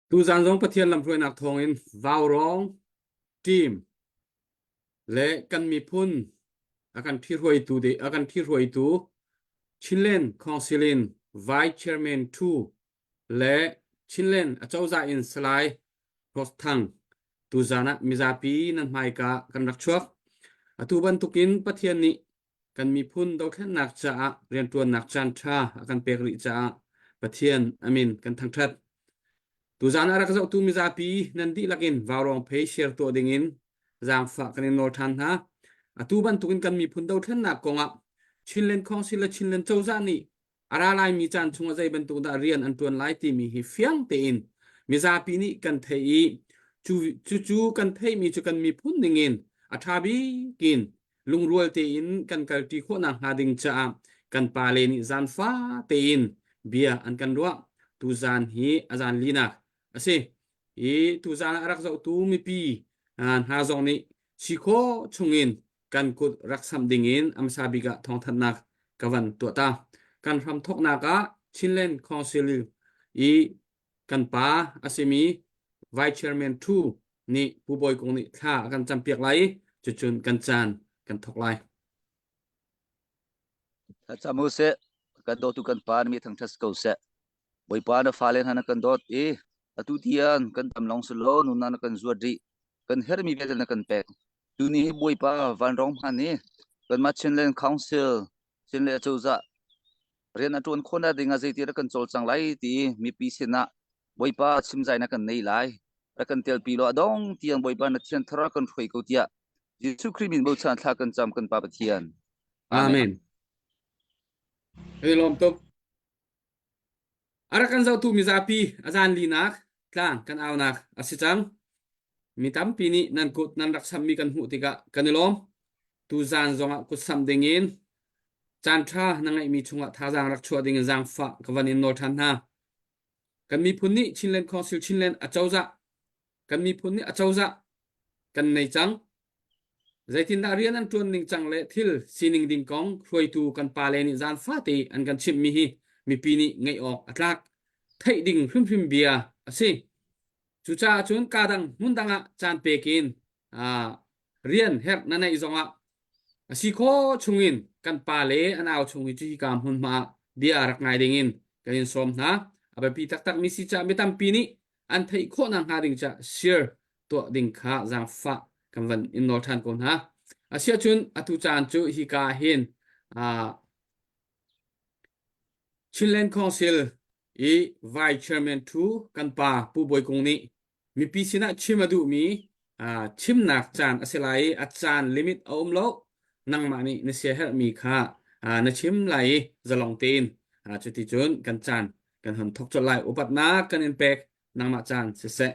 Tuzaan zong Pathian lamhruainak thawngin Vaurawng team le kan miphun a kan ṭhihruaitu a kan ṭhihruaitu Chinland Council in Vice Chairman Thu le Chinland acozah in Salai Ross Thang tuzaan ah mizapi nan hmaika kan rak chuak. Atu bantukin Pathian nih kan miphun dothlennak caah rianṭuannak caanṭha a kan pek rih caah Pathian a min kan thangṭhat. Tuzaan a rak zohtu mizapi nan dihlak in vaurawng phei share tuah dingin zaangfah kan in nawl ṭhan hna. Atu bantukin kan miphun dothlennak kongah Chinland Council le Chinland cozah nih a ra laimi caan chungah zei bantuk dah rian an ṭuan lai timi hi fiang tein mizapi nih kan theih i cu cucu kan theihmi cu kan miphun ningin a ṭha bik in lungrual tein kan kalṭi khawhnak hnga ding caah kan pale nih zaanfa tein bia an kan ruah. Tuzaan hi a zaan linak a si. I tuzaan ah a rak zohtu mipi hna zong nih si khawh chungin kan kut rak samh dingin a hmasa bik ah thawngthanhnak ka van tuah ta. Kan hram thawknak ah Chinland Council i kan pa a simi Vice Chairman Thu nih Pu Bawi Kung nih thla a kan campiak lai i cucun kan caan kan thawk lai. Thlacam u sih. Kan dawtu kan pa na mi thangṭhat ko seh. Bawipa na fale hna na kan dawt i atu tiang kan dam lawng si lo nunnak na kan zuat rih. Kan herhmi vialte na kan pek. Tuni hi Bawipa vanrawng hman i kanmah Chinland Council Chinland acozah rian a ṭuan khawhnak ding ah zeiti rak kan cawlcang lai ti mipi sinah Bawipa chimzai na kan nei lai. Rak kan telpi law a dong tiang Bawipa na thian thar kan hruai ko tiah Jesuh Khrih min bochan thla kan cam kan Pa Pathian. Amen. Amen. Kan i lawm tuk. A rak kan zohtu mizapi a zan linak tlang kan aunak a si cang. Mi tampi nih nan kut nan rak sammi kan hmuh tikah kan i lawm. Tuzaan zongah kut samh dingin caan ṭha na ngeihmi chungah thazaang rak chuah dingin zaangfah ka van in nawl ṭhan hna. Kan miphun nih Chinland Council Chinland acozah kan miphun nih acozah kan nei cang. Zeitindah rian an ṭuan ning cang le thil sining ding kong hruaitu kan pale nih zaan fate an kan chimhmi hi mipi nih ngaih awk a tlak. Theih ding hrimhrim bia a si. Cucaah cun kaa dang hmun dang ah caan pek in rian herh na neih zongah a si khawh chungin kan pale an au chung i cu hika hmunhma ah bia rak ngai dingin kan in sawm hna. A biapi taktakmi si caah mi tampi nih an theih khawh nakhnga ding caah share tuah ding kha zaangfah kan van in nawl ṭhan ko hna. Asiahcun atu caan cu hika ah hin Chinland Council i Vice Chairman Thu kan pa Pu Bawi Kung nih mipi sinah chim a duhmi chimnak caan a si lai i a caan limit a um lo. Nangmah nih na siaherhmi kha na chim lai i zalong tein cuticun kan caan kan hon thawk colh lai. Upatnak kan in pek nangmah caan siseh.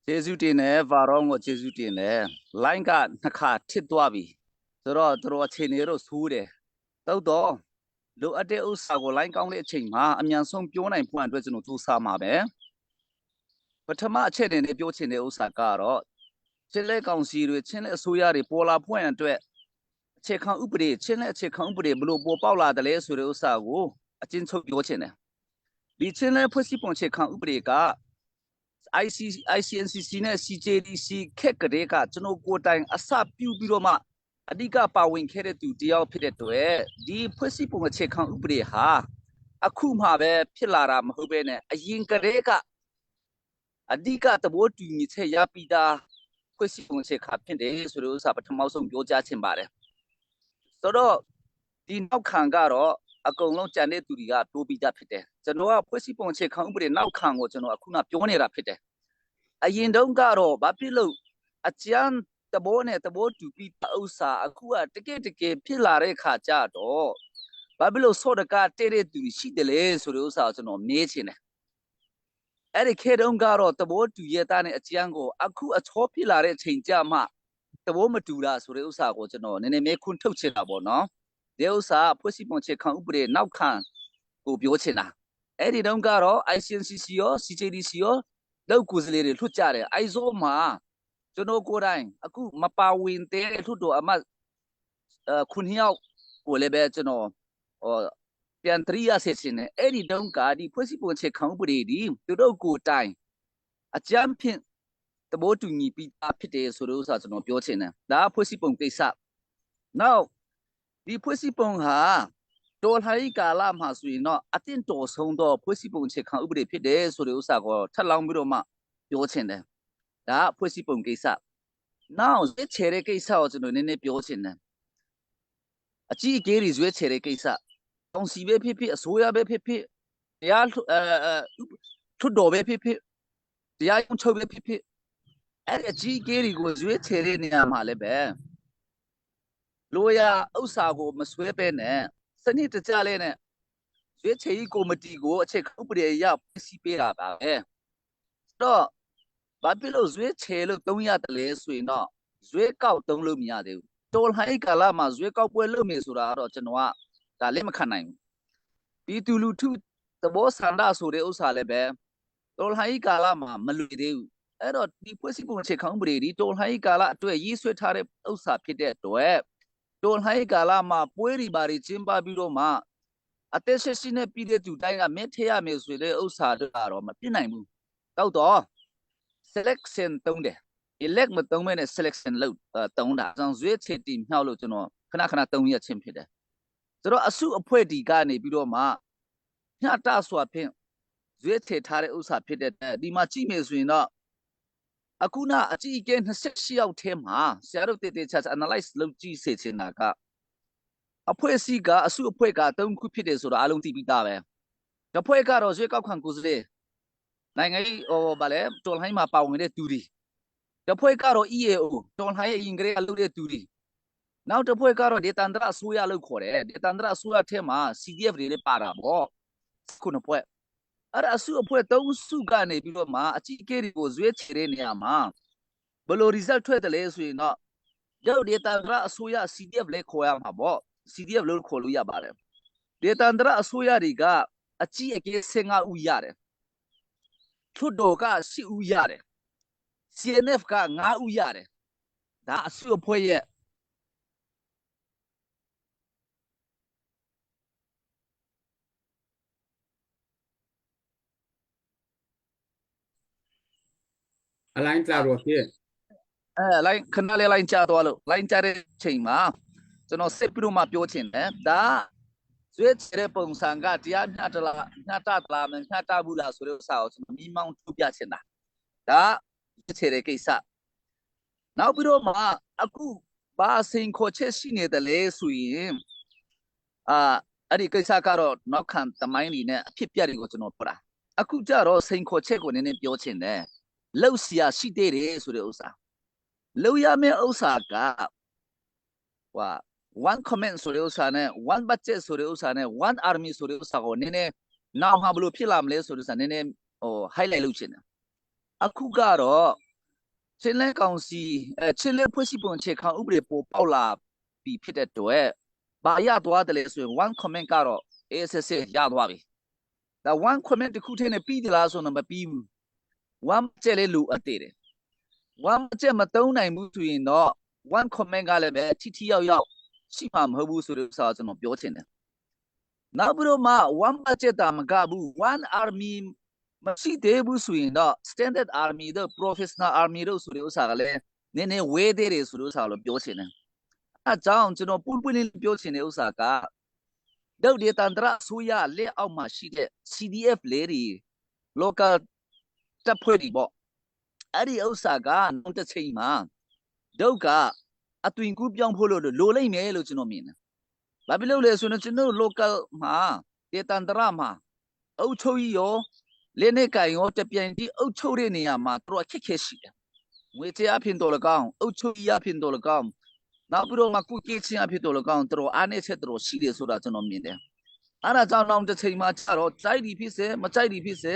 Jesuh ne varong o Jesuh ne line ka nakha thit tua bi ဆိုတော့သူတို့အခြေအနေတော့ဆိုးတယ်တောက်တော့လိုအပ်တဲ့ဥစ္စာကို line ကောင်းတဲ့အချိန်မှာအမြန်ဆုံးပြောနိုင်ဖို့အတွက်ကျွန်တော်စူးစမ်းမှာပဲပထမအချက်အနေနဲ့ပြောချင်တဲ့ဥစ္စာကတော့ချင်းလက်ကောင်စီတွေချင်းလက်အစိုးရတွေပေါ်လာဖို့အတွက်အခြေခံဥပဒေချင်းလက်အခြေခံဥပဒေဘလို့ပေါ်ပေါက်လာတယ်လဲဆိုတဲ့ဥစ္စာကိုအချင်းချုပ်ပြောချင်တယ်ဒီချင်းလက်ဖွဲ့စည်းပုံအခြေခံဥပဒေက IC ICNCC နဲ့ CJDC ခက်ကလေးကကျွန်တော်ကိုယ်တိုင်အစပြုပြီးတော့မှအဓိကပါဝင်ခဲ့တဲ့သူတယောက်ဖြစ်တဲ့အတွက်ဒီဖွဲ့စည်းပုံအခြေခံဥပဒေဟာအခုမှပဲဖြစ်လာတာမဟုတ်ဘဲနဲ့အရင်ကတည်းကအဓိကသဘောတူညီချက်ရပြီးသားဖွဲ့စည်းပုံအခြေခံဖြစ်တယ်ဆိုတဲ့ဥစ္စာပထမဆုံးပြောကြားချင်ပါတယ်ဆိုတော့ ဒီနောက်ခံကတော့အကုန်လုံးကြံတဲ့သူတွေကတိုးပြီးသားဖြစ်တယ်ကျွန်တော်ကဖွဲ့စည်းပုံအခြေခံဥပဒေနောက်ခံကိုကျွန်တော်အခုနပြောနေတာဖြစ်တယ်အရင်တုန်းကတော့ဘာဖြစ်လို့အကြမ်းတဘောနဲ့တဘောတူပြီးဥစ္စာအခုကတကယ်တကယ်ဖြစ်လာတဲ့ခါကျတော့ဘာဖြစ်လို့ဆော့တကတဲ့တဲ့သူရှိတယ်လဲဆိုတဲ့ဥစ္စာကိုကျွန်တော်မေးချင်တယ်အဲ့ဒီခေတုန်းကတော့တဘောတူရဲ့တာနဲ့အကြမ်းကိုအခုအချောဖြစ်လာတဲ့အချိန်ကြမှ တဘောမတူတာဆိုတဲ့ဥစ္စာကိုကျွန်တော်နည်းနည်းမေးခွန်းထုတ်ချင်တာပေါ့နော်ဒီဥစ္စာဖွဲ့စည်းပုံအခြေခံဥပဒေနောက်ခံကိုပြောချင်တာအဲ့ဒီတုန်းကတော့ ICNCC ရော CJDC ရောလောက်ကိုယ်စားလှယ်တွေလွှတ်ကြတယ်အိုက်ဇောမှာကျွန်တော်ကိုယ်တိုင်အခုမပါဝင်တဲ့လွှတ်တော်အမတ်ခုနှစ်ယောက်ကိုလည်းပဲကျွန်တော်ဟိုပြ ပြန်သတိရစေချင်တယ်အဲ့ဒီတုန်းကဒီဖွဲ့စည်းပုံအခြေခံဥပဒေဒီသူတို့ကိုယ်တိုင်အကြမ်းဖြင့်သဘောတူညီပြီးသားဖြစ်တယ်ဆိုတဲ့ဥစ္စာကျွန်တော်ပြောချင်တယ်ဒါကဖွဲ့စည်းပုံကိစ္စနောက်ဒီဖွဲ့စည်းပုံဟာတော်လှန်ရေးကာလမှာဆိုရင်တော့အတင့်တော်ဆုံးသောဖွဲ့စည်းပုံအခြေခံဥပဒေဖြစ်တယ်ဆိုတဲ့ဥစ္စာကိုထပ်လောင်းပြီးတော့မှပြောချင်တယ်ဒါကဖွဲ့စည်းပုံကိစ္စနောက်ရွေးချယ်တဲ့ကိစ္စကိုကျွန်တော်နည်းနည်းပြောချင်တယ်အကြီးအကဲတွေရွေးချယ်တဲ့ကိစ္စကောင်စီပဲဖြစ်ဖြစ်အစိုးရပဲဖြစ်ဖြစ်တရားအဲထွတ်တော်ပဲဖြစ်ဖြစ်တရားရုံးချုပ်ပဲဖြစ်ဖြစ်အဲ့ဒီအကြီးအကဲတွေကိုရွေးချယ်တဲ့နေရာမှာလည်းပဲလိုရာဥစ္စာကိုမဆွဲပဲနဲ့စနစ်တကျလေးနဲ့ရွေးချယ်ရေးကော်မတီကိုအခြေခံဥပဒေအရဖွဲ့စည်းပေးတာပါပဲတော့ဘာဖြစ်လို့ရွေးချယ်လို့တုံးရတယ်လဲဆိုရင်တော့ရွေးကောက်တုံးလို့မရသေးဘူးတော်လှန်ရေးကာလမှာရွေးကောက်ပွဲလုပ်မယ်ဆိုတာကတော့ကျွန်တော်ကဒါလက်မခံနိုင်ဘူးပြည်သူလူထုသဘောဆန္ဒဆိုတဲ့ဥစ္စာလည်းပဲတော်လှန်ရေးကာလမှာမလွေသေးဘူးအဲ့တော့ဒီဖွဲ့စည်းပုံအခြေခံဥပဒေဒီတော်လှန်ရေးကာလအတွက်ရေးဆွဲထားတဲ့ဥစ္စာဖြစ်တဲ့အတွက်တော်လှန်ရေးကာလမှာပွဲတွေဘာတွေကျင်းပပြီးတော့မှအသက်ဆက်ရှိနေပြည်တဲ့သူတိုင်းကမင်းထည့်ရမယ်ဆိုတဲ့ဥစ္စာတွေကတော့မပြစ်နိုင်ဘူးတော့တော့ selection တုံးတယ် elect မတုံးမဲနဲ့ selection လုပ်တုံးတာဆောင်ရွေးချယ်တည်မြောက်လို့ကျွန်တော်ခဏခဏတုံးရချင်းဖြစ်တယ်ဆိုတော့အစုအဖွဲ့ဒီကနေပြီးတော့မှမျှတစွာဖြင့်ရွေးချယ်ထားတဲ့ဥစ္စာဖြစ်တဲ့ဒီမှာကြည့်မယ်ဆိုရင်တော့အခုနအကြည့်အကဲ28ယောက်ထဲမှာဆရာတို့တည်တည်ချာချာ analyze လုပ်ကြည့်စေချင်တာကအဖွဲ့အစည်းကအစုအဖွဲ့က၃ခုဖြစ်တယ်ဆိုတော့အားလုံးသိပြီးသားပဲတစ်ဖွဲ့ကတော့ရွေးကောက်ခံကိုယ်စားလှယ်နိုင်ငံရေးဟိုဗာလဲတော်လှန်ရေးမှာပါဝင်တဲ့သူတွေတစ်ဖွဲ့ကတော့ EAO တော်လှန်ရေးအင်္ဂလိပ်လုပ်တဲ့သူတွေနောက်တစ်ဖွဲ့ကတော့ဒေသန္တရအစိုးရလို့ခေါ်တယ်ဒေသန္တရအစိုးရထဲမှာ CDF တွေလည်းပါတာပေါ့ခုနှစ်ဖွဲ့အဲ့ဒါအစုအဖွဲ့၃စုကနေပြီးတော့မှအကြီးအကဲတွေကိုဇွဲချေတဲ့နေရာမှာဘယ်လို result ထွက်တယ်လဲဆိုရင်တော့ရုပ်ဒေသန္တရအစိုးရ CDF လည်းခေါ်ရမှာပေါ့ CDF လို့ခေါ်လို့ရပါတယ်ဒေသန္တရအစိုးရတွေကအကြီးအကဲ15ဦးရတယ်ထွတ်တော်က10ဦးရတယ် CNF က9ဦးရတယ်ဒါအစုအဖွဲ့ရဲ့ အလိုင်းကြတော့ဖြစ် အဲ line ခဏလေး line ကျသွားလို့ line ကျတဲ့ချိန်မှာကျွန်တော်စစ်ပြီးတော့မှပြောချင်တယ်ဒါဇွဲချတဲ့ပုံစံကတရားမျှတလားမျှတတလားမမျှတဘူးလားဆိုတဲ့ဥစ္စာကိုကျွန်တော်မိမောင်းထုတ်ပြချင်တာဒါဇွဲချတဲ့ကိစ္စနောက်ပြီးတော့မှအခုဘာစင်ခေါ်ချက်ရှိနေတယ်လဲဆိုရင်အာအဲ့ဒီကိစ္စကတော့နောက်ခံတမိုင်းလီနဲ့အဖြစ်ပြက်တွေကိုကျွန်တော်ပြောတာအခုကြတော့စိန်ခေါ်ချက်ကိုနည်းနည်းပြောချင်တယ်လှုပ်ရှားရှိသေးတယ်ဆိုတဲ့ဥစ္စာ လောက်ရမယ့်ဥစ္စာကဟို one comment ဆိုတဲ့ဥစ္စာနဲ့ one budget ဆိုတဲ့ဥစ္စာနဲ့ one army ဆိုတဲ့ဥစ္စာကိုနည်းနည်းနောက်မှာဘယ်လိုဖြစ်လာမလဲဆိုတဲ့ဥစ္စာနည်းနည်းဟို highlight လုပ်ချင်တယ်အခုကတော့ချင်းလဲကောင်စီအဲချင်းလဲဖွဲ့စည်းပုံအခြေခံဥပဒေပို့ပေါက်လာပြီးဖြစ်တဲ့အတွက်ဘာရသွားတယ်လဲဆိုရင် one comment ကတော့ ASS ရသွားပြီဒါ one comment တခုတည်းနဲ့ပြီးသလားဆိုတော့မပြီးဘူး one budget လေးလိုအပ်သေးတယ် one budget မသုံးနိုင်ဘူးဆိုရင်တော့ one comment ကလည်းပဲထိထိရောက်ရောက်ရှိမှာမဟုတ်ဘူးဆိုတဲ့ဥစ္စာကိုကျွန်တော်ပြောချင်တယ်နောက်ပြီးတော့မှ one budget တာမကဘူး one army မရှိသေးဘူးဆိုရင်တော့ standard army တို့ professional army တို့ဆိုတဲ့ဥစ္စာကလည်းနည်းနည်းဝေးသေးတယ်ဆိုတဲ့ဥစ္စာကိုပြောချင်တယ်အဲကြောင့်ကျွန်တော်ပွင့်ပွင့်လင်းလင်းပြောချင်တဲ့ဥစ္စာကဒုဒေတန္တရအစိုးရလက်အောက်မှာရှိတဲ့ CDF လေးတွေ local တပ်ဖွဲ့တွေပေါ့အဲ့ဒီဥစ္စာကနောက်တစ်ချိန်မှာဒုတ်ကအသွင်ကူးပြောင်းဖို့လို့လိုလိမ့်မယ်လို့ကျွန်တော်မြင်တယ်။ဘာဖြစ်လို့လဲဆိုတော့ကျွန်တော် local မှာဒေတန္တရမှာအုပ်ချုပ်ကြီးရောလက်နဲ့ကင်ရောတပြိုင်တည်းအုပ်ချုပ်တဲ့နေရာမှာတော်တော်ခက်ခဲရှိတယ်။ငွေကြေးအဖြစ်တော်လကောင်းအုပ်ချုပ်ကြီးအဖြစ်တော်လကောင်းနောက်ပြီးတော့မှကုကေချင်းအဖြစ်တော်လကောင်းတော်အားနဲ့ချက်တော်ရှိတယ်ဆိုတာကျွန်တော်မြင်တယ်။အဲ့ဒါကြောင့်နောက်တစ်ချိန်မှာကျတော့ကြိုက်ဒီဖြစ်စေမကြိုက်ဒီဖြစ်စေ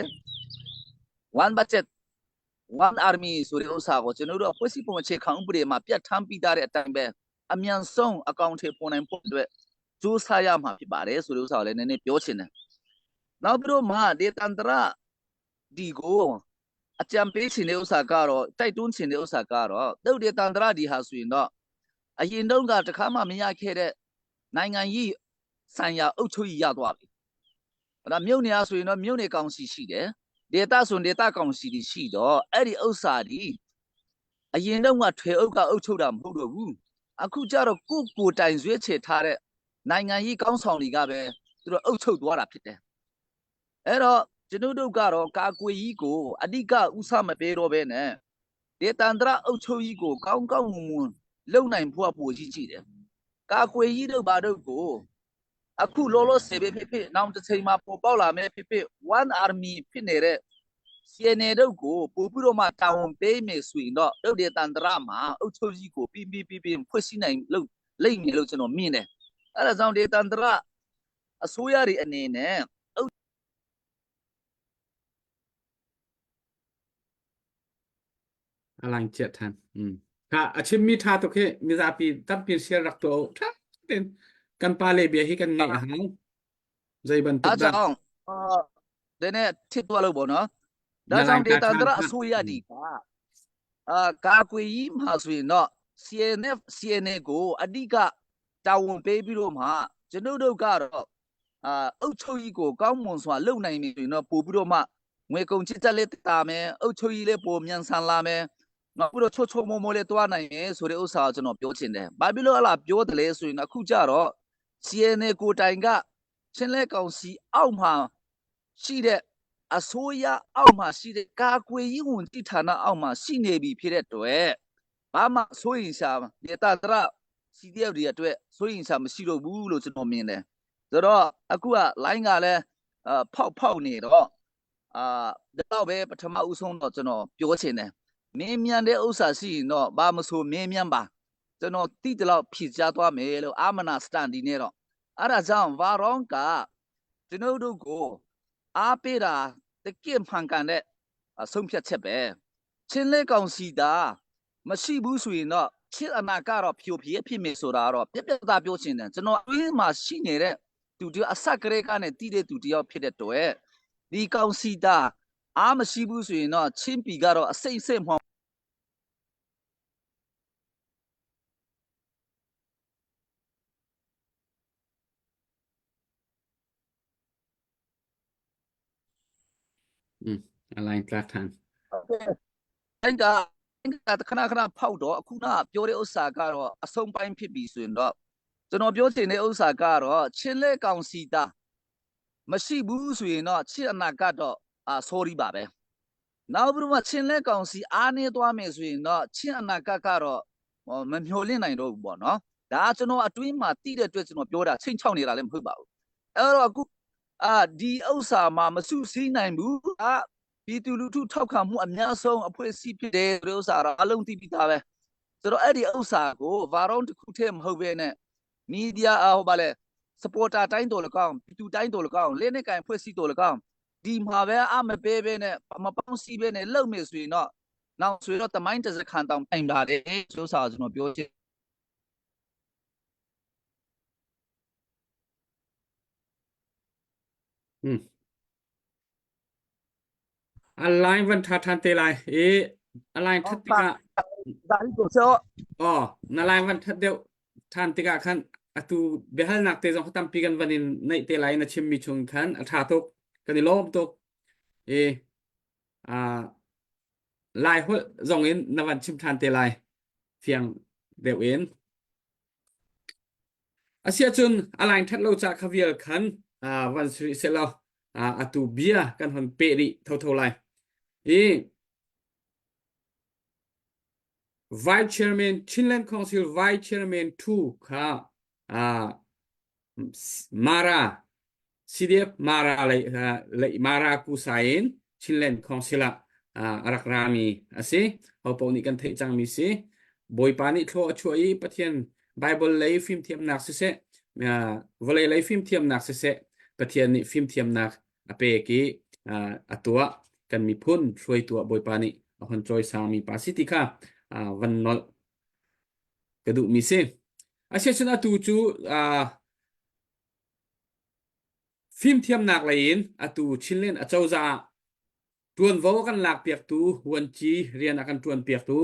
one budget one army ဆိုတဲ့ဥစ္စာကိုကျွန်တော်တို့အဖွဲ့အစည်းပုံအခြေခံဥပဒေမှာပြဋ္ဌာန်းပြီးသားတဲ့အတိုင်းပဲအမြန်ဆုံးအကောင့်ထဲပေါ်နိုင်ဖို့အတွက်စူးစမ်းရမှာဖြစ်ပါတယ်ဆိုတဲ့ဥစ္စာကိုလည်းနည်းနည်းပြောချင်တယ်။နောက်ပြီးတော့မှဒေတန္တရဒီကိုအကြံပေးချင်တဲ့ဥစ္စာကတော့တိုက်တွန်းချင်တဲ့ဥစ္စာကတော့တုတ်ဒေတန္တရဒီဟာဆိုရင်တော့အရင်တုန်းကတခါမှမရခဲ့တဲ့နိုင်ငံကြီးဆိုင်ရာအုပ်ချုပ်ရေးရသွားပြီ။ ဒါမြို့နယ်ဆိုရင်တော့မြို့နယ်ကောင်စီရှိတယ်ဒေတာဆိုဒေတာကောင်စီတွေရှိတော့အဲ့ဒီဥစ္စာဒီအရင်တော့ကထွေအုပ်ကအုပ်ချုပ်တာမဟုတ်တော့ဘူးအခုကျတော့ကိုကိုတိုင်ရွေးချယ်ထားတဲ့နိုင်ငံရေးကောင်းဆောင်တွေကပဲသူတို့အုပ်ချုပ်သွားတာဖြစ်တယ်အဲ့တော့ကျွန်ုပ်တို့ကတော့ကာကွယ်ကြီးကိုအဓိကဥစားမပေးတော့ဘဲနဲ့ဒေတန္တရအုပ်ချုပ်ကြီးကိုကောင်းကောင်းမွန်မွန်လုံနိုင်ဖို့ကပိုကြီးကြည့်တယ်ကာကွယ်ကြီးတို့ဘာတို့ကိုအခုလောလောဆယ်ပဲဖြစ်ဖြစ်နောက်တစ်ချိန်မှာပေါ်ပေါက်လာမယ်ဖြစ်ဖြစ် one army ဖြစ်နေတဲ့ CNA တို့ကိုပို့ပြီးတော့မှတာဝန်ပေးမယ်ဆိုရင်တော့တို့ဒေတန္တရမှာအုပ်ချုပ်ကြီးကိုပြီးပြီးပြီးပြီးဖွဲ့စည်းနိုင်လို့လိမ့်မယ်လို့ကျွန်တော်မြင်တယ်အဲ့ဒါကြောင့်ဒေတန္တရအစိုးရတွေအနေနဲ့ A lang chiat than. Mm. Kha a chimmi tha tuk hi mizapi tampi share rak to tha ten kan pa le bia hi kan ngaih a hau. Zei bantuk ဒါ dah ကြောင့်အာဒီနေ့ထစ်သွားလို့ပေါ့နော်ဒါ နာ ကြောင့် လိုင်း ဒေတာန္တရ တာထန် အစိုးရဒီကအာကာကွယ်ရေးမှာဆိုရင်တော့ CNF CNA ကိုအဓိကတာဝန်ပေးပြီးတော့မှကျွန်ုပ်တို့ကတော့အာအုပ်ချုပ်ရေးကိုကောင်းမွန်စွာလုပ်နိုင်ပြီဆိုရင်တော့ပို့ပြီးတော့မှငွေကုန်ချစ်ချက်လေးတာမယ်အုပ်ချုပ်ရေးလေးပိုမြန်ဆန်လာမယ်နောက်ပြီးတော့ချောချောမောမောလေးတွားနိုင်မယ်ဆိုတဲ့ဥစ္စာကိုကျွန်တော်ပြောချင်တယ်။ဘာဖြစ်လို့အလားပြောတယ်လဲဆိုရင်အခုကြတော့ CNA ကိုတိုင်က ချင်းလဲကောင်စီအောက်မှာရှိတဲ့အစိုးရအောက်မှာရှိတဲ့ကာကွယ်ရေးဝန်ကြီးဌာနအောက်မှာရှိနေပြီဖြစ်တဲ့အတွက်ဘာမှစိုးရင်ရှာဒေတာတရ CDF တွေအတွက်စိုးရင်ရှာမရှိတော့ဘူးလို့ကျွန်တော်မြင်တယ်ဆိုတော့အခုက line ကလည်းအာဖောက်ဖောက်နေတော့အာဒါတော့ပဲပထမဦးဆုံးတော့ကျွန်တော်ပြောချင်တယ်မင်းမြန်တဲ့ဥစ္စာရှိရင်တော့ဘာမဆိုမင်းမြန်ပါကျွန်တော်တိတလောက်ဖြည့်ချသွားမယ်လို့အာမနာစတန်ဒီနဲ့တော့ အဲ့ဒါကြောင့်ဗာရောင်းကကျွန်ုပ်တို့ကိုအားပေးတာတကင့်မှန်ကန်တဲ့အဆုံးဖြတ်ချက်ပဲချင်းလဲကောင်စီတာမရှိဘူးဆိုရင်တော့ချင်းအနာကတော့ဖြိုဖြဲဖြစ်မယ်ဆိုတာတော့ပြက်ပြက်သားပြောချင်တယ်ကျွန်တော်အင်းမှာရှိနေတဲ့သူတယောက်အစကရေကနေတီးတဲ့သူတယောက်ဖြစ်တဲ့တွေ့ဒီကောင်စီတာအားမရှိဘူးဆိုရင်တော့ချင်းပီကတော့အစိမ့်စိမ့်မှောင် A line tlak than. အဲ့ဒါအဲ့ဒါခဏခဏဖောက်တော့အခုနပြောတဲ့ဥစ္စာကတော့အဆုံးပိုင်းဖြစ်ပြီဆိုရင်တော့ကျွန်တော်ပြောချင်တဲ့ဥစ္စာကတော့ချင်းလဲကောင်စီတာမရှိဘူးဆိုရင်တော့ချင်းအနာကတော့အာ sorry ပါပဲနောက်ပြီးတော့ချင်းလဲကောင်စီအားနေသွားမယ်ဆိုရင်တော့ချင်းအနာကကတော့မမျော်လင့်နိုင်တော့ဘူးပေါ့နော်ဒါကကျွန်တော်အတွင်းမှာတိတဲ့အတွက်ကျွန်တော်ပြောတာချိန်ချောက်နေတာလည်းမဟုတ်ပါဘူးအဲ့တော့အခုအာဒီဥစ္စာမှာမစုစည်းနိုင်ဘူးအာ ပြည်သူလူထုထောက်ခံမှုအများဆုံးအဖွဲ့အစည်းဖြစ်တယ်ဆိုတဲ့ဥစ္စာတော့အလုံးသိပြီးသားပဲဆိုတော့အဲ့ဒီဥစ္စာကိုဗာရောင်းတစ်ခုတည်းမဟုတ်ဘဲနဲ့မီဒီယာဟိုပါလေစပေါ်တာတိုင်းတော်လကောင်ပြည်သူတိုင်းတော်လကောင်လက်နဲ့ကင်ဖွဲ့စည်းတော်လကောင်ဒီမှာပဲအမပေးပဲနဲ့မပေါင်းစည်းပဲနဲ့လုပ်မယ်ဆိုရင်တော့နောက်ဆိုရင်တော့တမိုင်းတစ်စခန်တောင်တိုင်ပါတယ်ဆိုဥစ္စာကိုကျွန်တော်ပြောချင် A line van tha than te lai. E a line that tikah ဒါကိုဆို Oh, na line van that deuh than tikah khan atu biahalnak te zong tampi kan van in neih te lai na chimmi chung khan a tha tuk kan i lawm tuk e a lai holh zong in na van chim than te lai fiang deuh in asiahcun a line that lo ca kha vial khan van sri selaw atu bia kan hon pe rih thotho lai i Vice Chairman Chinland Council Vice Chairman 2 kha Mara CDF Mara lei lei Mara Kusain Chinland Council ah a rak rami a si. Hopo nih kan theih cangmi si. Bawipa nih thlaw a chuah i Pathian Bible lei fimthiamnak siseh, vawlei lei fimthiamnak siseh, Pathian nih fimthiamnak a pek i a tuah kan miphun hruaitu ah Bawipa nih a hun cawisangmi pa si ti kha van nolh ka duhmi si. Asiahcun atu cu fimthiamnak lei in atu Chinland acozah ah ṭuanvo a kan lakpiaktu vuanci rian a kan ṭuanpiaktu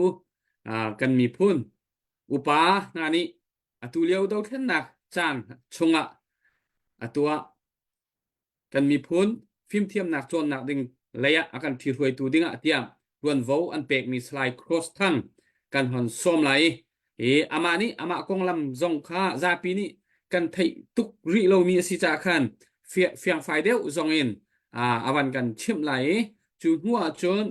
kan miphun upa hna nih atu lio dothlennak caan chungah atu ah kan. Kan miphun fimthiamnak cawnnak ding lei ah a kan ṭhihruaitu dingah tiah tuanvo an pekmi Salai Cross Thang kan hon sawm lai i amah nih amah konglam zong kha zapi nih kan theih tuk rih lomi a si caah khan fiangfai deuh zong in a van kan chimh lai i cu hnu ah cun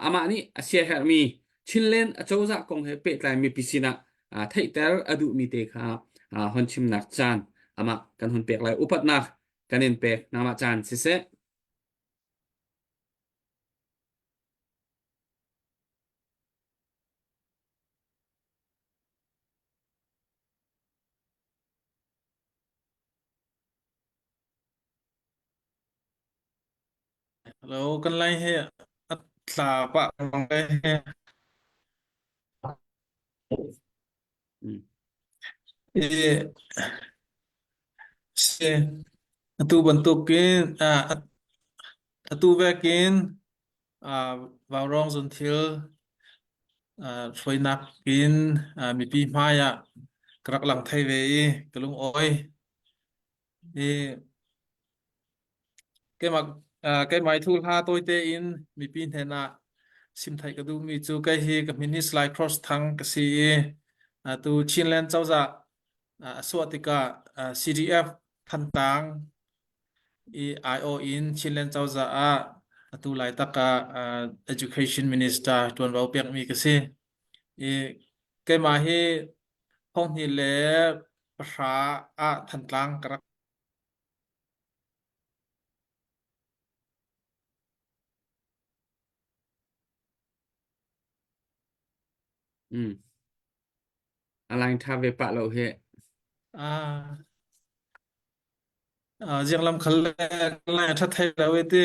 amah nih a siaherhmi Chinland acozah kong he pehtlai mipi sinah theihter a duhmi te kha hon chimnak caan amah kan hun pek lai. Upatnak kan in pek. Nangmah caan siseh. Hello, kan lai hi a tla pah rong le he. I si atu bantukin atu vekin vaurawng zunthil hruainak in mipi hmai ah ka rak lang thai ve i ka lungawi. I keimah keimah i thu hla tawite in mipi hnen ah sim thai ka duhmi cu kei hi ka min hi Salai Cross Thang ka si i atu Chinland cozah a suah tikah CDF Thantlang i aiawh in Chinland cozah ah atu lai tak ah Education Minister ṭuanvo pekmi ka si. I keimah hi 2010 ah Thantlang ka rak A line ṭha ve pah lo hi. Ah, zianglam khal le lai a ṭha thai lo i ti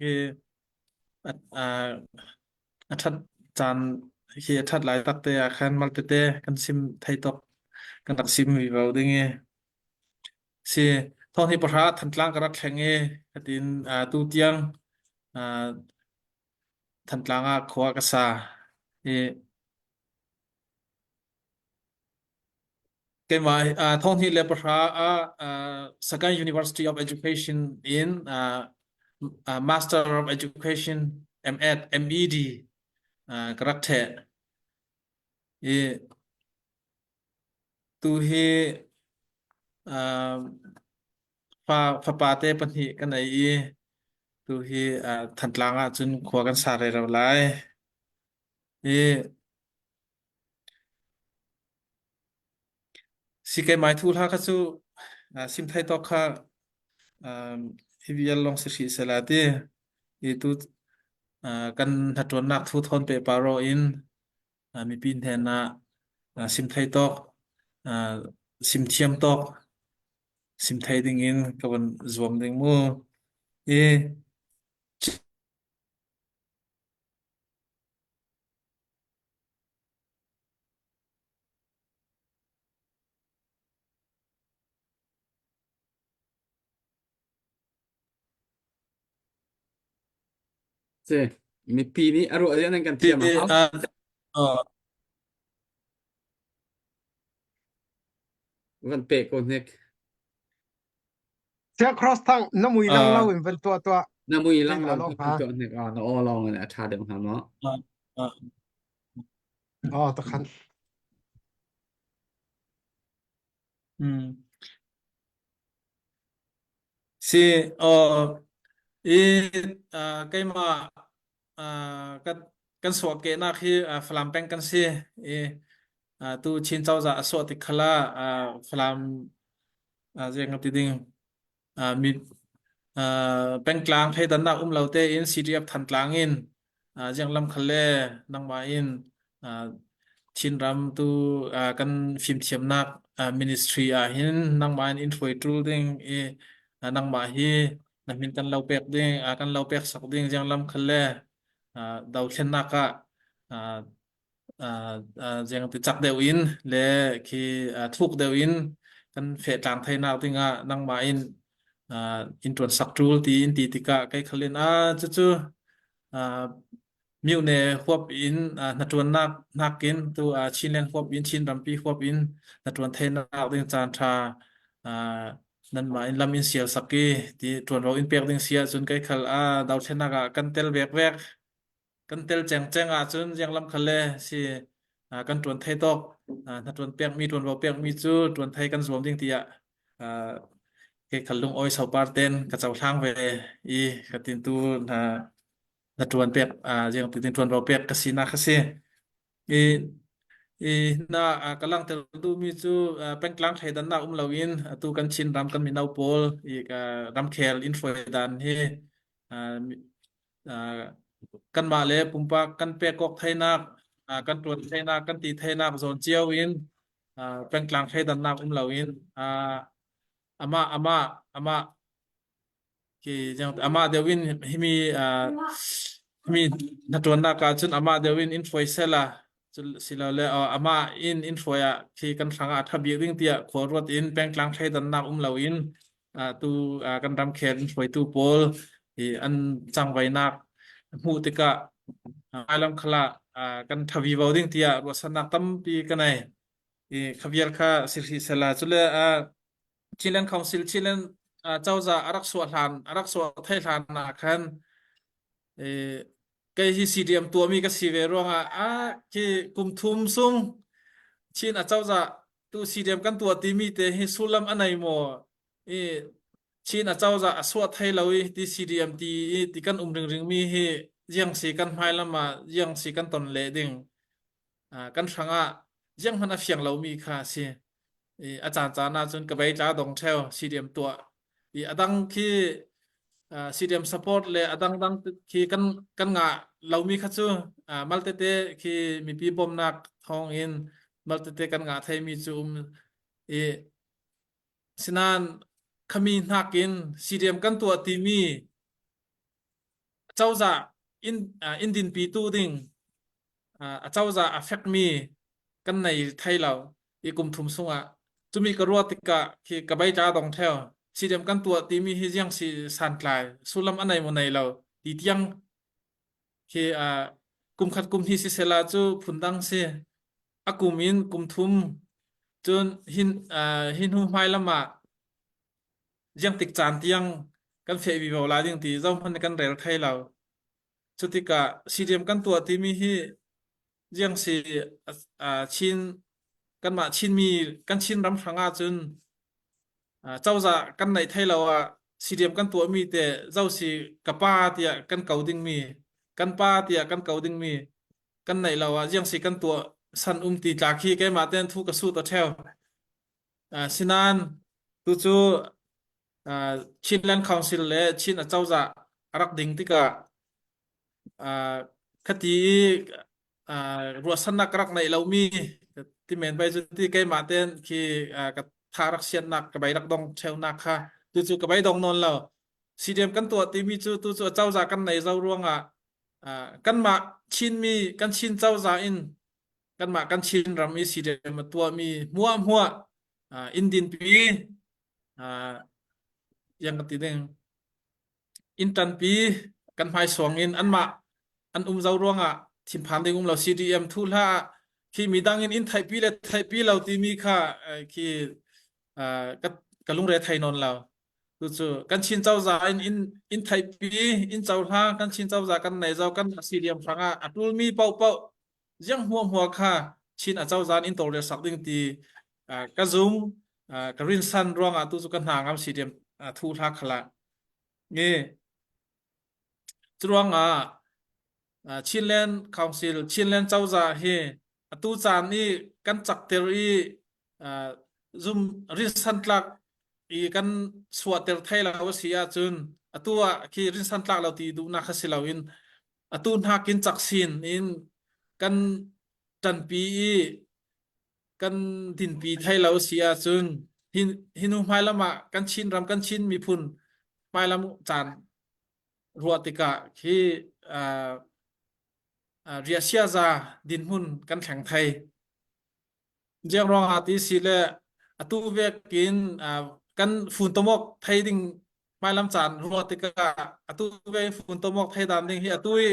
hi a ṭhat caan hi a ṭhat lai tak te ah khan mal tete kan sim thei tok kan rak sim vi vo ding i si thong hi pahra Thantlang ka rak thleng i katin tu tiang Thantlang ah khua ka sa i Keimah 2010 ah Sagaing University of Education in Master of Education MEd MED ka rak ṭheh. I tu hi fa fapa te pahnih ka nei i tu hi Thantlang ah cun khua kan sa rero lai. I Si keimah thu hla kha cu sim thai tawk kha hi vial lawng si hrih sehla ti. I tu kan hnaṭuannak thu thawn pe paro in mipi hnen ah sim thai tawk, sim thiam tawk, sim thai ding in ka van zuam ding mu. I Si mipi nih a ruah nan kan thiam a hau. Van pe ko hnik. Sia cross thang na mui lang lo in van tuah tuah. Na mui lang lo in tuah hnik a na aw lawng in a tha deuh hnga maw? Oh takhan. Hmm. Si i keimah kan kan sawhkehnak hi Falam peng kan si i tu Chin cozah a sawh tik khala Falam zeng ti ding mi pengtlang thleidannak um lo tein CDF Thantlang in ziang lam khal le nangmah in Chinram tu kan fimthiamnak ministry ah hin nangmah in in hruai ṭul ding i nangmah hi na min kan lo pek ding kan lo pek sak ding ziang lam khal le dothlennak ah ziang ti cak deuh in le khi thuk deuh in kan fehtlang theinak dingah nangmah in in ṭuan sak ṭul ti in ti tikah kei khalin a cucu myone huap in hnaṭuannak nakin tu Chinland huap in Chin rampi huap in hnaṭuan theinak ding caan ṭha. Nanmah in lam in sial sak i ti ṭuanvo in pek ding si ahcun kei khal a dothlennak ah kan tel vekvek. Kan tel cengceng ahcun ziang lam khal le si kan ṭuan thei tawk. Na ṭuan pekmi ṭuanvo pekmi cu ṭuan thei kan zuam ding tiah kei khal lungawi sopar ten ka cohlang ve i ka tintu na na ṭuan pek ziang ti ṭuanvo pek ka sinak a si. I i na ka langhter duhmi cu pengtlang thleidannak um loin atu kan Chin ram kan mino pawl i ramkhel in hruai dan hi kanmah le pumpak kan pekawk theinak kan ṭuan theinak kan ti theinak zawn cio in pengtlang thleidannak um loin amah amah amah Khi amah deuh in himi himi hnaṭuannak ah cun amah deuh in in hruai sehla silole amah in in hruai ah khi kan hrang ah a ṭha bik ding tiah khua ruat in pengtlang thleidannak um loin tu kan ramkhel in hruaitu pawl hi an cangvainak hmuh tikah hmailam khala kan ṭha vivo ding tiah ruahsannak tampi ka nei. I kha vial kha si hrih sehla cule Chinland Council Chinland cozah a rak suah hlan a rak suah thai hlan ah khan kei hi CDM tuahmi ka si ve ruangah a khi kum thum sung Chin a cozah tu CDM kan tuah timi te hi sullam a nei maw i Chin a cozah a suah thai lo i ti CDM ti i ti kan um ringring mi hi ziang si kan hmai lam ah ziang si kan ton le ding kan hrangah ziang hmanh a fiang lomi kha a si. I a caan caan ahcun ka bei tla dong theo CDM tuah. I a dang khi CDM support le a dangdang khi kan kan ngah lomi kha cu maltete khi mipi bawmnak thawng in maltete kan ngah theimi cu um i sinan khami hnakin CDM kan tuah timi cozah in in dinpitu ding acozah a fekmi kan nei thai lo i kum thum sungah cumi ka ruah tikah khi ka bei tla dong theo CDM kan tuah timi hi ziang si santlai sullam a nei mu nei lo ti tiang khi kum khat kum hnih si sela cu phundang si a kum in kum thum cun hin hi hnu hmai lam ah Ziang tik caan tiang kan feh vivo lai ding ti zohhmanh kan rel thai lo. Cutikah CDM kan tuah timi hi ziang si Chin kanmah Chinmi kan Chin ram hrang ahcun cozah kan neih thai lo ah CDM kan tuahmi te zo si ka pa tiah kan ko dingmi kan pa tiah kan ko dingmi kan neih lo ah ziang si kan tuah san um ti tla khi keimah ten thu ka su ta theo. Asinain tucu Chinland Council le Chin acozah a rak ding tikah khati i ruahsannak ka rak neih lomi ti men bai cu ti keimah ten khi ka tha rak siannak ka bai rak dong cheunak kha tucu ka bai dong nawn lo. CDM kan tuah timi cu tucu acozah kan nei zo ruangah kanmah Chinmi kan Chin cozah in kanmah kan Chin ram i CDM a tuahmi hmuahhmuah inn dinpi yang ka ti ding inn ṭanpi kan hmaisuang in anmah an um zo ruangah thinphan ding um lo CDM thu hlah khi mi dang in in theihpi le theihpi lo timi kha khi ka ka lungre thei nawn lo Cucu kan Chin cozah in in in theihpi in cohlang kan Chin cozah kan nei zo kan CDM hrangah a ṭulmi paohpaoh ziang hmuahhmuah kha Chin acozah in tawlrel sak ding ti ka zum ka rinsan ruangah tu cu ka hna ngam si diam thu hla khala nge curuangah Chinland Council Chinland cozah hi atu caan i kan cakter i zum rinsan tlak i kan chuahter thai lo a si ahcun atu ah khi rinsan tlak lo ti duhnak kha si loin atu hnakin cak sin in kan ṭanpi i kan dinpi thai lo si ahcun hi hi hnu hmailam ah kan Chin ram kan Chin miphun hmailam caan ruah tikah khi uh, uh, riasiaza dinhmun kan thleng thai Jiang ruangah ti si le atu vekin kan funtomok thei ding hmailam caan ruah tikah atu ve funtomok thei dan ding hi atu i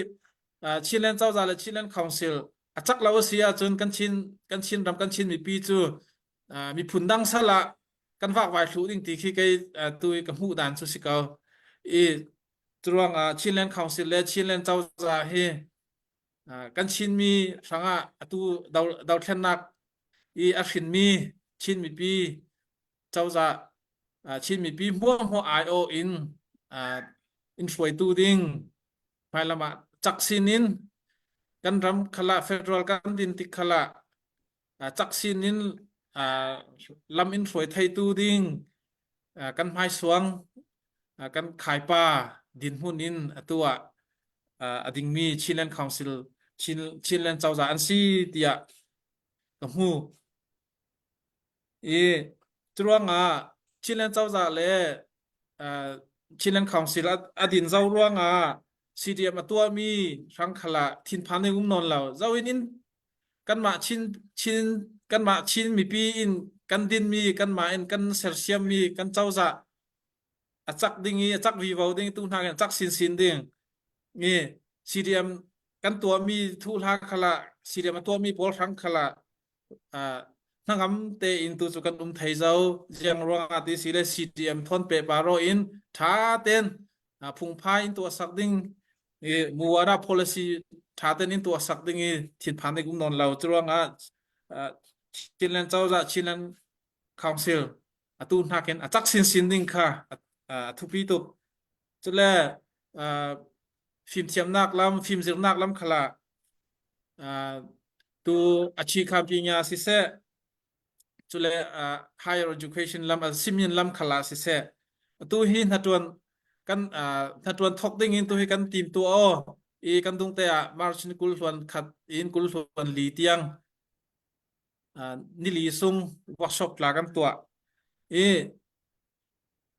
Chinland cozah le Chinland Council a cak lo a si ahcun kan Chin kan Chin ram kan Chin mipi cu miphun dang sal ah kan. kan vakvai thlu ding ti khi kei tu i ka hmuh dan cu si ko. I curuangah Chinland Council le Chinland cozah hi kan Chinmi hrangah atu dothlennak i a hrinmi Chin mipi cozah Chin mipi hmuahhmuah aiawh in in hruaitu ding hmailam ah cak sin in kan ram khala federal kan din tik khala cak sin in lam in hruai theitu ding kan hmaisuang kan khaipa dinhmun in atu ah a dingmi Chinland Council Chin Chinland cozah an si tiah ka hmu. I curuangah Chinland cozah le Chinland Council a din zo ruangah CDM a tuahmi hrangkhala thinphan ding um nawn lo. Zo in in kanmah Chin Chin kanmah Chin mipi in kan dinmi kanmah in kan sersiammi kan cozah a cak ding i a cak vivo ding tu hna kan cak sinsin ding i CDM kan tuahmi thu hla khala CDM a tuahmi pawl hrang khala hnangam tein tu cu kan um thei zo ziang ruangah ti si le CDM thon pe paro in tha ten phungphai in tuah sak ding i muwara policy tha ten in tuah sak ding i thinphan ding um non lo curuangah Chinland cozah Chinland Council atu hnakin a cak sinsin ding kha a thupi tuk cule fimthiamnak lam fimzirnak lam khala tu achi kha siseh cule higher education lam simin lam khala siseh atu hi hnatuan kan hnatuan thok ding in tu hi kan team tu o i kan dung te ah March ni kul hluan khat in kul hluan li tiang nili sung workshop tla kan tuah i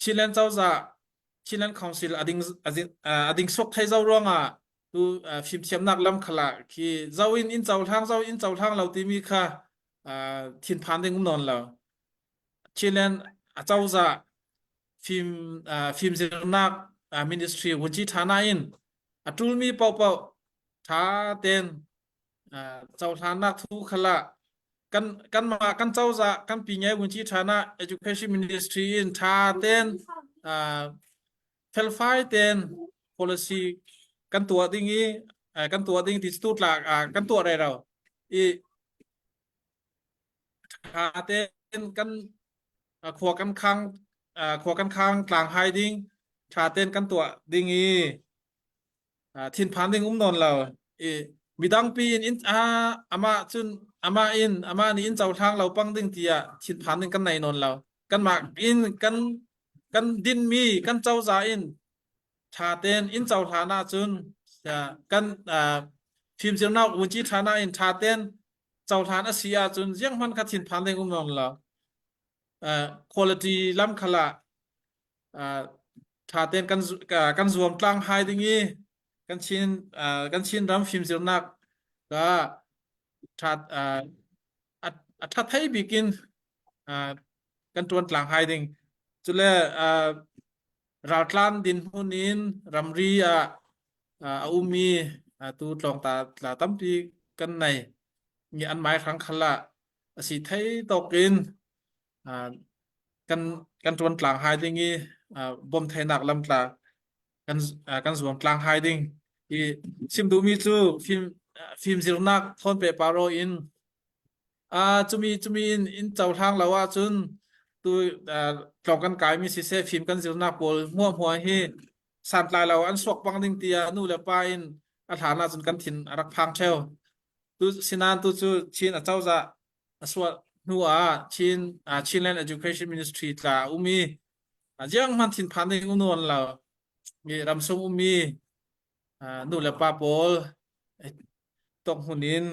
Chinland cozah Chinland Council ading ading sok thai zo ruangah tu fimthiamnak lam khala khi zo in in cohlang zo in cohlang lo timi kha thinphan ding um nawn lo Chinland acozah fim fimzirnak ministry wunci thana in a tulmi paohpaoh tha ten cohlannak thu khala kan kanmah kan cozah kan pi ngai wunci thana education ministry in tha ten felfai ten policy kan tuah ding i kan tuah ding ti tu tlak kan tuah re ro i tha ten kan khua kan khang khua kan khang tlang hai ding tha ten kan tuah ding i thinphan ding um nawn lo i midang pi in in amah cun amah in amah nih in cohlang lo pang ding tiah thinphan ding kan nei nawn lo kanmah in kan kan dinmi kan cozah in ṭha tein in cohlan ahcun kan fimzirnak vunci ṭha na in ṭha tein cohlan a si ahcun zianghman kha thinphan ding um nawn lo quality lam khala ṭha tein kan kan zuam tlang hai ding i kan Chin kan Chin ram fimzirnak ka ṭha a ṭha thei bik in kan ṭuan tlang hai ding cule raltlan dinhmun in ramri ah a ummi tu tlawng ta tla tampi kan nei mi an mai hrang khal ah a si thei tawk in kan kan ṭuan tlang hai ding i bawm theinak lam tla kan kan zuam tlang hai ding i chim duhmi cu fim fimzirnak thawn pe paro in cumi cumi in in cohlang lo ahcun tu tlawng kan kaimi siseh fim kan zirnak pawl hmuahhmuah hi santlai lo an suak pang ding tiah nu le pa in a hlan ahcun kan thin a rak phang theo tu sinan tu cu Chin acozah a suah hnu ah Chin Chinland Education Ministry tla a um i ziang hman thinphan ding um nawn lo mi ramsung ummi nu le pa pawl tok hmun in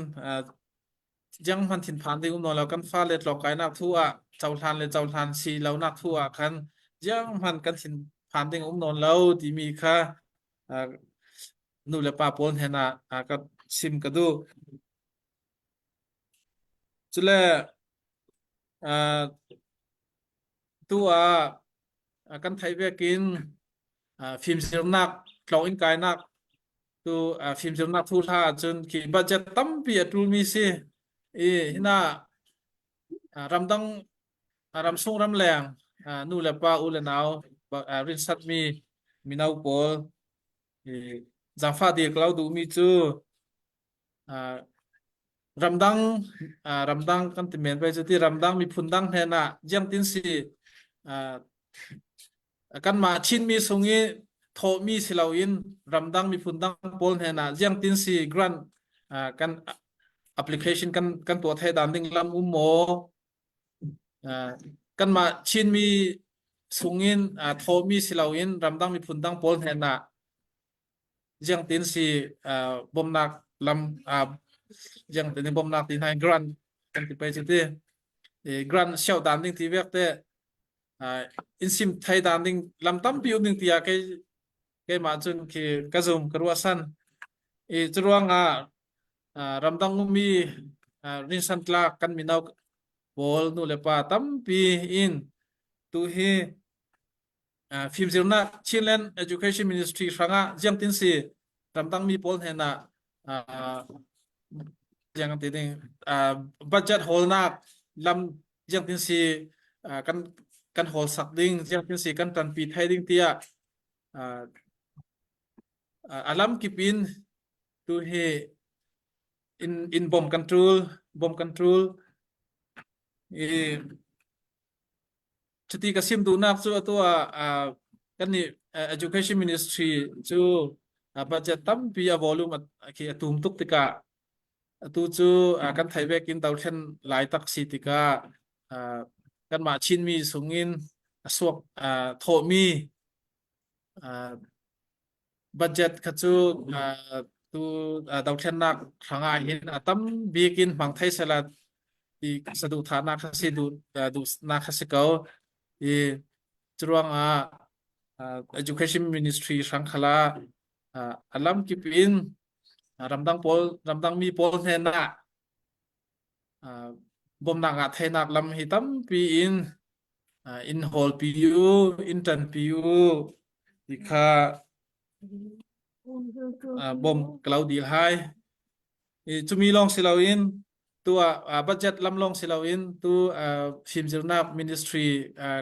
jiang hman thinphan ding um nawn lo kan fale tlawkainak thu ah cohlan le cohlan si lonak thu ah khan jiang hman kan thinphan ding um nawn lo timi kha nu le pa pawl hnen ah ka sim ka duh. Cule tu ah kan theih vekin fimzirnak tlawnginn kainak tu fimzirnak thu hla ahcun khi budget tampi a ṭulmi si i hina ramdang ramsung ramleng. nu le pa u le nau rinsatmi mino pawl zaangfah dil ka lo duhmi cu ramdang ramdang kan ti men vai cu ti ramdang miphun dang hnen ah jiangtin si kanmah Chinmi sung i thawhmi si loin ramdang miphun dang pawl hnen ah jiangtin si grant kan application kan kan tuah thai dan ding lam um maw kanmah Chinmi sungin thawhmi si loin ramdang miphun dang pawl hnen ah jiangtin si bawmnak lam jiangtin in bawmnak ti hna grant kan ti pei cu ti grant siau dan ding ti vek te in sim thai dan ding lam tampi um ding tiah kei keimah cun khi ka zum ka ruahsan i curuangah ramdang ummi rinsan tlak kan mino pawl nu le pa tampi in tu hi fimzirnak Chinland Education Ministry hrangah jiangtin si ramdang mi pawl hnen ah jiang ti ding budget hawlnak lam jiangtin si kan kan hawl sak ding jiangtin si kan tanpi thai ding tiah a lam kip in tu hi in in bom kan tul bom kan tul i Cuti ka sim duhnak cu atu ah kan nih Education Ministry cu budget tampi a volume khi a tum tuk tikah atu cu kan theih bek in dothlen lai tak si tikah kanmah Chinmi sungin a suak thawhmi budget kha cu tu dothlennak hrangah hin a tam bik in hmang thei sela ti saduhthahnak kha si duh duhnak kha si ko i curuangah education ministry hrang khala a lam kip in ramdang pawl ramdang mi pawl hnen ah bawmnak ah theinak lam hi tampi in in hawlpi u in ṭanpi u ti kha bawm ka lo dil hai i cumi lawng si loin tu ah budget lam lawng si loin tu fimzirnak ministry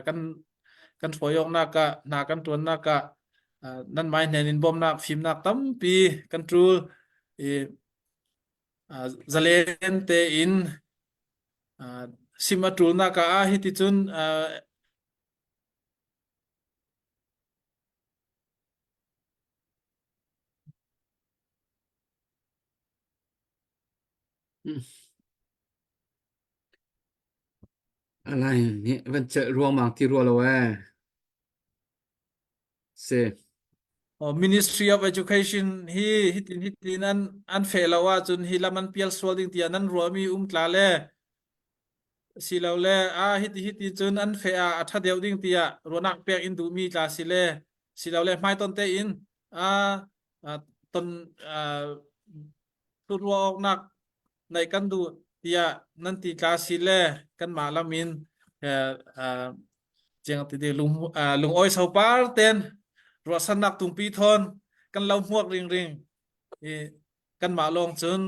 kan kan hruaiawknak ah hna kan ṭuannak ah nan mai hnen in bawmnak fimnak tampi kan ṭul i zalen tein sim a ṭulnak ah hiti cun Alai nih van celh ruangmang ti rua lo ee. Si. Ministry of Education hi hitin hitin an an feh lo ahcun hi lam an pial sual ding tiah nan ruahmi um tla le silole a hiti hiti cun an feh ah a ṭha deuh ding tiah ruahnak pek in duhmi tla si le silole hmaiton tein a ton ruah awknak naih kan duh tiah nan ti tla si le kanmah lam in chiang ti lung lungawi sopar ten ruahsannak tungpi thawn kan lo hmuak ringring i kanmah lawng cun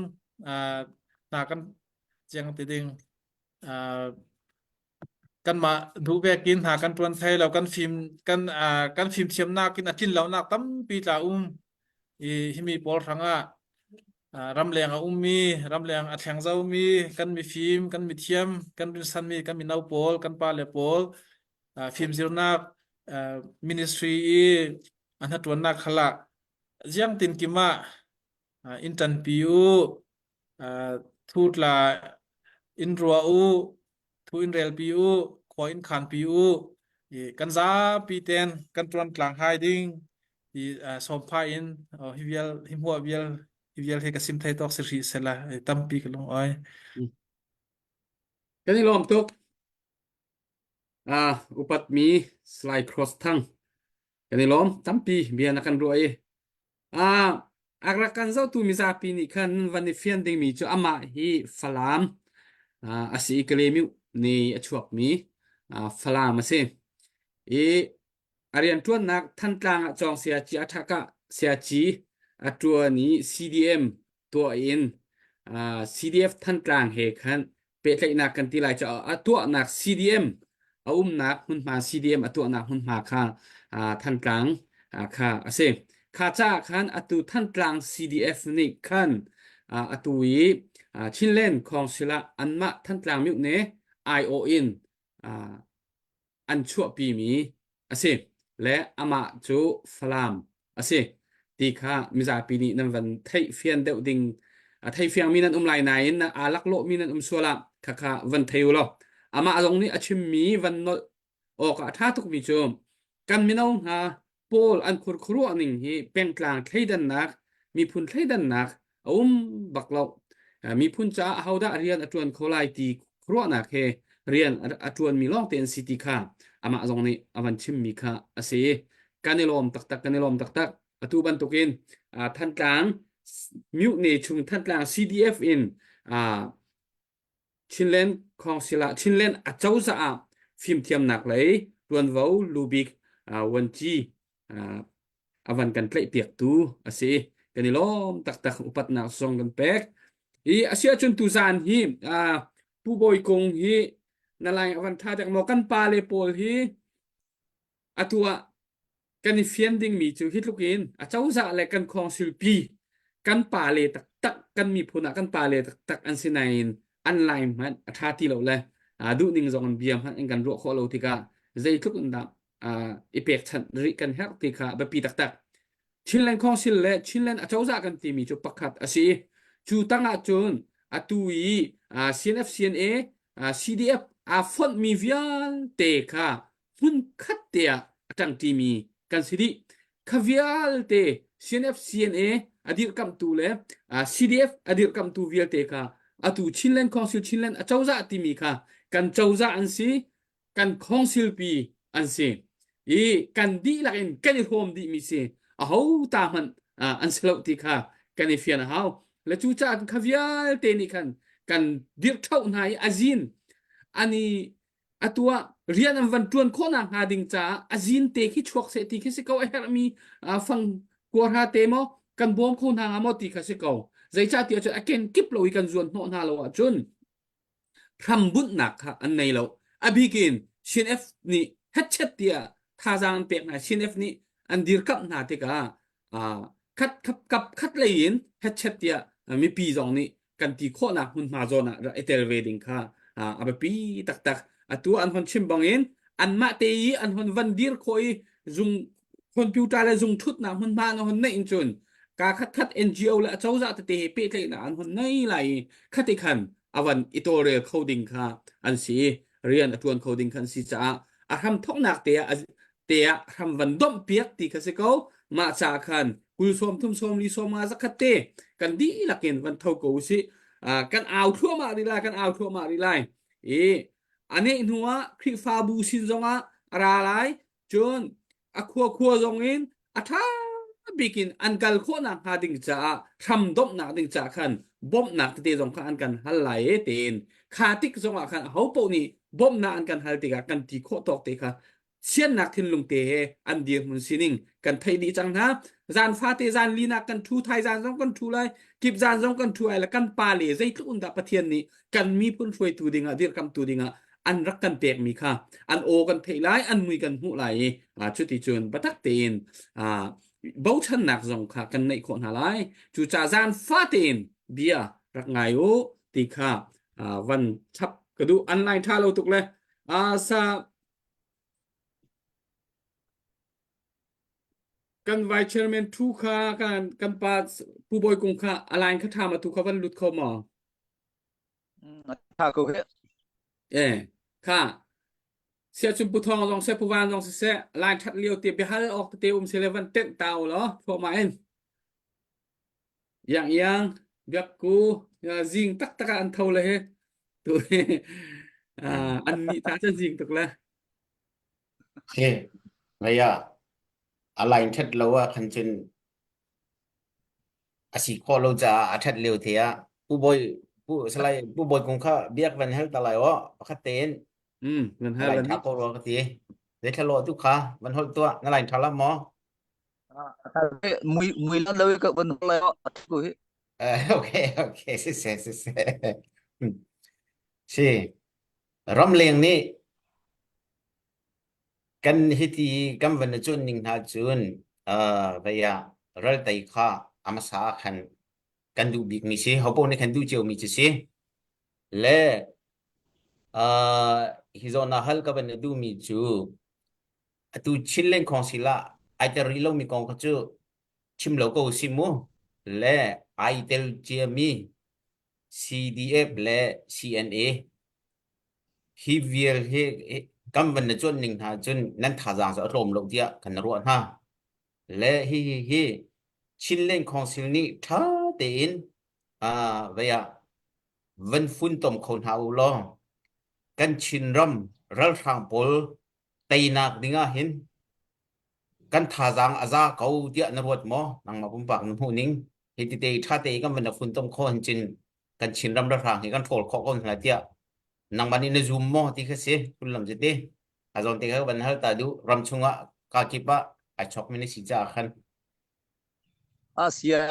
hna kan chiang ti ding kanmah duh vekin hna kan ṭuan thai lo kan fim kan kan fimthiamnak in a tlin lonak tampi tla um i himi pawl hrangah ramleng a ummi ramleng a thleng zomi kan mifim kan mithiam kan rinsanmi kan mino pawl kan pale pawl fimzirnak ministry i a hnaṭuannak khala ziang tin kim ah in ṭanpi u thu tla in rua u thu in relpi u khua in khanpi u i kan zapi ten kan ṭuan tlang hai ding ti sawmpha in hi vial hi hmuah vial hi vial hi ka sim thei tawk si hrih sela tampi ka lung oi Kan i lawm tuk. Ah, upatmi Sly Cross Thang. Kan i lawm tampi bia na kan ruah i Ah, a rak kan zohtu mizapi nih khan van i fian dingmi cu amah hi Falam ah, a si i Kalemiu ni a chuakmi ah, Falam a si. I a rianṭuannak Thantlang ah cawng siaci a ṭhakah siaci a ṭuan i CDM tuah in ah, CDF Thantlang he khan pehtlaihnak kan ti lai caah a tuahnak CDM. A umnak hmunhma CDM a tuahnak hmunhma kha Thantlang kha a si. Kha caah khan atu Thantlang CDF nih khan atu i Chinland Council ah anmah Thantlang myone aiawh in an chuahpimi a si le amah cu Falam a si ti kha mizapi nih nan van theih fian deuh ding a thei fiangmi nan um lai nain aa laklawhmi nan um sual ah khakha van thei u law amah zong nih a chimmi van nolh awk ah a ṭha tukmi cu kan mino hna pawl an khurkhuruah ning hi pengtlang thleidannak miphun thleidannak a um bak lo. Miphun caah ahodah rian a ṭuan kho lai ti khuaruahnak he rian a ṭuanmi lawngte an si ti kha amah zong nih a van chimmi kha a si. Kan i lawm taktak, kan i lawm taktak. Atu bantukin Thantlang Myone chung Thantlang CDF in Chinland Council ah Chinland acozah ah fimthiamnak lei tuanvo lubik vuanci a van kan tlaihpiaktu a si. Kan i lawm taktak upatnak zong kan pek. I a si ahcun tuzaan hi Pu Bawi Kung hi na lai a van tha dek maw kan pa le pawl hi atu ah kan i fian dingmi cu hi tluk in acozah le kan council pi kan pa le taktak kan miphun ah kan pa le taktak an si nain an lai hmanh a ṭha ti lo le duh ning zong in bia hmanh in kan ruah khawh lo tikah zeitluk in dah i pekchanh rih kan herh ti kha biapi taktak. Chinland Council le Chinland acozah kan timi cu pakhat a si. Cu tangah cun atu i CNF CNA CDF aa fonhmi vialte kha hmunkhat te ah a ṭangṭimi kan si dih. Kha vialte CNF CNA a dirhkamhtu le CDF a dirhkamhtu vialte kha atu Chinland Council Chinland acozah timi kha kan cozah an si kan council pi an si i kan dihlak in kan i hrawm dihmi si aho ta hmanh an si lo ti kha kan i fian a hau le cu caah kha vialte nih khan kan dirh ṭhoh hna i azin ani atu ah rian an van ṭuan khawhnak hnga ding caah azin te khi chuak seh ti khi si ko a herhmi fang kuarha te maw kan bawm kho hna hnga maw ti kha si ko zeicah ti ahcun a ken kip lo i kan zuan hnawh hna lo ahcun hrambunhnak kha an nei lo. A bik in CNF nih hetchet tiah thazaang an pek hna. CNF nih an dirkamh hna tikah khat kap khat lei in hetchet tiah mipi zong nih kan ti khawhnak hmunhma zawn ah rak i tel ve ding kha a biapi taktak. Atu an hon chim bangin anmah te i an hon van dir khawh i zung computer le zung thutnak hmunhma an hon neih in cun ka khat khat NGO le acozah tete he pehtlaihnak an hon nei lai i khati khan avan i tawlrel kho ding kha an si i rian a tuan kho ding kha an si caah a hram thoknak te ah te ah hram van domh piak ti kha si ko mah ca khan kul sawm thum sawm li sawm nga zakhat te kan dihlak in van tho ko usih kan au thluahmah rih lai kan au thluahmah rih lai i a neh hnu ah Khrihfabu sin zongah a ra lai Cun a khua khua zong in a ṭha bik in an kal khawhnak hnga ding caah hram domhnak ding caah khan bawmhnak tete zong kha an kan hal lai e tiin kha tik zongah khan aho paoh nih bawmhnak an kan hal tikah kan ti khawh tawk te kha siannak thinlung te he an dirhmun sining kan theih dih cang hna zan fate zan linak kan ṭhu thai zan zong kan ṭhu lai kip zan zong kan ṭhu ai le kan pa le zeitluk in dah Pathian nih kan miphun hruaitu dingah dirkamtu dingah an rak kan pekmi kha an aw kan theih lai an mui kan hmuh lai i cuti cun biatak tein bochannak zong kha kan neih khawh hna lai cucaah zan fa tein bia rak ngai u ti kha van chap ka duh online tha lo tuk le sa kan vice chairman thu kha kan kan pa pu bawi kung kha aline kha tha ma tu kha van lut kho maw Tha ko he. Eh, kha siachun pu thong zong seh pu van zong siseh line that lio te biahal awk te um sele van tenh tau lo thoma in yang yang biak ku zing tak tak an tho le he tu an ni ta cha zing tuk le He laya a line that lo ah khan cun A si khawh lo caah a ṭhat lio te ah Pu Bawi Pu Salai Pu Bawi Kung kha biak van hal ta lai aw pakhat tein Mm, van na hal lain van ṭha ko rua ka ti. Zeithla lawh tu kha van holh tuah na lain ṭha la maw? Mui mui lan lo ka van lai ko hi. Eh, okay okay si se si se. Hmm. Si ramleng nih. Kan hiti kan van i cuanh ning hna cun uh, vei ah raltei kha a hmasa ah khan kan duh bikmi si hopo nih khan duh ciomi cu si. Le uh, hi zawn ah hal ka van i duhmi cu atu Chinland Council ah ai tel rih lomi kong kha cu chim lo ko si mu. Le ai tel ciami CDF le CNA hi vial hi kan van na cuanh ning hna cun nan thazaang cu a tlawm lo tiah kan ruah hna. Le hi hi hi Chinland Council nih ṭha tein uh, vei ah van funtom kho hna u law kan Chinram ralhrang pawl teinak ding ah hin kan thazaang a za ko tiah na ruat maw? Nangmah pumpak na hmuh ning hi tete ṭha tein kan van na funtom kho hin cun kan Chinram ralhrang hi kan ṭhawl khawh ko hna tiah nangmah nih na zum maw ti kha si sullam cu ti a zawn te kha van hal ta duh ram chungah ka kip ah ai chok mi na si caah khan Asia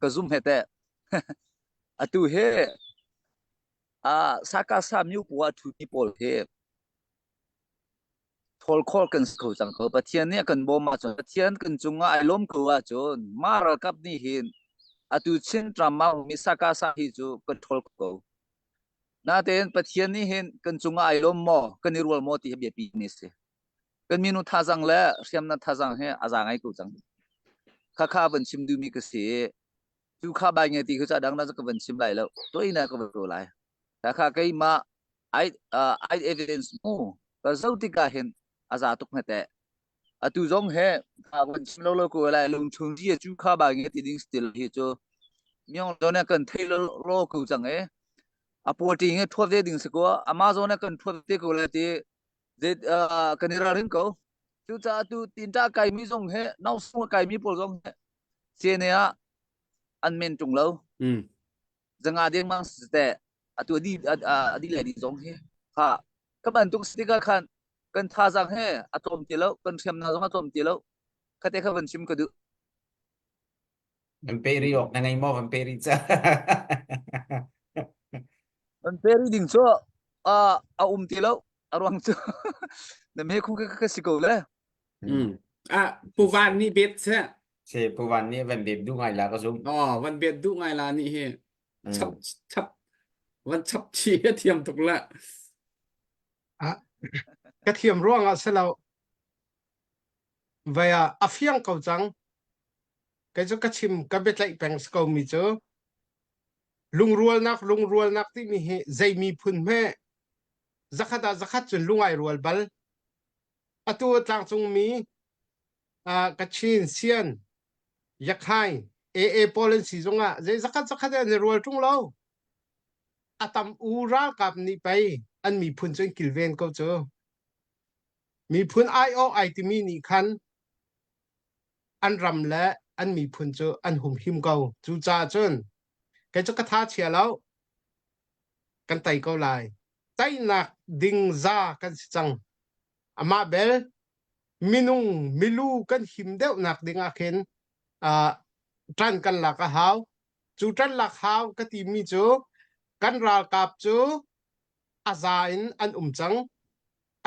ka zum he te atu he a saka sa myu puwa thu ti pawl he Thawl khawl kan si kho cang ko. Pathian nih a kan bawm ahcun, Pathian kan cungah ai lawm ko ahcun, mah ralkap nih hin atu Chin ram ah ummi sakasa hi cu kan ṭhawl ko. Natein Pathian nih hin kan cungah ai lawm maw, kan i rual maw ti hi biapi mi a si. Kan minu thazang le hriamnam thazang hi a za ngai ko cang. Khakha van chim duhmi ka si. Cu kha bai nge ti khu ca dang na ka van chim lai lo. Toi na ka van ro lai. Khakha keimah ai uh, ai evidence mu ka zo tikah hin a za tuk hme teh. Atu zong he kha van chim lo lo ko lai lung chung ji chu kha ba nge ti ding still hi chu myong lo na kan thei lo lo ko chang e a poti nge thuat ve ding se ko amazon na kan thuat te ko lai ti ze kan i ralrin ko cu caah tu tinta kai mi zong he nau sung kai mi pawl zong he CNA ah an men tung lo Mm. zanga deng mang te atu adi adi le di zong hi kha ka bantuk sticker khan kan thazang he a tlawm ti lo kan hriamna zong a tlawm ti lo khate kha van chim ka duh Van pe ri ok na ngei maw van pe ri ca. Van pe ri ding cu a a um ti lo a ruang cu na me khu ka ka si ko le Mm. Ah, Pu Van nih bet seh. Se Pu Van nih van bet duh ngai la ka zum. Oh, van bet duh ngai la nih hi. Chap chap van chap chi a thiam tuk la. Ah, ka thiam ruang ah selo vai ah a fiang ko cang. Kei cu ka chim ka biatlaih peng si ko mi cu lungrualnak lungrualnak timi hi zei miphun hme zakhat ah zakhat cun lungai rual bal atu tlangcungmi uh, Kachin, Sian, Yakhai, AA pawl an si zongah zei zakhat zakhat an i rual ṭung lo. A tam u ralkap nih pei an miphun cu an kilven ko cu. Miphun aiawh ai timi nih khan an ram le an miphun cu an humhim ko. Cucaah cun kei cu ka tha chia lo. Kan tei ko lai. Teinak ding za kan si cang. Amah bel minung milu kan him deuhnak ding ah khin uh, ṭan kan lak a hau. Cu ṭan lak hau ka timi cu kan ralkap cu a za in an um cang.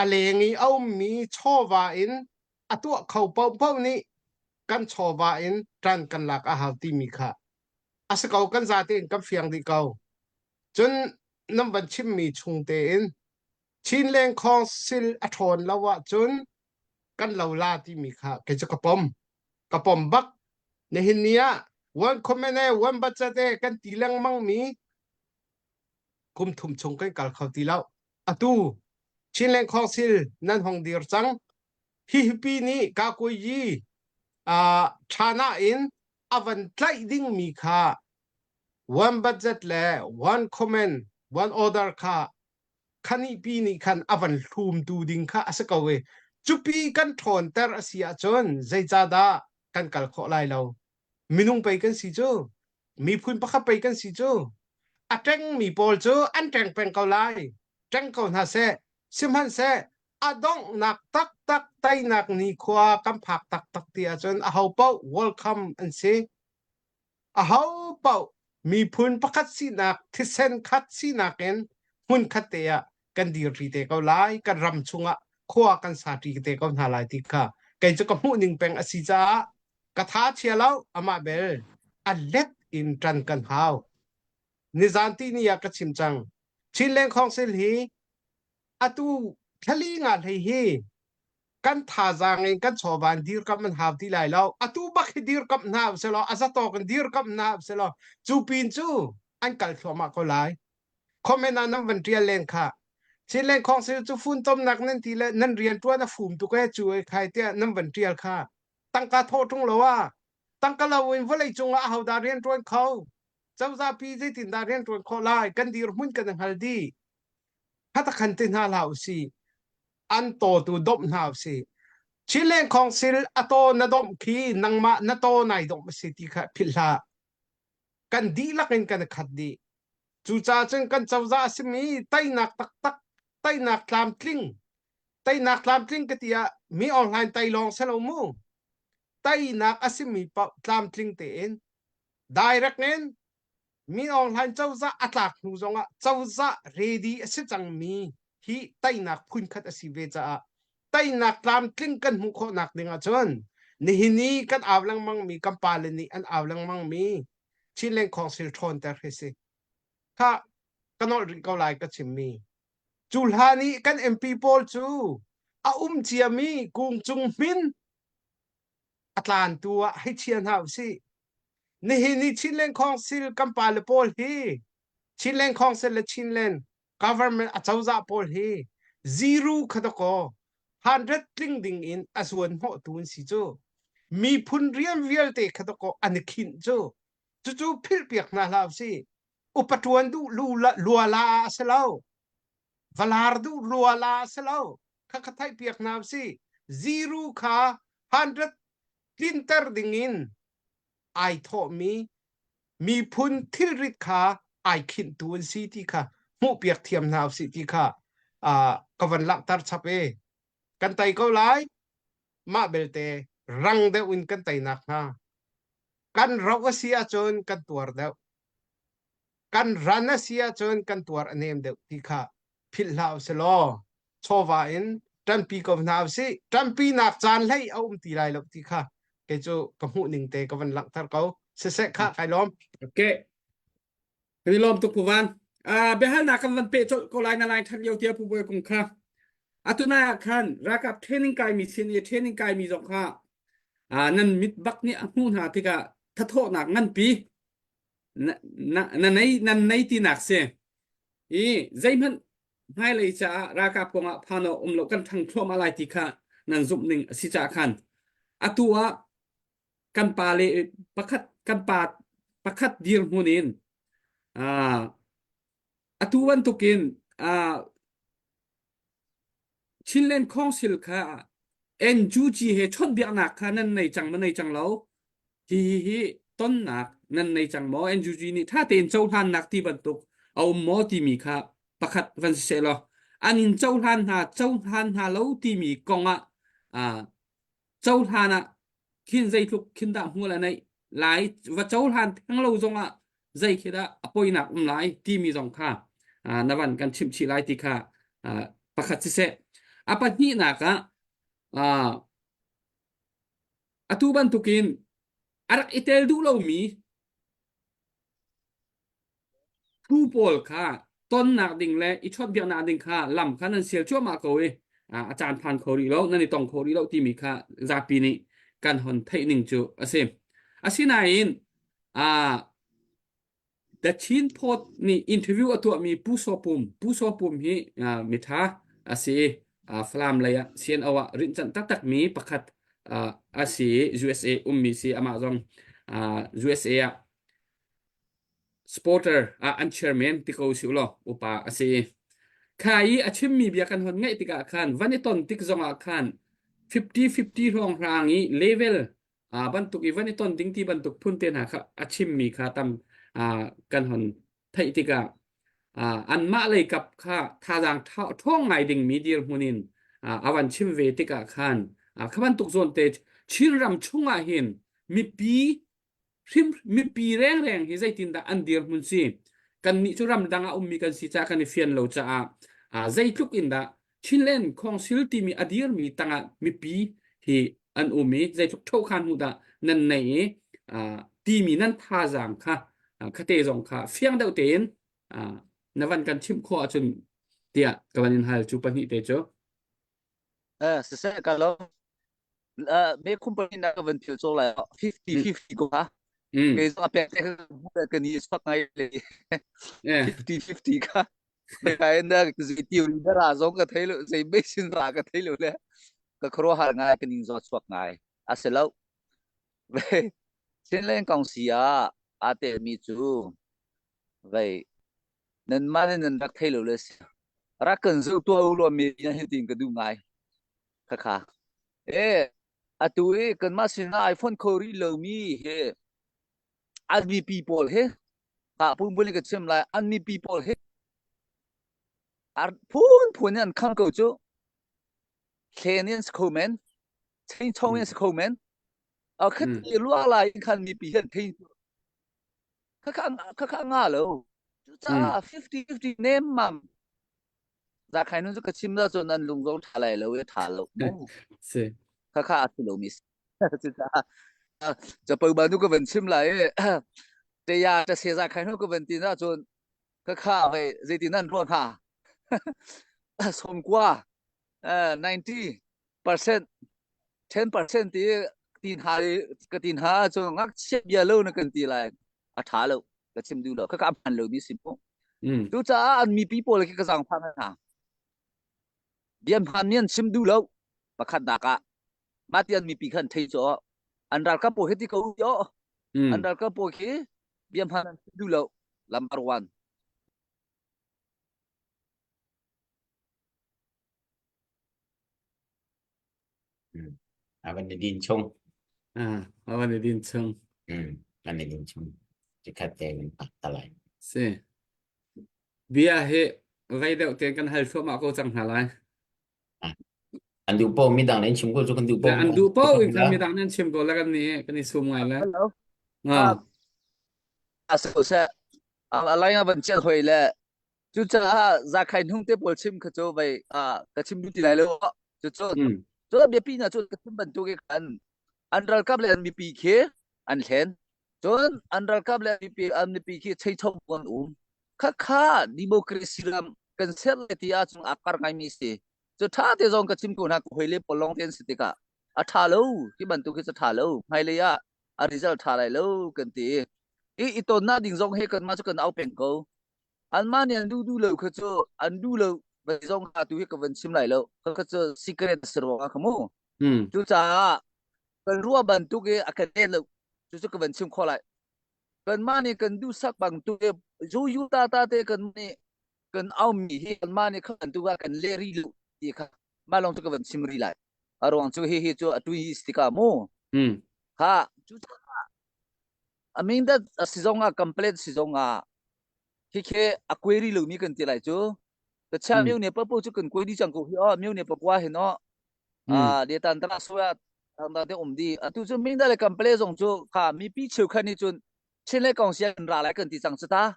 A leng i a ummi chawva in a tuah kho paohpaoh nih kan chawva in ṭan kan lak a hau timi kha a si ko kan zate in kan fiang dih ko. Cun nan van chimmi chung tein Chinleng Council a ṭhawn lo ahcun kan lo la timi kha kei cu ka pom. Ka pom bak. Nihin ni ah one comment e one budget e kan ti lengmang mi kum thum chung kan kal kho ti lo. Atu Chinland Council nan hong dir cang. Hihi nih Kakuyi uh, China in a van tlaih dingmi kha one budget le one comment one order kha khanipi nih khan a van hlumtu ding kha a si ko i cupi kan ṭhawnter a si ahcun zeicahdah kan kal khawh lai lo minung pei kan si cu miphun pakhat pei kan si cu a ṭengmi pawl cu an ṭeng peng ko lai ṭeng ko hna seh sihmanhseh a donghnak taktak teinak nikhua kan phak taktak ti ahcun aho paoh welcome an si aho paoh miphun pakhat sinak thisen khat sinak in hmun khat te ah kan dirpi te ko lai kan ram chungah. Khua kan sa ṭi te ko hna lai ti kha kei cu ka hmuh ning peng a si caah ka tha chia lo amah bel a let in ṭan kan hau. Nizan ti ni ah ka chim cang. Chinland Council hi atu thlali nga hlei hi kan thazaang in kan chawva in dirkamh an hau ti lai lo. Atu bak hi dirkamh hna usih a zatawk in dirkamh hna usih law cu pin cu an kal thluahmah ko lai. Comment ah nan van ṭial len kha. Chinland Council cu funtomnak nan ti le nan rianṭuan a fum tuk ee cu ei khai tiah nan van ṭial kha. Tangka thawh ṭung lo ah tangka lo in vawleicung ah ahodah rianṭuan kho? Cozah pi zeitindah rianṭuan khawh lai? Kan dirhmun kan i hngal dih. Khatakhan ti hna hlah usih. An taw tu domh hna usih. Chinland Council a taw na domh khi nangmah na taw nai domh a si ti kha philh hlah. Kan dihlak in kan i khat dih. Cucaah cun kan cozah a simi teinak taktak, teinak tlamtling, teinak tlamtling ka ti ah mi online tei lawng si lo mu. Teinak a simi paoh tlamtling tein direct in Min Aung Hlaing cozah a tlak hnu zongah cozah ready a si cangmi hi teinak phunkhat a si ve caah teinak tlamtling kan hmuh khawhnak ding ahcun nihin i kan au lengmangmi kan pale nih an au lengmangmi Chinland Council ṭhawnter hi si. Kha ka nolh rih ko lai ka chimmi. Cu hlan i kan MP pawl cu a um ciami kung cung hmin a tlantu ah hei chia hna usih. Nihin i Chinland Council kan pale pawl hi Chinland Council le Chinland government acozah pawl hi zero kha dakaw 100 tling ding in a zuan hnawhtu an si cu. Miphun rian vialte kha dakaw an i khinh cu. Cucu philhpiak hna hlah usih. Upa ṭuan duh luala a si lo. Valar duh luala a si lo. Kha kha theihpiak hna usih. Zero kha 100 tlinter ding in ai thawhmi miphun thilrit kha ai khinhtu an si ti kha hmuhpiak thiam hna usih ti kha ka van langhter chap e kan tei ko lai mah belte rang deuh in kan teinak hnga kan roh a si ahcun kan tuar deuh kan ran a si ahcun kan tuar a nem deuh ti kha philh hlah usih law chawva in ṭanpi ko hna usih ṭanpinak caan hlei a um ti lai lo ti kha kei cu ka hmuh ning te ka van langhter ko siseh kha kai lawm Okay. Kan i lawm tuk Pu Van. Uh, biahalnak kan van peh colh ko lai na lai ṭhat lio tia Pu Bawi Kung kha. Atu nai ah khan ralkap training kai mi sin i training kai mi zong kha uh, nan mit bak nih a hmuh hna tikah thathawhnak nganpi na, na, na nei nan nei tinak si. I zeihmanh hmailei caah ralkap kongah phan awk um lo kan ṭhang thluahmah lai ti kha nan zumh ning a si caah khan atu ah kan pa le pakhat kan pa pakhat dirhmun in uh, atu bantukin uh, Chinland Council kha NUG he chawnhbiaknak kha nan nei cang ma nei cang lo hi hi hi tonnak nan nei cang maw NUG nih ṭha tein cohlannak ti bantuk a um maw timi kha pakhat van si seh law an in cohlan hna cohlan hna lo timi kong ah uh, cohlan ah khin zeitluk khin dah hmual a neih lai va cohlan theng lo zongah zei khi dah a poinak um lai timi zong kha na van kan chimh chih lai ti kha pakhat siseh a pahnihnak ah atu bantukin a rak i tel duh lomi Phu pawl kha tonnak ding le i chawnhbiaknak ding kha lam kha nan sial cuahmah ko i a caan phan kho rih lo, nan i tong kho rih lo timi kha zapi nih kan hon theih ning cu a si. Asinain uh, The Chin Post nih interview a tuahmi Pu Saw Pum, Pu Saw Pum hi uh, mitha a si i uh, Falam lei ah CNO ah rinhcanh taktakmi pakhat uh, a si i USA ummi si amah zong uh, USA ah supporter ah an chairman ti ko si law upa a si kha i a chimmi bia kan hon ngaih tikah khan van i ton tik zongah khan 50-50 hrawng hrang i level uh, bantuk i van i ton ding ti bantuk phun te hna kha a chimmi kha tam uh, kan hon theih tikah uh, anmah lei kap kha thazaang ṭhawng ngai dingmi dirhmun in uh, a van chim ve tikah khan uh, kha bantuk zawn te Chinram chungah hin mipi hrim mipi rengreng hi zeitindah an dirhmun si kannih cu ramdang ah ummi kan si caah kan i fian lo caah zeitluk in dah. Chinland Council timi a dirmi tangah mipi hi an um i zeitluk ṭhokhan hnu dah nan nei i timi nan thazaang kha khate zong kha fiang deuh tein na van kan chimh khawh ahcun tiah ka van in hal cu pahnih te cu. Eh, siseh ka lo me company na ka van phil cawk lai 50 50 ko ha. Kei zong a pek te ka ni chuak ngai le 50 50 ka. Kai na zei theory na ra zong ka thei lo zei medicine ra ka thei lo le ka khuaruahhar ngai ka ning zaw chuak ngai a si lo. Chinland kong si ah aa telmi cu vei nanmah nih nan rak thei lo le si rak kan zoh tuah u law mi na hi tin ka duh ngai khakha e atu i kanmah sinah iPhone kho rih lomi hi an mipi pawl hi ha pun in ka chim lai an mipi pawl hi ar phun phun in an kham ko cu thlen in si kho men chain chong in si kho men a khat i lua lai in khan mipi hian thei khakha khakha nga lo cucaah 50 50 nem mam za khai nun cu ka chim la cun an lung zong tha lai lo i tha lo mu si khakha a si lo mi cucaah capo ba nu ka van chim lai i te ya ta se za khai nu ka van ti na cun khakha hei zeitin nan ruah hnga som kwa 90 percent 10 percent ti tin ha ka tin ha cu ngakchia bia lo na kan ti lai a tha lo ka chim duh lo ka ka hman lo mi si mu cucaah an mipi pawl khi ka zang phang hna bia hman mi an chim duh lo pakhat nak ah mah ti an mipi khan thei cho an ralkap pawl hi ti ko yo an ralkap pawl khi bia hman an chim duh lo number one A van i din chung. Ah, a van i din chung. Mm, van i din chung. Cikhat te van pak ta lai. Si. Bia hi rei deuh te kan hal thluahmah ko cang hna lai. An duh po mi dang nan chim ko cu kan duh po. An duh po in khan mi dang nan chim ko la kan ni kan i sum ngai la. Hello. Ah. A so se a lai nga van chiat hoi le Cucaah Zakhai hnung te pawl chim kha cu vei ka chim duh ti lai lo. Cucu cu biapi hna cu ka chim bantuk i khan an ralkap le an mipi khi an hlen. Cun an ralkap le mipi an mipi khi cheichom an um. Khakha democracy ram kan ser le ti ahcun a kar ngaimi si. Cu ṭha te zong ka chim ko hna ka hoi le pawl lawng te an si tikah a ṭha lo hi bantuk hi cu ṭha lo hmailei ah a result ṭha lai lo kan ti. I i tonnak ding zong he kanmah cu kan au peng ko. Anmah nih an duh duh lo kha cu an duh lo va zong kha tu hi ka van chim lai lo. Kha cu secret a si ruangah kha mu. Mm. Cucaah kan ruah bantuk i a kan let lo. Cucu ka van chim khawh lai. Kanmah nih kan duhsak bantuk i zu yu ta ta te kan nih kan aumi hi kanmah nih kha bantuk ah kan leh rih lo ti kha mah lawng cu ka van chim rih lai. A ruang cu hi hi cu a tui hi si tikah mu. Mm. Ha cucaah a min dat a si zong ah complaint si zong ah Khikhe a query lomi kan ti lai cu. Ka chia Mm. myo ne papo cu kan query cang ko hi o myo ne pakua hin o Mm. a de tan tara soya tang ta te um di atu cu mingda le kample zong cu kha mipi cheukhat nih cun chin le kong sia an ra lai kan ti cang cu ta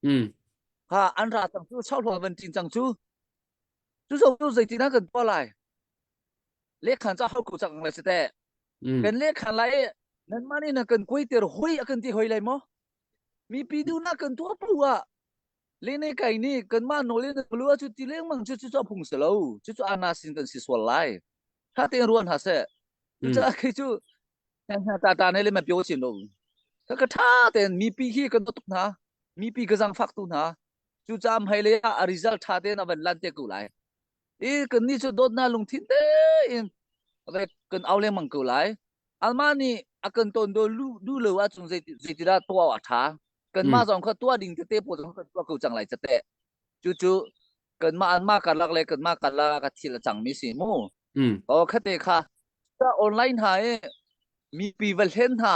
Mm. kha an ra cang cu chau hluan van tin cang cu cu zong cu zeitin ah kan tuah lai lekhan ca hau ko cang lai si teh Mm. kan lekhan lai nan mah nih na kan kuai ter hoi a kan ti hoi lai maw Mipi duhnak kan tuah paoh ah lene kai nih kanmah nawl in lu cu ti lengmang cu cu a phung si lo. Cucu ana sin kan si sual lai. Tha tein ruan hna seh. Cucaah khi cu ta ta ne le ma pio chin lo. Ka ka tha tein mipi hi kan tuk hna. Mipi ka zangfak tu hna. Cucaah hmai le ah a result tha tein a van lan te ko lai. I kan ni cu dawtnak lungthin tein kan au lengmang ko lai. Alma nih a kan ton do lu du lo ahcun zeitidah tuah a ṭha. Kanmah zong kha tuah ding tete pawl zong kan tuah ko cang lai cate. Cucu kanmah anmah karlak le kanmah karlak ah thil a cangmi si mu. O khate kha online ha e mipi va hlen hna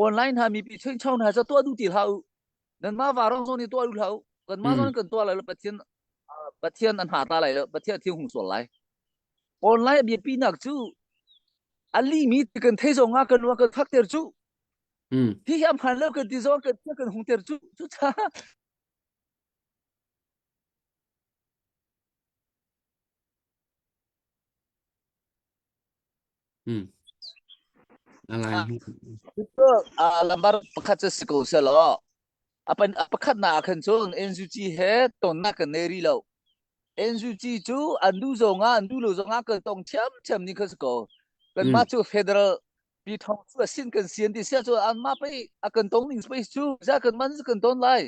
online ha mipi chengchong hna cha tuah duh ti hlah u. Nanmah varong zong nih tuah duh hlah u. Kanmah zong nih kan tuah lai lo Pathian Pathian an ha ta lai lo Pathian thil hung sual lai. Online biapi nak cu a limi ti kan thei zong ah kan ruah kan fak ter cu Mm. hi hi hman lo kan ti zong kan kan hung ter cu cu cha Hmm. Alai. Cu lambar pakhat cu si ko selaw apan pakhat na khan cun NUG he tonnak kan nei rih lo. NUG cu an duh zong ah an duh lo zong ah kan tong thiam thiam ni kha si ko. Kanmah cu federal pi thong cu a sin kan sian ti sia cu anmah pei a kan tong ning space cu za kan man kan ton lai.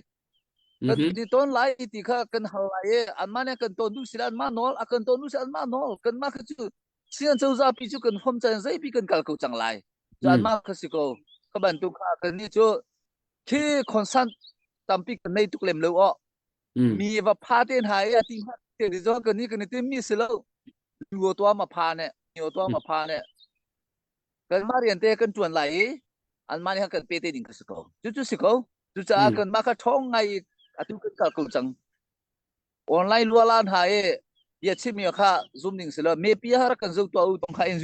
Kan ni ton lai ti kha kan hal lai i anmah nih kan ton duh si le anmah nawl a kan ton duh si anmah nawl kanmah kha cu sian cozah pi cu kan hom cang zeipi kan kal ko cang lai. Cu anmah kha si ko. Kha bantuk kha kan nih cu khi concern tampi kan nei tuk lem lo aw. Mi va pha te hna i a ti hna te ri zong kan nih kan i tim mi si lo. Lu tua ma pha ne, mi tua ma pha ne. Kanmah rian te kan ṭuan lai i anmah nih kan pe te ding kha si ko. Cucu si ko. Cucaah kanmah kha ṭhawng ngai i atu kan kal ko cang. Online luala hna i bia chimmi kha zum ding si lo. Mepi har kan zo tuah u tong kha in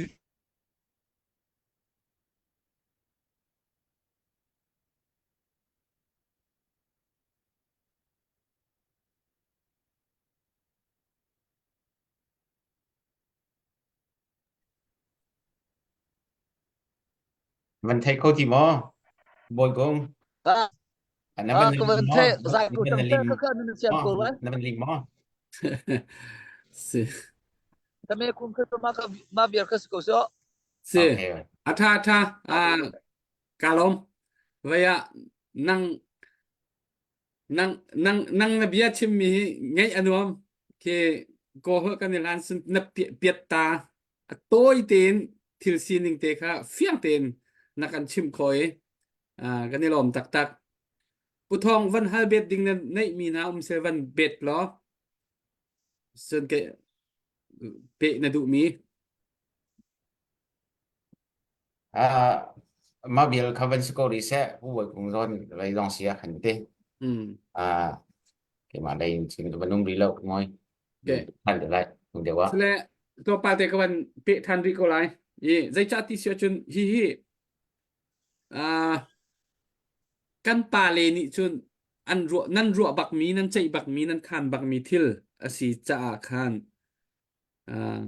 Van thei kho ti maw? Bawi Kung. Ah, Na van ka van the zai ko tang te ka ka nan siam ko lai. Na van ling maw? Si. Tame kum kha ma ka ma biar ka ko so. Si. A tha tha a kalom. Vaya nang Nang nang nang na bia chimmi hi ngaih a nuam. Khi ko ho kan i hlan sun na piat ta a tawi tein thil sining te kha fiang tein na kan chim kho i kan i lawm taktak. Pu Thawng van hal bet ding na neih mi hna um se van bet law sun ke pe na duh mi. Ah, mah bial kha van si ko rih seh, Pu Bawi Kung zawn lei zong si ah khan ti. Mm. Ah, keimah lei in cun van um rih lo ngoi. Okay. Than deuh lai, hung deuh ah. Sile tlawmpal te ka van peh than rih ko lai. I zeicah ti si ahcun hi hi ah kan pa le nih cun an ruah nan ruah bakmi nan ceih bakmi nan khan bakmi thil a si caah khan ah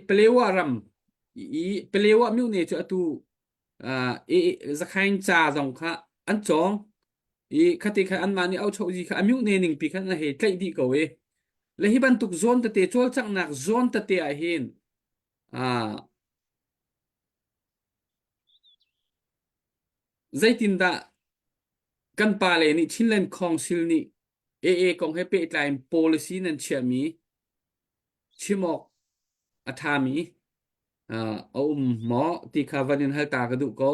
Palewa ram i Palewa myone cu atu Zakhain ca zong kha an cawng i khati kha anmah nih auchozi kha a myone ningpi khan a hei tlaih dih ko i le hi bantuk zawn tete cawlcanghnak zawn tete ah hin zeitindah kan pale nih Chinland Council nih AA kong he pehtlai in policy nan chiahmi chim awk a ṭhami a um maw ti kha van in hal ta ka duh ko.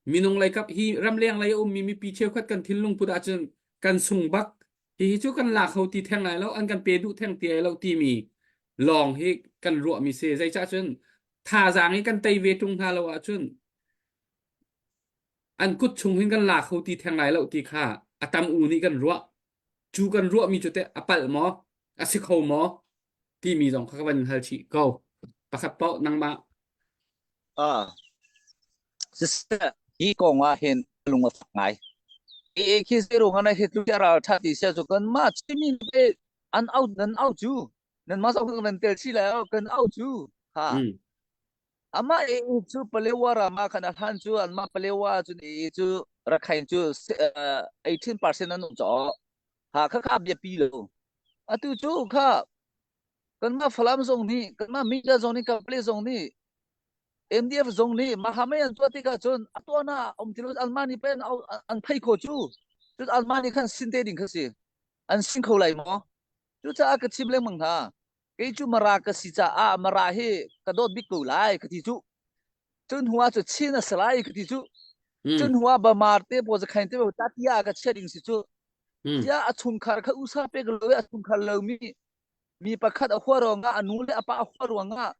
Minung lei kap hi ramleng lei a ummi mipi cheukhat kan thinlung put ahcun kan sung bak. Hihi cu kan la kho ti theng lai lo, an kan pe duh theng ti ai lo timi lawng hi kan ruahmi si. Zeicah cun thazaang i kan tei ve ṭung hna lo ahcun an kut chung hin kan la kho ti theng lai lo ti kha a tam u nih kan ruah. Cu kan ruahmi cu teh a palh maw? A si kho maw? Timi zong kha ka van hal chih ko. Pakhat paoh nangmah. Ah, siseh, hi kong ah hin lung a fak ngai. AA khi zero ngana hi tlu ral tha ti sia cu kan ma chimi te an out nan out cu nan ma zong nan tel chi lai kan out cu ha Mm. Amah AA cu Palewa ram ah khan a hlan cu anmah Palewa cun AA cu Rakhine cu 18% an um caw. Ha kha kha biapi lo. Atu cu kha kanmah Falam zong nih kanmah media zong nih Kaple zong nih MDF zong nih Mahamay an tuah tikah cun a tuahna um ti lo anmah nih pen an phei kho cu cun anmah nih khan sin te ding kha si an sin kho lai maw cucaah ka chim lengmang hna Kei cu Mara ka si caah Mara hi ka dawt bik ko lai ka ti cu. Cun hnu ah cu Chin a si lai ka ti cu. Mm. Cun hnu ah Bamar te pawl zakhain te pawl tatia ka chia ding si cu. Mm. Tiah a chungkhar kha usa pek lo i a chungkhar lomi mi pakhat a hua ruangah a nu le a pa a hua ruangah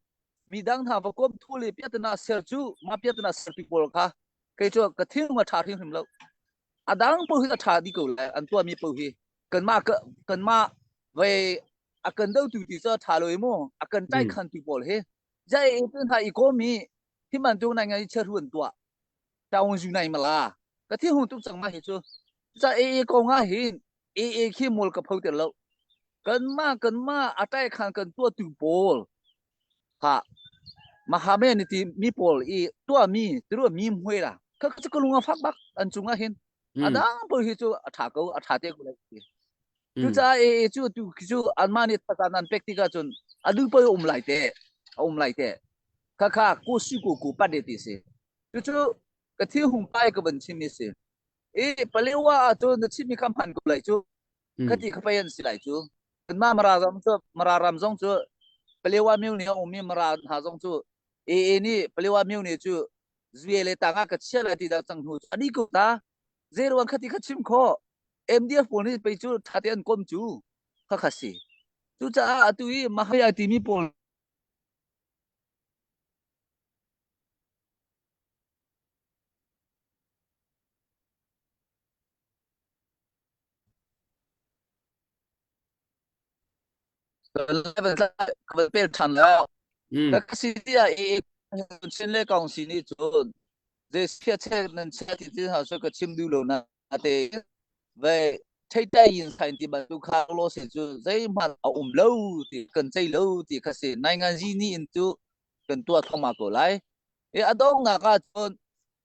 mi dang hna va kom thu le piatana ser cu ma piatana ser pi pawl kha kei cu ka thinlung a ṭha hrimhrim lo. A dang paoh hi a ṭha dih ko lai an tuahmi paoh hi kanmah kanmah vei a kan dotu ti cu a ṭha lo i mu a kan ṭai khantu pawl hi jai e tu hna i kom i hi bantuk nai ngai chiahru an tuah taung zu nai mala ka thi hung tuk cang ma hi cu ca e e ko nga hin e e khi mol ka pho ter lo kanmah kanmah a ṭai khan kan tuah tu pawl. Ha mahame ni ti mi pawl i tua mi tiru mi hmuai la kha kha ka lung a fak bak an cung ah hin adang pawl hi cu a tha ko a tha te ko lai cucaah e e cu tu cu anmah nih thazaang an pek tikah cun a duh poi um lai te a um lai te kha kha ku si ku ku pat ti si cucu ka thi hung pai ka van chim mi si i palewa ah cun na chim mi kha hman ko lai cu khati kha pei an si lai cu kanmah mara ram cu mara ram zong cu palewa myo nih a ummi mara hna zong cu AA nih palewa myo nih cu zue le tangah ka chia lai ti dah cang hnu ani ko ta zeiruang khati kha chim khawh MDF pawl nih pei cu ṭha te an kom cu kha kha si cucaah atu i mahaya timi pawl Pel ṭhan lo. Ka si tiah i Chin le Kawngsi nih cun zei chia che nan chia ti ti hna cu ka chim duh lo na te ve theitai yin sain ti bantuk kha lo se cu zeihmanh a um lo ti kan cei lo ti kha si nai ngan zi ni in cu kan tuah thluahmah ko lai. I a donghnak ah cun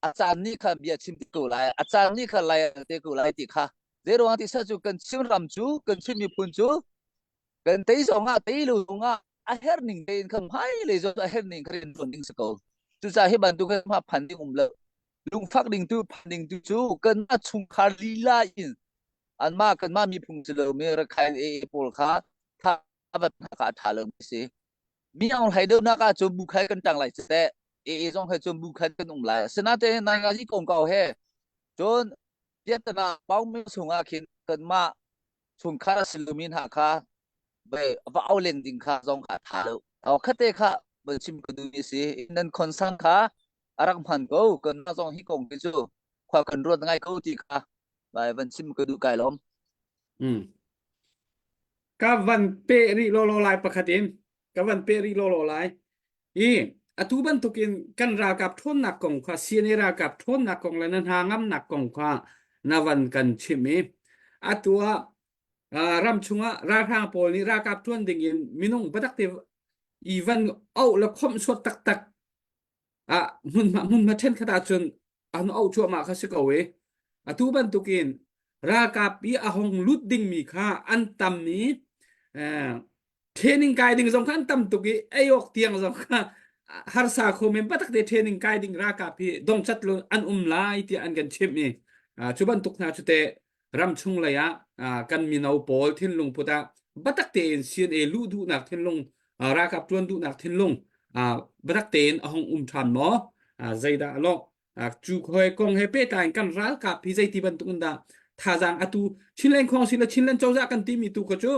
a caan nih khan bia chim te ko lai, a caan nih khan lai te ko lai ti kha. Zeiruang ti sa cu kan Chin ram cu, kan Chin miphun cu kan tei zong ah tei lo zong ah a herh ning tein khan hmailei zong a herh ning khan rian ṭuan ding si ko. Cucaah hi bantuk hin hma phan ding um lo. Lungfak ding tu phan ding tu cu kanmah chungkhar lila in anmah kanmah miphun si lomi Rakhine AA pawl kha tha va ka ṭha lomi si. Mi Aung Hlaing dohnak ah cun bu khai kan ṭang lai seh. AA zong he cun bu khan kan um lai. Asinain naingazi kongkau he cun piahtana paumi chungah khin kanmah chungkhar a si lomi hna kha va au len ding kha zong kha a ṭha lo. Khate kha van chim ka duhmi si. Nan concern kha a rak hman ko. Kanmah zong hi kong hi cu khua kan ruat ngai ko ti kha van chim ka duh kai lawm. Mm. Ka van pe rih lawlaw lai pakhat in ka van pe rih lawlaw lai. I atu bantukin kan ralkap ṭhawnnak kong kha CNA ralkap ṭhawnnak kong le na hna ngamnak kong kha na van kan chimh i atu ah ram chungah ralhrang pawl nih ralkap ṭuan ding in minung biatak te i van auh le khomh suat taktak ah hmunhma hmunhma ṭhenkhat ahcun an auh cuahmah kha si ko i atu bantukin ralkap i a hong lut dingmi kha an tam i eh, training kai ding zong kha an tam tuk i ei awk tiang zong kha harsa kho men patak te training kai ding ralkap hi dongcat lo an um lai tiah an kan chimh i cu bantuk hna cu te ram chung lei ah kan mino pawl thinlung put ah batak tein CNA luh duhnak thinlung ralkap tuan duhnak thinlung batak tein a hong um ṭhan maw zeidah a lawh cu hoi kong he pehtlai in kan ralkap hi zeiti bantuk in dah thazaang atu Chinland Council le Chinland cozah kan timi tu kha cu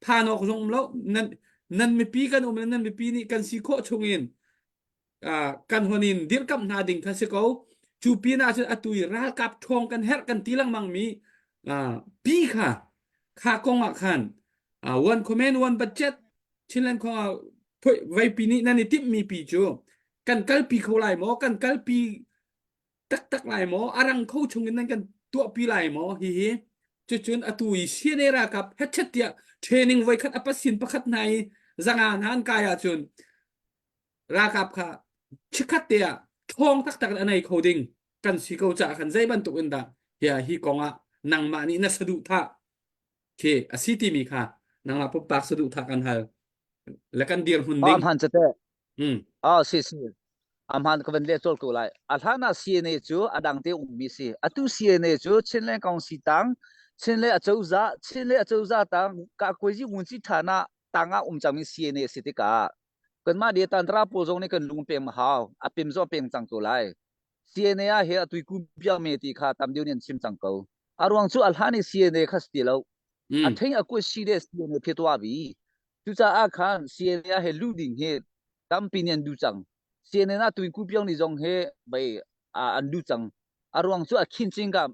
phan awk zong um lo nan nan mipi kan um le nan mipi nih kan si khawh chung in kan hon in dirhkamh hna ding kha si ko cu pin ah cun atu i ralkap ṭhawng kan herh kan ti lengmang mi pi kha kha kong ah khan one command one budget Chinland kong ah veipi nih nan i timh mi pi cu kan kalpi kho lai maw kan kalpi taktak lai maw a rang kho chung in nan kan tuahpi lai maw hihi cucun atu i CNA ralkap hetchet tiah training voikhat a pasin pakhat hna i zanga hna an kai ahcun ralkap kha chikkhat te ah ṭhawng taktak in a nei kho ding kan si ko caah khan zei bantuk in dah hiah hi kong ah nangmah nih na saduhthah khi a si timi kha nangmah pumpak saduhthah kan hal le kan dirhmun Ah ding hman cate mm ah si si a hman ka van le chol ko lai a hlan ah CNA cu a dang te ummi si atu CNA cu Chinland Council tang Chinland acozah Chinland acozah tang ka kuazi ngunci thana tangah um cangmi CNA si tikah Kanmah de tantra pawl zong nih kan lung pem hau. A pem zong peng cang ko lai. CNA ah he a tui ku piang me ti kha tam deuh nih an chim cang ko. A ruang cu a hlan i CNA kha si ti lo. A mm theng a kuat si de CNA phe tua bi. Cucaah khan CNA he lu ding hi tampi nih an du cang. CNA na tui ku piang ni zong he bei an du cang. A ruang cu a khin ching ka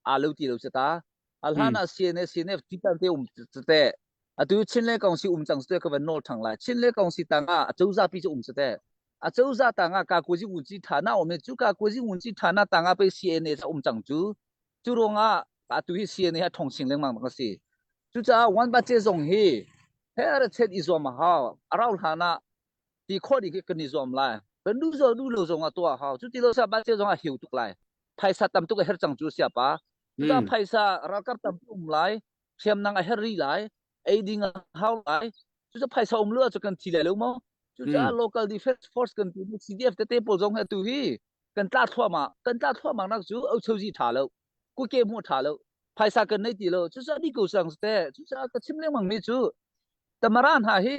a lo ti lo ta. A hlan mm ah CNA CNF ti tan te um te Atu Chinle Kongsi um cang sute ka van nawl ṭhang lai. Chinle Kongsi tangah a cozah pi cu um sute. A cozah tangah kakuzi ngunci ṭha na um i cu kakuzi ngunci ṭha na tangah pei CNA ca um cang cu. Cu ruangah atu hi CNA a ṭhong chin lengmang bak a si. Cucaah one budget zong hi her chet i zuam a hau. A rau hlan ah. Ti khawh ding khi kan i zuam lai. Kan duh zo duh lo zong ah tuah hau. Cu ti lo sa ba ce zong ah hiu tuk lai. Phaisa tam tuk a her cang cu sia pa. Cucaah phaisa ralkap tam um lai, hriamnang a her rih lai, ei ding a hau lai. Cucaah phaisa um lu ah cu kan thi lai lo maw? Cucaah local defense force kan ti CDF tete pawl zong hi atu hi kan tla thluahmah. Kan tla thluahmah nak cu ochozi tha lo. Kuke hmuh tha lo. Phaisa kan nei ti lo. Cucaah di ko sang te. Cucaah ka chim lengmang mi cu Tamara hna hi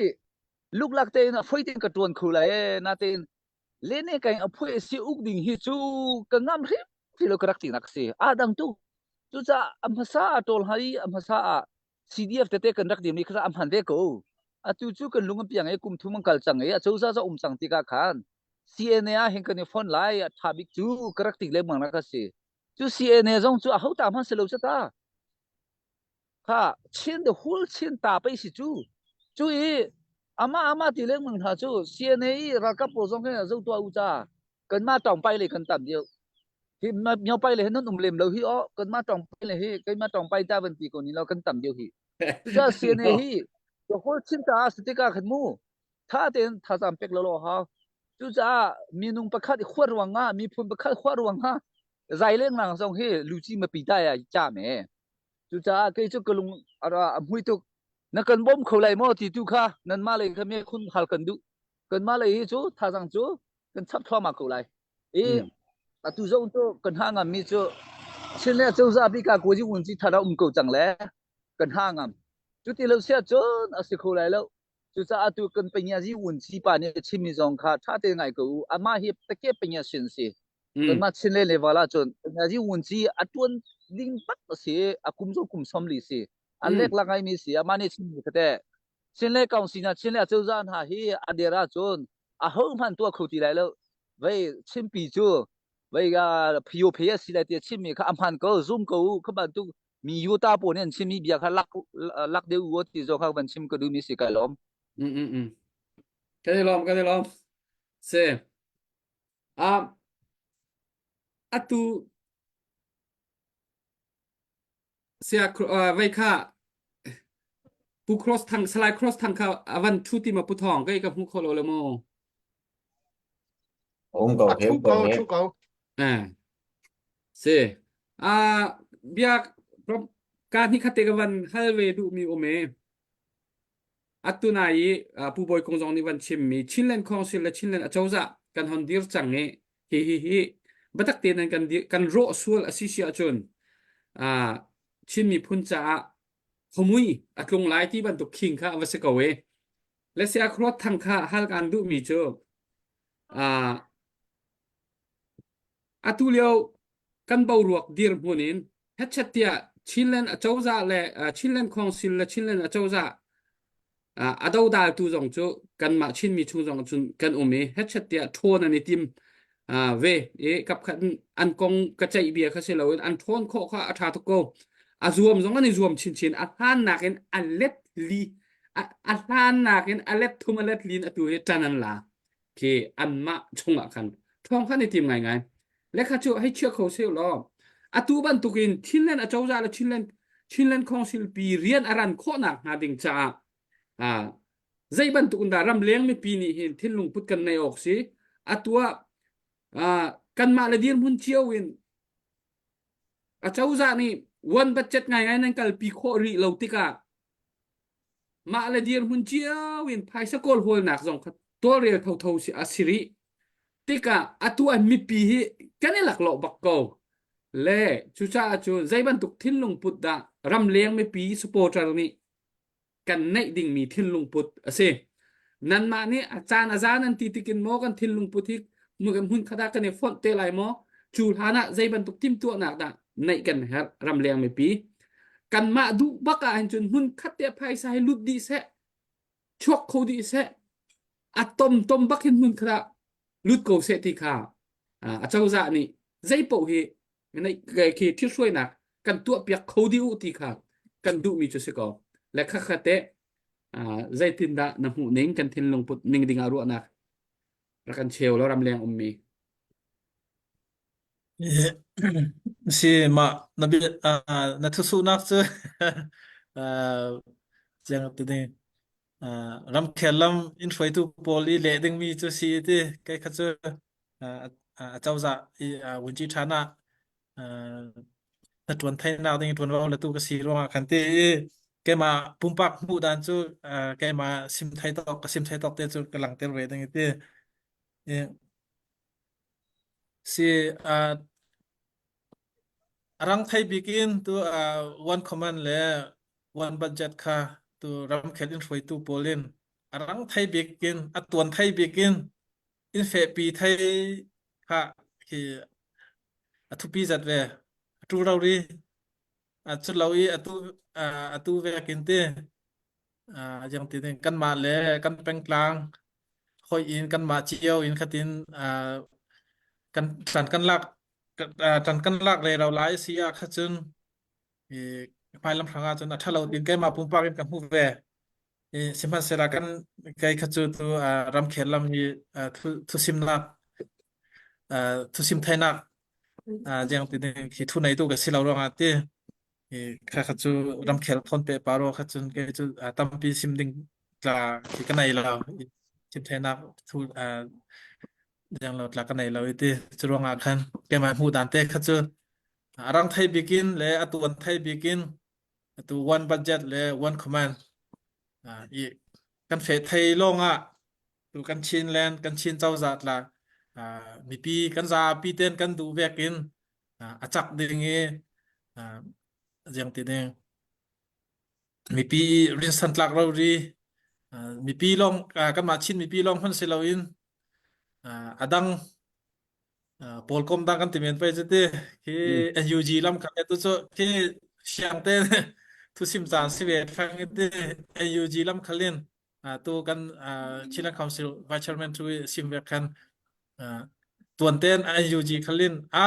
luklak tein a foi tein ka tuan kho lai e natein lene kai a phui si uk ding hi cu ka ngam hrim ti lo ka rak ti nak si a dang tu cucaah a hmasa a tol hai a hmasa ah CDF tete kan rak dimi kha a hman ve ko atu cu kan lung piang e kum thum an kal cang e a cozah za um cang tikah khan CNA ah hin kan i fon lai a tha bik cu ka rak ti lengmang nak a si cu CNA zong cu a ho ta hman si lo ta Kha Chin the whole Chin ta pei si cu. Cu i ama ama ti lengmang hna cu CNA i ralkap pawl zong hi zo tua u ca. Kanmah tawng pai le kan tam deuh. Hi myo pai le hi nan um lem lo hi o kanmah tawng pai le hi keimah tawng pai ta van ti ko ni lo kan tam deuh hi. Cucaah CNA hi the whole Chin ta si tikah khan mu tha tein thazaang pek lo lo hau. Cucaah minung pakhat i khuat ruangah miphun pakhat khuat ruangah zai lenglang zong hi luci mapi ta ya cha me. Cucaah kei cu ka lung a ra a hmui tuk. Na kan bawm kho lai maw ti tu kha nanmah lei kha me khun hal kan duh. Kanmah lei hi cu thazang cu kan chap thluahmah ko lai. I atu zong cu kan ha ngam mi cu Chin le cozah bika ko ji un ci thar a um ko cang le kan ha ngam. Cu ti lo sia cun a si kho lai lo. Cucaah atu kan penya ji un ci pa nih a chimmi zong kha ṭha te ngai ko u. Amah hi take penya sin si. Kanmah Chin le level ahcun Nazi Wunci a tuan ding tak a si a kum cu kum 40 si a lek la ngai mi si amah nih chim mi kate Chin le Council hna Chin le acozah hna hi a der ahcun a ho hmanh tuah kho ti lai lo vei chimpi cu vei phio phe a si lai ti a chim mi kha a hman ko zum ko u kha bantuk mi yuta pawl nih an chim mi bia kha lak lak deuh u ti zong kha van chim ka duh mi si kai lawm Mm mm mm. Kan i lawm kan i lawm. Se. Ah, atu sia uh, vei kha pu cross thang salai cross thang kha avan thu ti ma pu thong kai ka hmu kho lo le mo Um ko A he thu um ko ko he thu ko. eh se a biak ka ni khate ka van hal ve du mi um e Atu nai i Pu Bawi Kung zong nih van chimmi Chinland Council le Chinland acozah kan hon dir cang i hi hi hi biatak tein an kan dir, kan rawh sual a si si ahcun Chin miphun caah khawmui a tlung lai ti bantuk khing kha a va si ko e. Le sia khuaruat thang kha hal kan duhmi cu Atu lio kan boruak dirhmun in hetchet tiah Chinland acozah le Chinland Council le Chinland acozah a dodaltu zong cu kanmah Chinmi chung zong cun kan um i hetchet tiah ṭhawn an i tim ve i kapkhat an kong ka ceih bia kha si loin an ṭhawn khawh kha a ṭha tuk ko. A zuam zong an i zuam chinchin a hlan nakin a let li a hlan nakin a let thum a let lin atu hi ṭan an la. Khi anmah chungah khan ṭhawng khan i tim ngaingai. Lekha cu hei chia kho seh law atu bantukin Chinland acozah le Chinland Chinland Council pi rian a ran khawhnak hnga ding caah ah zei bantuk in dah ramleng mipi nih hin thinlung put kan nei awk si atu ah ah kanmah le dirhmun cio in acozah nih one budget ngaingai nan kalpi khawh rih lo tikah Mah le dirhmun cio in phaisa kawlhawlnak zong kha tawlrel thotho si a si rih. Tikah atu an mipi hi kan i laklawh bak ko. Le cucaah cun zei bantuk thinlung put dah ramleng mipi supporter nih kan neih dingmi thinlung put a si. Nanmah nih a caan a za nan ti tikin maw kan thinlung put hi hmun khat ah kan i fonh te lai maw? Cu hlan ah zei bantuk timhtuahnak dah neih kan herh ramleng mipi? Kanmah duh bak ah hin cun hmun khat te phaisa hi lut dih seh, chuak kho dih seh, a tom tom bak hin hmun khat ah lut ko seh ti kha acozah nih zei paoh hi khi thilhruainak kan tuahpiak kho dih u ti kha kan duhmi cu si ko. Le khakha te zeitindah na hmuh ning kan thinlung put ning ding ah ruahnak rak kan cheu lo ramleng ummi. Si mah na na thusuhnak cu chiang ti ding. Ramkhel lam in hruaitu pawl i leh dingmi cu si ti kei kha cu acozah i vunci ṭhan ah na ṭuan thainak ding ṭuanvo latu ka si ruangah khan ti i keimah pumpak hmuh dan cu keimah sim thai tawk ka sim thai tawk te cu ka langter ve ding ti si A rang thei bik in tu one command le one budget kha tu ramkhel in hruaitu pawl in a rang thei bik in a tuan thei bik in in fehpi thei kha khi a thupi zat ve a tu ro ri a cu lo i atu atu vek in ti yang ti ding kanmah le kan pengtlang hoi in kanmah cio in khatin kan tlan kan lak tan kan lak re ro lai si ah kha cun i hmailam hrang ah cun a ṭhalo tin keimah pumpak in ka hmu ve i sihmanhsehlaw kan kei kha cu tu ramkhel lam hi thusimnak thusim thainak jeng ti ding khi thu nei tu ka si lo ruangah ti i kha kha cu ramkhel thon pe paro kha cun kei cu tampi sim ding tla khi ka nei lo sim thainak thu Deng lo tla ka nei lo i ti. Cu ruangah khan keimah hmuh dan te kha cu a rang thei bikin le a tuan thei bikin atu one budget le one command i kan fe thei lawng ah tu kan Chinland kan Chin cozah tla mipi kan zapi ten kan duh vek in a cak ding i ziang ti ding mipi rinsan tlak ro ri mipi lawng kanmah Chin mipi lawng hmanh si loin a dang pawl kom dang kan ti men pei cu ti khi NUG lam khat tu cu khi siang te thu sim caan si ve fang ti NUG lam khalin tu kan Chinland Council Vice Chairman tu sim ve khan tuan ten NUG khalin a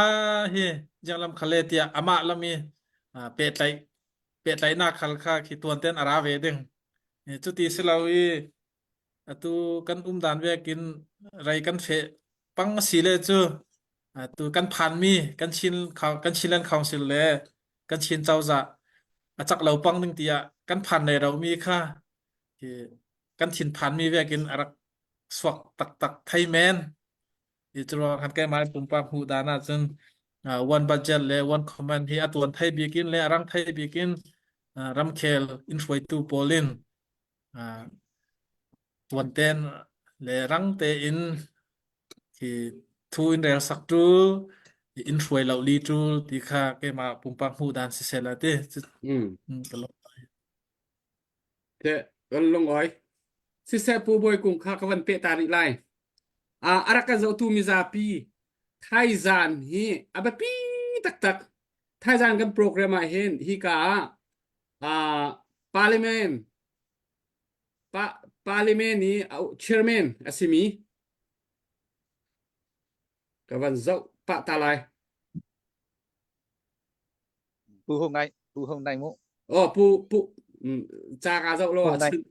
hi jang lam khale tia ama lami petlai pehtlaihnak khal kha khi tuan ten a ra ve ding. Cuti si lo i atu kan um dan vekin rei kan feh pang si le cu atu kan phanmi kan Chin kan Chinland Council le kan Chin cozah a cak lo pang ding tiah kan phan le romi kha kan thin phanmi vekin a rak suak taktak thei men. Hi cu ruang khan keimah pumpak hmuh dan ahcun one budget le one command hi a tuan thei bik in le a rang thei bik in ramkhel in hruaitu pawl in tuan ten le rang tein hi thu in rel sak tul in hruai lo li tul ti kha keimah pumpak hmuh dan si sela ti. Ka lung Te kan lungawi. Siseh Pu Bawi Kung kha ka van peh ta rih lai. A rak kan zohtu mizapi thaizan hi a biapi taktak. Thaizan kan program ah hin hika ah parliament pa, parliament i chairman a simi ka van zoh pah ta lai. Pu Hung Ngai Pu Hung Nai mu. Oh pu pu ca ka zoh lo ahcun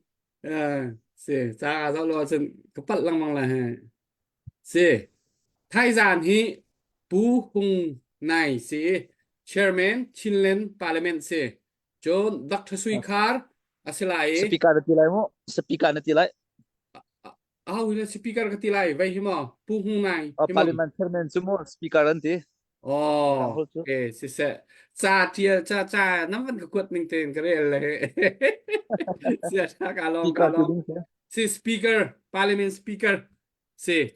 si ca ka zoh lo ahcun ka palh lengmang la he. Si Thaizan hi Pu Hung Nai si Chairman Chinland Parliament si. Cun Dr. Sui Khar a si lai i Speaker na ti lai mu. Speaker na ti lai. Aho hi speaker ka ti lai vai hi maw Pu Hung Nai hi maw Parliament chairman cu mu speaker an ti. Oh, okay, siseh. Ca tial ca ca nam van ka kuat ning tein ka rel le. Sia tha ka long ka long. Si speaker, parliament speaker si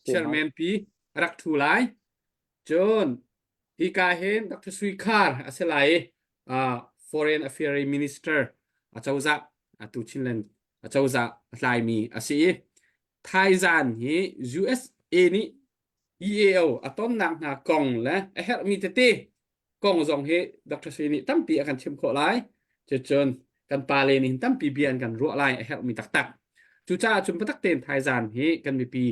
chairman pi rak thu lai. Cun hika hin Dr. Sui Khar a si lai i Foreign Affairs Minister acozah atu Chinland acozah a tlaimi a si i Thaizan hi USA nih EAO a tonnak hna kong le a herhmi tete kong zong hi Dr. Sui nih tampi a kan chimh khawh lai. Cucun kan pale nih hin tampi bia an kan ruah lai a herhmi taktak. Cucaah cun biatak tein thaizan hi kan mipi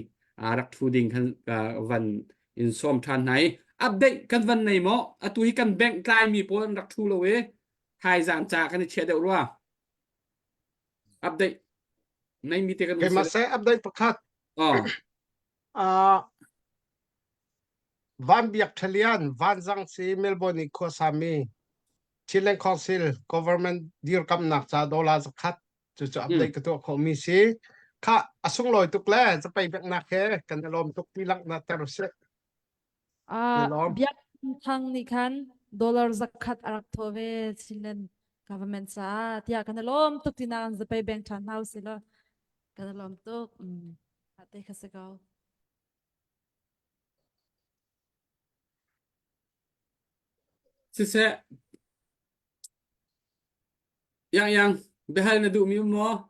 rak thu ding kan van in sawm ṭhan hna i update kan van nei maw atu hi kan bank tlaimi pawl an rak ṭhu lo i thaizan ca kan i chiah deuh rua update nei mi te kan Keimah se update pakhat oh uh, Van Biak Thalian Vanzang si Melbourne i khuasami Chinland Council government dirkamnak ca dollar zakhat. Cucu update ka tuah khawhmi si. Kha a sunglawi tuk le zapei beknak he kan i lawm tuk ti langhnak ter usih. Uh, Biak Thang nih khan dollar zakhat a rak thawh ve Chinland government caah tiah kan i lawm tuk ti nain zapei bank ṭhan hna usih law kan i lawm tuk. Mm. Te kha si ko. Siseh, Yang yang, biahal na duhmi um maw?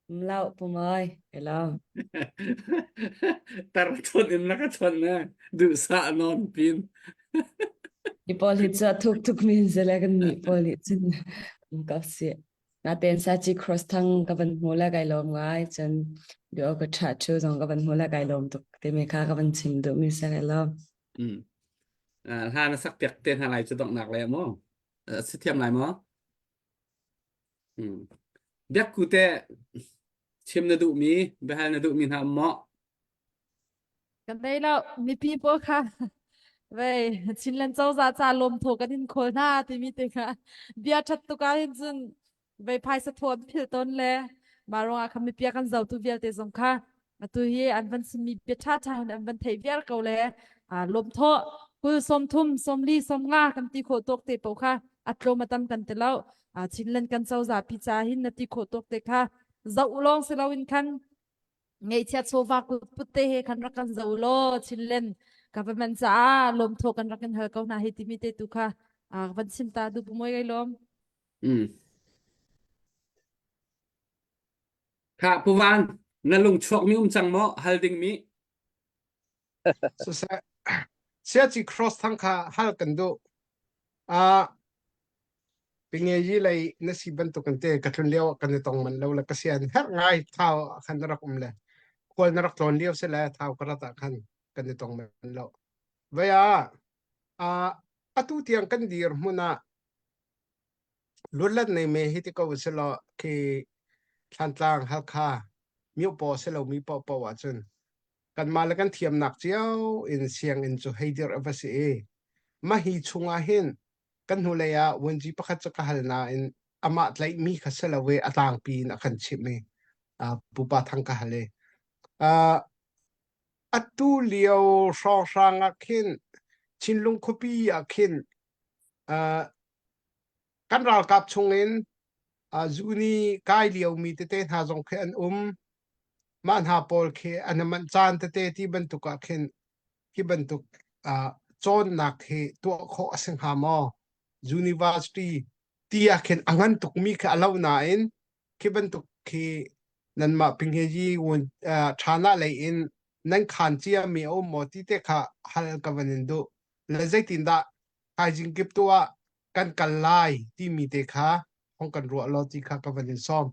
Mlau pumai, hello. Tar chon in na ka chon na duhsah non pin. Hi pawl hi cu a thuk tuk min zele kan nih pawl hi cun um ka si. Natein saci cross thang ka van hmu le kai lawm ngai cun duh ka tha chu zong ka van hmu le kai lawm tuk timi kha ka van chim duh mi si kai lawm. Mm. Uh, hla na sak piak te hna lai cu donghnak le maw? Uh, si thiam lai maw? Mm. Biak ku te chim na duh mi, biahal na duh mi hna um maw? Kan nei lo mipi pawl kha vei Chinland cozah ca lawmthaw kan in khawl hna timi te kha bia ṭhat tuk ah hin cun vei phaisa thaw an philh tawn le mah ruangah khan mipi a kan zotu vialte zong kha atu hi an van chimmi bia ṭha ṭha hin an van theih viar ko le lawmthawh kul 30 40 50 kan ti khawh tawk te paoh kha a tlawm a tam kan ti lo Chinland kan cozah pi ca hin na ti khawh tawk te kha zoh lawng si loin khan ngeihchiah chawva kut te he khan rak kan zo law Chinland government caah lawmthaw kan rak in hal ko hna hi timi te tu kha van chim ta du moi gai lawm Mm. Kha puvan na lung chuak mi um cang maw hal ding mi Siseh siaci cross thang kha hal kan duh. Ah pingeyi lei na si bantuk in te ka tlun lio ah kan i tong man lo le ka sian herh ngai thau ah khan na rak um le khual na rak tlawn lio si le thau ka rat ah khan kan i tong man lo. Vei ah ah atu tiang kan dir hmun ah Lutlet nei me hi ti ko si law khi Thlantlang Halkha miopaw si lomi paohpaoh ahcun kanmah le kan thiamnak cio in sianginn cu hei dirh a va si i mah hi chungah hin kan hnulei ah vuanci pakhat cu ka hal nain amah tlaihmi kha si lo i a tlangpi in a kan chimh i pupa thang ka hal i atu lio hrawnghrang ah khin Chinlung khuapi ah khin kan ralkap chungin zuni kai liomi tete hna zong khi an um. Mah hna pawl khi an i manh caan tete ti bantuk ah khin hi bantuk cawnnak hi tuah khawh a si hnga maw? University ti ah khin a ngan tukmi khi a lo nain khi bantuk khi nanmah pingheyi ṭhana lei in nan khaan ciami a um maw ti te kha hal ka van in duh. Le zeitindah thaizing kip tu ah kan kal lai timi te kha hong kan ruah law ti kha ka van in sawm.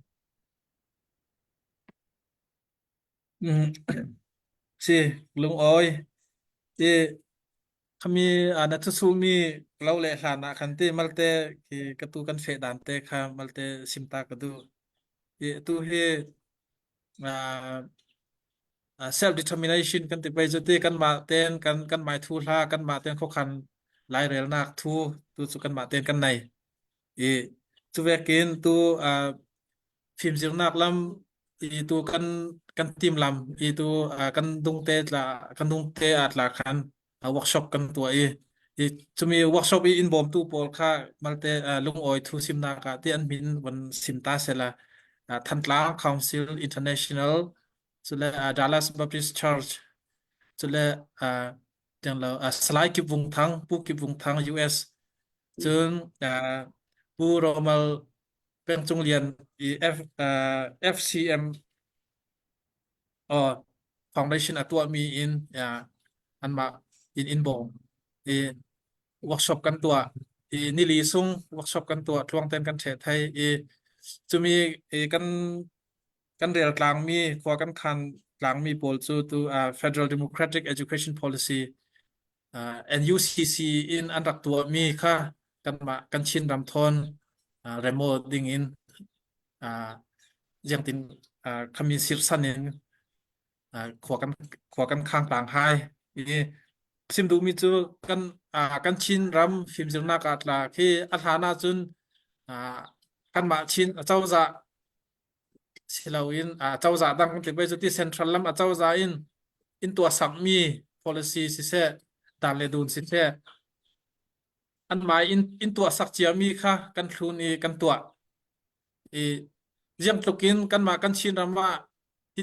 Mm. Si lungawi ti khami na thusu mi lo le hlan ah khan ti malte ki ka tu kan fe dan te kha malte simta ka du i tu hi self determination kan ti pei cu ti kanmah ten kan kan mai thu hla kanmah ten khokhan lairelnak thu tu cu kanmah ten kan nei i cuvekin tu fimzirnak lam i tu kan kan team lam i tu kan dungte tla kan dungte a tla khan workshop kan tuah i i cumi workshop i in bawmtu pawl kha malte lungawi thu simnak ah ti an min von sim ta sela Thantlang Council International cule Dallas Baptist Church cule tiang lo Salai Kip Vung Thang Pu Kip Vung Thang US cun Pu Romal Peng Cung Lian i F, FCM oh foundation a tuahmi in anmah in in bawm i workshop kan tuah i nili sung workshop kan tuah tluang ten kan ṭheh thai i cumi i kan kan rel tlangmi khua kan khan tlangmi pawl cu tu Federal Democratic Education Policy uh, NUCC in an rak tuahmi kha kanmah kan Chin ram thawn uh, remo ding in uh, ziangtin uh, khami sirsan in uh, khua kan khua kan khang tlang hai i sim duhmi cu kan uh, kan Chin ram fimzirnak ah tla khi a hlan ahcun. Kanmah Chin acozah siloin acozah dang kan tlip cu ti central lam acozah in in tuah sakmi policy siseh dan le dun siseh anmah in in tuah sak ciami kha kan thlun i kan tuah i ziang tluk in kanmah kan Chin ram ah hi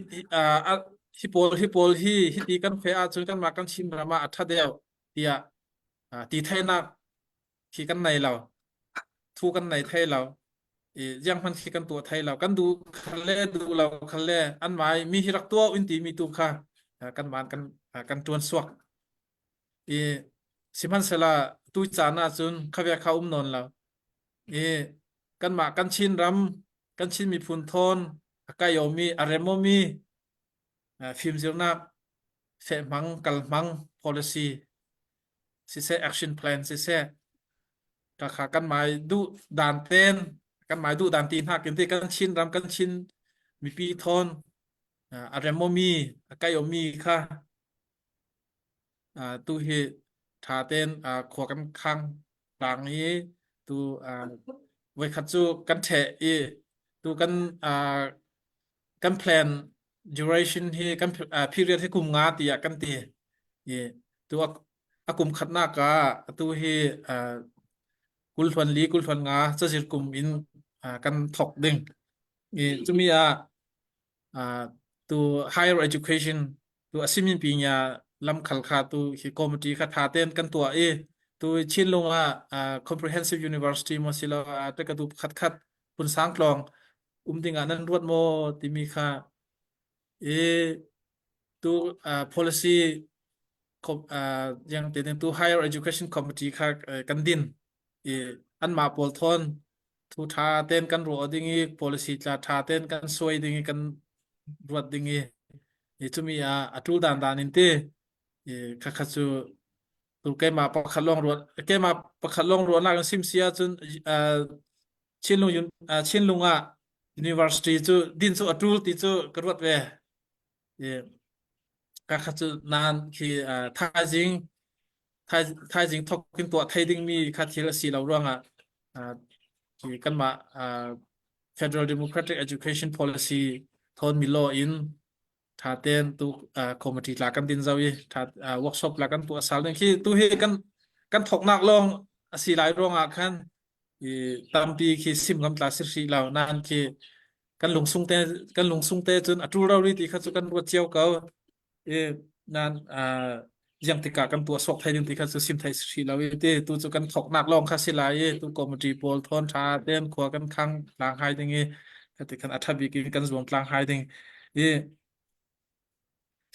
hi pawl hi pawl hi hiti kan fe ahcun kanmah kan Chin ram ah a ṭha deuh tiah ti theihnak khi kan nei lo thu kan nei thei lo i ziang hman khi kan tuah thei lo kan duh khal le duh lo khal le an mai mi hi rak tuah in ti mi tu kha kan man kan kan tuan suak i sihmanhsehla tu caan ah cun khavia kha um nawn lo i kanmah kan Chin ram kan Chin miphun thawn a kaiomi a remomi fimzirnak fehmang kalhmang policy siseh action plan siseh ka kha kan mai duh dan ten kan mai duh dan ti hna kin ti kan Chin ram kan Chin mipi thawn a remomi a kaiomi kha tu hi ṭha tein khua kan khang tlang i tu voikhat cu kan ṭheh i tu kan kan plan duration hi kan period hi kum nga tiah kan ti i tu a kum khatnak ah atu hi 24 25 cazir kum in kan thok ding i cumi ah tu higher education tu asimin pi nya lamkhal kha tu hi committee kha tha ten kan tuah i tu Chinlung ah comprehensive university mo silo te ka du khat khat pun sang tlong um ding ah nan ruat mo timi kha i tu policy yang te tu higher education committee kha kan din i anmah pawl thawn thu ṭha tein kan ruah ding i policy tla ṭha tein kan suai ding i kan ruat ding i i cumi ah a ṭul dan dan in ti i khakha cu tu keimah pakhat lawng ruat keimah pakhat lawng ruahnak in sim si ahcun Chinlung Chinlung ah university cu din cu a ṭul ti cu ka ruat ve i kakha cu nan khi thaizing thaizing thok in tuah thei dingmi kha thil a si lo ruangah khi kanmah Federal Democratic Education Policy thawn mi law in tha ten tu committee tla kan din zau i tha workshop la kan tuah sal ding khi tu hi kan kan thoknak lawng a si lai ruangah khan i tampi khi sim ngam tla si hrih lo nan khi kan lungsung te kan lungsung te cun a ṭul rori ti kha cu kan ruat cio ko i nan ziang tikah kan tuah sawk thai ding ti kha cu sim thai si lo i ti tu cu kan thoknak lawng kha si lai i tu committee pawl thawn ṭha ten khua kan khang tlang hai ding i khati khan a ṭha bik in kan zuam tlang hai ding i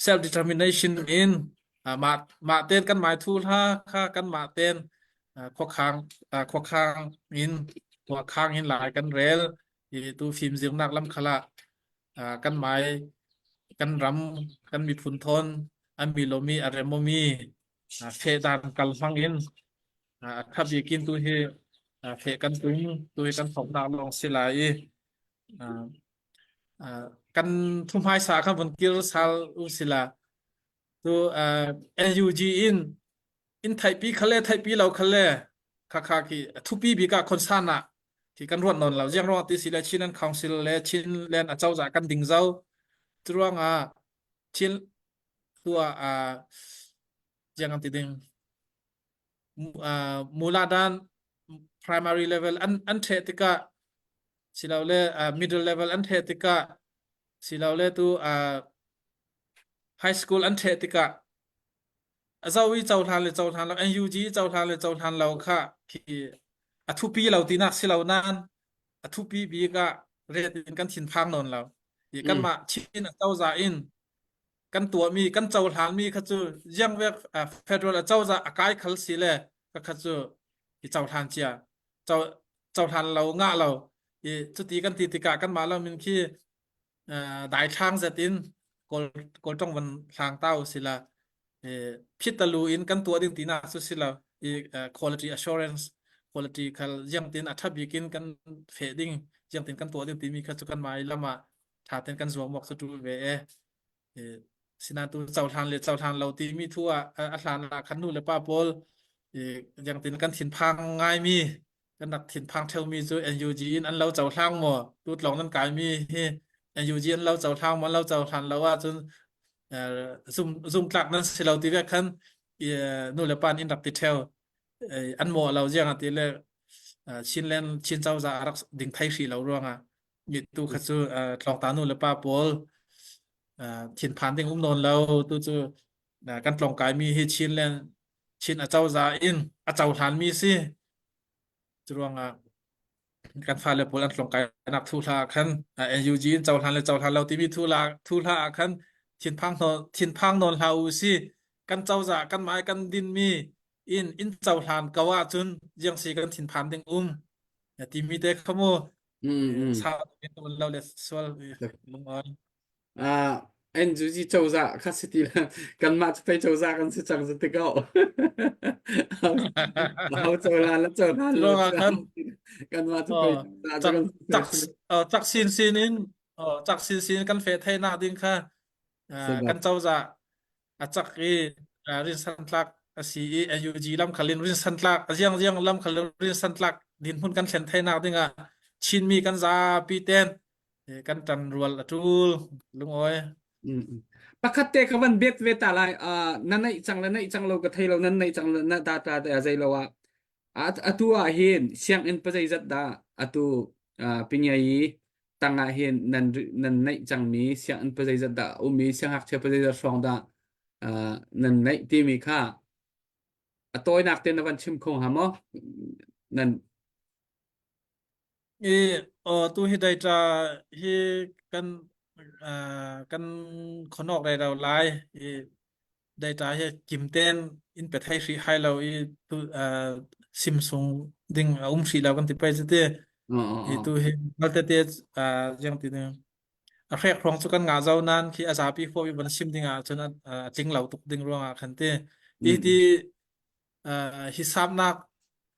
self determination in mah mah ten kan mai thu hla kha kan mah ten khuakhang khuakhang in khuakhang in lai kan rel i tu fim zirnak lam khala kan mai kan ram kan miphun thawn an mi lomi a remomi fehdan kal hmang in a thabikin tu hi feh kan tum tu hi kan thoknak lawng si lai i kan thu hmaisa khan vun kir sal u sila tu NUG in in theihpi khale theihpi lo khale kha kha khi thupi bik ah concern ah khi kan ruat non lo ziang ruang ti si le Chin and Council le Chinland acozah kan ding zo curuang ah Chin tua ziang an ti ding muladan primary level an an the tikah silole middle level an the tikah silole tu high school an the tikah a zo i cohlan le cohlan lo NUG cohlan le cohlan lo kha khi a thupi lo tinak si lo nain a thupi bik ah ret in kan thinphang nawn lo i kanmah Chin acozah in kan tuahmi kan cohlanmi kha cu ziangvek federal acozah a kai khal si le ka kha cu i cohlan cia cohlan lo ngah lo i cuti kan ti tikah kanmah lo min khi daithlang zet in kawl kawlṭong van hlang ta u sila phitalu in kan tuah ding tinak cu sila i quality assurance quality khal jiang tin a tha bik in kan fe ding jiang tin kan tuah ding timi kha chu kan mai lama tha ten kan zuam wak chu tul ve e sina tu cohlan le cohlan lo timi thu a a hlan ah khan nu le pa pawl jiang tin kan thin phang ngai mi Kan rak thinphang theumi cu NUG in an lo cohlang maw? Tu tlawng nan kaimi hi NUG an lo cohlang maw? An lo cohlan lo ahcun zum zumtlak nan si lo ti ve khan nu le pa in rak ti theo. An mawh lo ziang ti le Chinland Chin cozah a rak ding thai hri lo ruangah mi tu kha cu tlawngta nu le pa pawl thinphan ding um nawn lo tu cu kan tlawngkai mi hi Chinland Chin acozah in a cohlan mi si. Curuangah kan fale pawl an tlawngkainak thu hla ah khan NUG in cohlan le cohlan lo timi thu la thu hla ah khan thinphang nawn thinphang nawn hlah u si kan cozah kan mah kan din mi in in cohlan ko ahcun jiangsi kan thinphan ding um timi te kha mu sa lo le sual lung Ah, NUG cozah kha si ti la kanmah cu pei cozah kan si cang si ti ko. Ho cohlan le cohlan lo Ruangah khan kanmah cu pei cozah cu cak kan si cak cak sin sin in cak sin sin kan feh theinak ding kha kan cozah a cak i rin santlak a si i NUG lam khalin rin santlak a ziang ziang lam khalin rin santlak dinhmun kan thlen theinak dingah Chinmi kan zapi ten kan ṭan rual a ṭul lungawi. Pakhat te ka van bet ve ta lai na neih cang le neih cang lo ka thei lo nan neih cang le na data te a zei lo ah atu ah hin sianginn pa zeizat dah atu pingyai tang ah hin nan nan neih cangmi sianginn pa zeizat dah um i siangngakchia pa zeizat hrawng dah nan neih timi kha a tawinak te na van chim kho hnga maw nan I aw tu hi data hi kan uh, kan khonok rei lo lai i data hi kim ten in pe thai hri hai lo i tu uh, sim sung ding a um hri lo kan ti pai te i tu hi malte te uh, jang ti ne a hrek rong chu kan nga zo nan khi a zapi fo i ban sim ding ah cun a tling lo tuk ding ruang ah khan ti i ti uh, hisapnak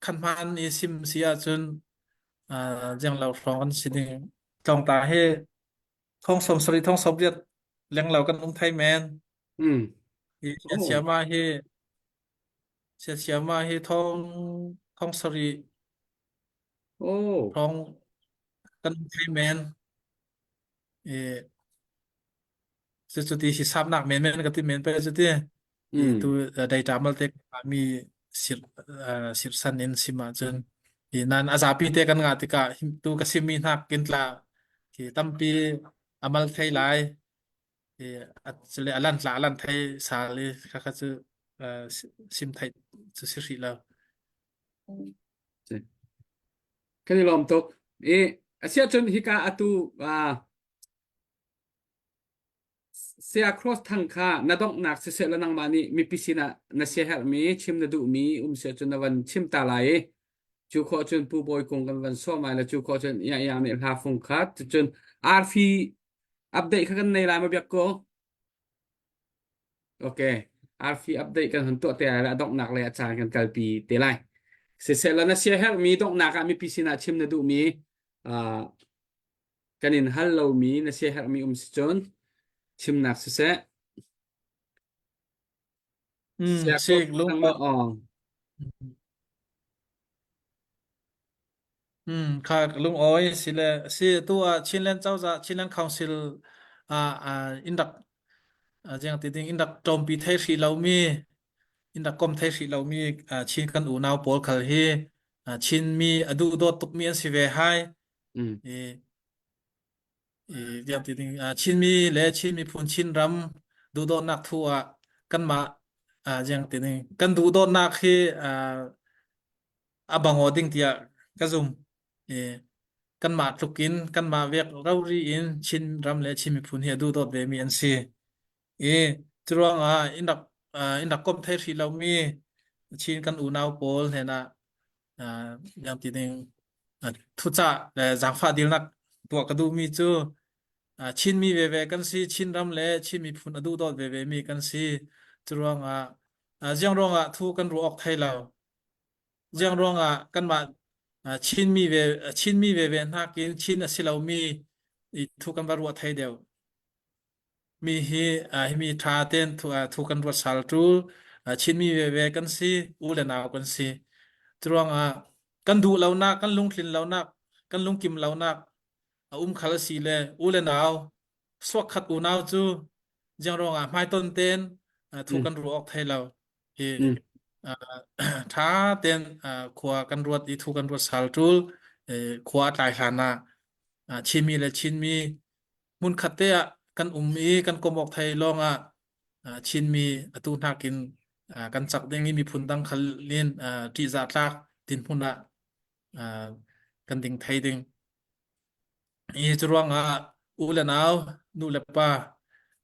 khan hman i sim si ahcun uh, jenglo hrawng kan si ding tlawngta hi thong som sari thong som riat lenglo kan um thai men Mm. hi sia siama hi sia siama hi thong thong sari Oh. thong kan um thai men e cuti hisapnak men men ka ti men pe cuti I tu data malte mi sir sirsan in sim ahcun i nan a zapi te kan ngah tikah tu ka simi hnak kin tla khi tampi amal thei lai i le alan tla alan thei sal i kha kha cu sim thei cu si hrih lo. Kan i lawm tuk. I asiahcun hika atu Saya Cross Thang kha na donghnak siseh law nangmah nih mipi sinah na siaherhmi chim na duhmi um si ahcun na van chim ta lai i cu khawh cun Pu Bawi Kung kan van sawm lai le cu khawh cun Iang Iang nih hla fung khat cun arfi update kha kan nei lai ma biak ko Okay arfi update kan hun tuah te lai le a donghnak le a caan kan kalpi te lai siseh law na siaherhmi donghnak ah mipi sinah chim na duhmi uh, kan in hal lomi na siaherhmi um si cun chimnak siseh Mm, sik lung awng Mm, kha lung oi si le si tu ah Chinland cozah Chinland Council ah ah in rak jiang ti ding in rak ṭawmpi thei hrih lomi in rak kom thei hrih lomi Chin kan unau pawl khal hi Chinmi a duh dawt tukmi an si ve hai Mm. I i tiang ti ding Chinmi le Chin miphun Chinram duhdawtnak thu ah kanmah jiang ti ding kan duhdawtnak hi a bangaw ding tiah ka zum. I kanmah tluk in kanmah vek rori in Chin ram le Chin miphun hi a duhdawt ve mi an si. I curuangah in rak in rak komh thai hrih lomi Chin kan unau pawl hnenah yang ti ding thucah le zaangfah dilnak tuah ka duhmi cu Chinmi veve kan si Chinram le Chin miphun a duhdawt veve mi kan si curuangah ziang ruangah thu kan ruah awk thai lo ziang ruangah kanmah Chinmi ve Chinmi veve hnakin Chin a si lomi i thu kan va ruah thai deuh Mi hi himi ṭha tein thu kan ruat sal ṭul. Chinmi veve kan si, u le nau kan si. Curuangah. Kan duh lonak, kan lungtlin lonak, kan lungkim lonak a um khal a si le u le nau suakkhat unau cu jiang ruangah hmaiton ten thu kan ruah awk thei lo. Hi tha ten khua kan ruat i thu kan ruat sal tul khua tlai hlan ah Chinmi le Chinmi hmunkhat te ah kan um i kan kom awk thei lawng ah Chinmi atu hnakin kan cak ding i miphun dang khal in ṭihzah tlak dinhmun ah kan ding thei ding. I cu ruangah u le nau, nu le pa,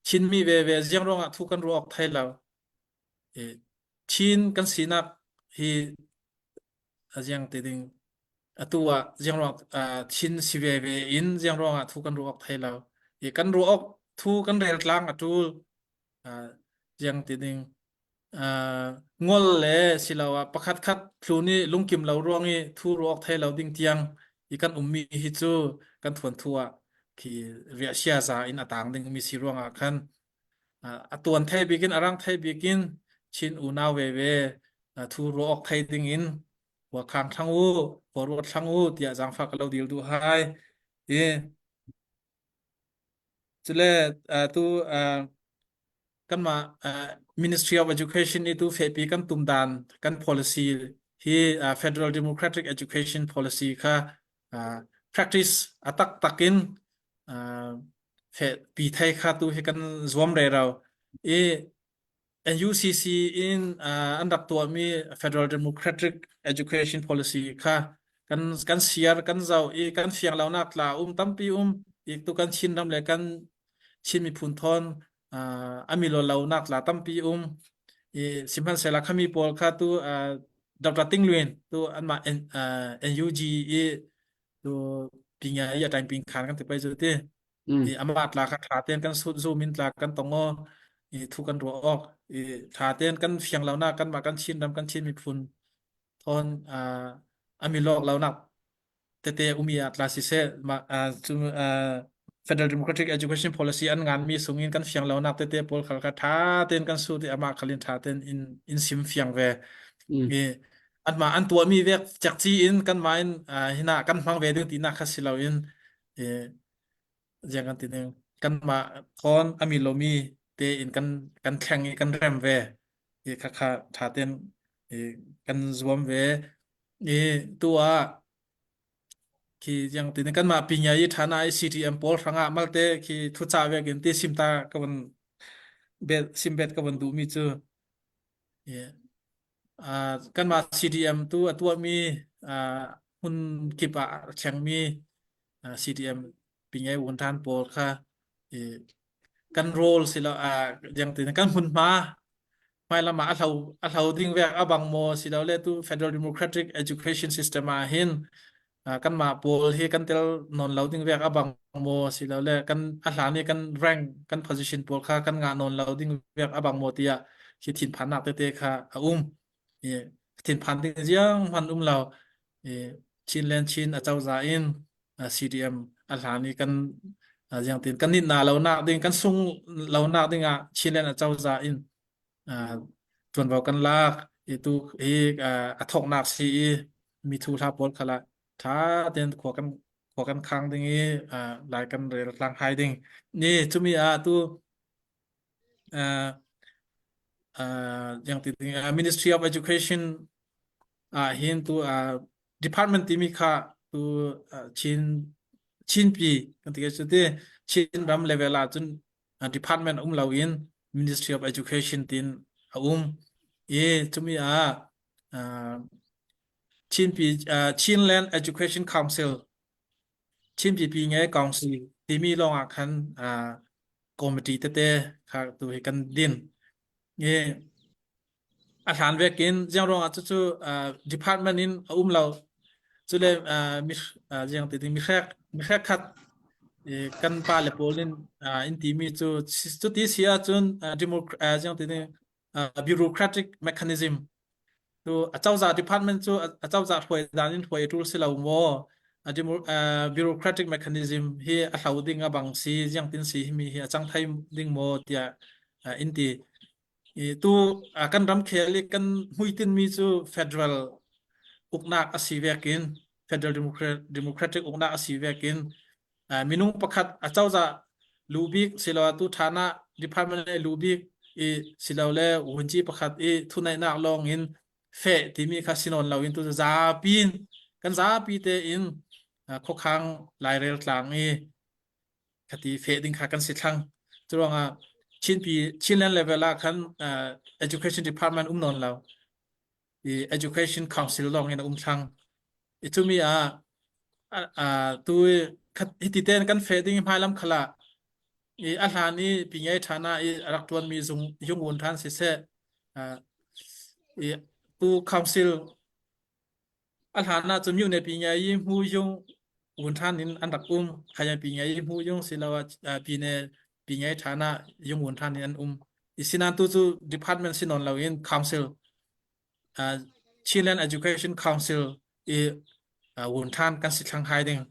Chinmi veve ziang ruangah thu kan ruah awk thei lo. Chin kan sinak hi a ziang te ding atu ah ziang ruang Chin si veve in ziang ruangah thu kan ruah awk thei lo. I kan ruah awk thu kan rel tlang a ṭul. Ziang ti ding ngol le siloah pakhat khat thlu nih lungkim lo ruang i thu ruak thei lo ding tiang i kan ummi hi cu kan thuan thu ah khi riahsia za in a tang ding mi si ruangah khan a tuan thei bikin a rang thei bikin Chin unau ve ve thu ruak thei ding in khua khang thlang u khua ruat thlang u tiah zaangfah ka lo dil duh hai i Cule tu kanmah Ministry of Education i tu fehpi kan tum dan kan policy hi Federal Democratic Education Policy kha practice a taktak in fehpi thei kha tu hi kan zuam rero i NUCC in an rak tuahmi Federal Democratic Education Policy kha kan kan siar kan zoh i kan fiang lonak tla um tampi um i tu kan Chin ram le kan Chin miphun thawn a mi lo lonak tla tampi um i sihmanhsehlaw khami pawl kha tu Dr. Ting Lwin tu anmah NUG i tu pinga i a time ping khan kan ti pai zu ti i amah tla kha ṭha tein kan sut zum in tla kan tong aw i thu kan ruah awk i ṭha tein kan fiang lonak kanmah kan Chin ram kan Chin miphun thawn a mi lawk lonak tete umi ah tla siseh mah cu Federal Democratic Education Policy an nganmi sungin kan fiang lonak tete pawl khal kha ṭha tein kan sut i amah khalin ṭha tein in in sim fiang ve i anmah an tuahmi vek cekci in kanmah in hina kan hmang ve ding tinak kha si loin ziang kan ti ning kanmah thawn a mi lomi tein kan kan thleng i kan rem ve i khakha ṭha tein i kan zuam ve i tu ah khi ziang ti ning kanmah pinya i ṭhana i CTM pawl hrangah malte khi thuca vek in ti simta ka van bet simbet ka van duhmi cu Kanmah CDM tu a tuahmi hmun kip ah a thlengmi CDM pingei wuntan pawl kha kan role silo yang tin kan hmunhma hmailam ah a hlo a hlo ding vek a bang maw silole tu Federal Democratic Education System ah hin kanmah pawl hi kan tel nawn lo ding vek a bang maw silole kan a hlan i kan rank kan position pawl kha kan ngah nawn lo ding vek a bang maw tiah khi thinphannak tete kha a um i thinphan ding ziang hman um lo i Chin len Chin a cozah in CDM a hlan i kan ziang tin kan nit na lo nak ding kan sung lo nak ding ah Chin len a cozah in ṭuanvo kan lak i tu hi a thawknak si i mithu hla pawl kha la ṭha tein khua kan khua kan khang ding i lai kan rel tlang hai ding ni cumi ah tu yang ti ding Ministry of Education ah hin tu department timi kha tu Chin Chinpi kan ti cu ti Chin ram level ah cun department um loin Ministry of Education tin a um i cumi ah Chinpi Chinland Education Council Chinpi pi nge council timi lawng ah khan committee tete kha tu hi kan din i A hlan vekin ziang ruangah cucu department in a um lo. Cule mi ziang ti ding mihrek mihrek khat kan pa le pawl in in timi cu cuti si ahcun ziang ti ding bureaucratic mechanism tu acozah department cu acozah hruai dan in hruai a ṭul si lo maw bureaucratic mechanism hi a hlo ding a bang si ziang tin si himi hi a cang thai ding maw tiah in ti I tu kan ramkhel i kan hmuitinmi cu federal. Uknak a si vekin Federal Democratic uknak a si vekin minung pakhat a cozah lu bik siloah tu ṭhan ah department le lu bik i silole vunci pakhat i thuneihnak lawng in feh timi kha si nawn loin tu zapi in kan zapi tein khuakhang lairel tlang i khati feh ding kha kan si thlang. Curuangah Chinpi Chinland level ah khan education department um nawn lo. I education council lawng in a um thlang. I cumi ah tu hiti ten kan feh ding hmailam khala i a hlan i pingei ṭhana i a rak ṭuanmi zung yungun ṭhan siseh i tu council A hlan ah cun myone pingei i hmu yung un ṭhan in an rak um. Khayan pingei i hmu yung siloah pine pingei ṭhan ah yung un ṭhan in an um. I sinan tu cu department si nawn loin council uh, Chinland Education Council i uh, un ṭhan kan si thlang hai ding.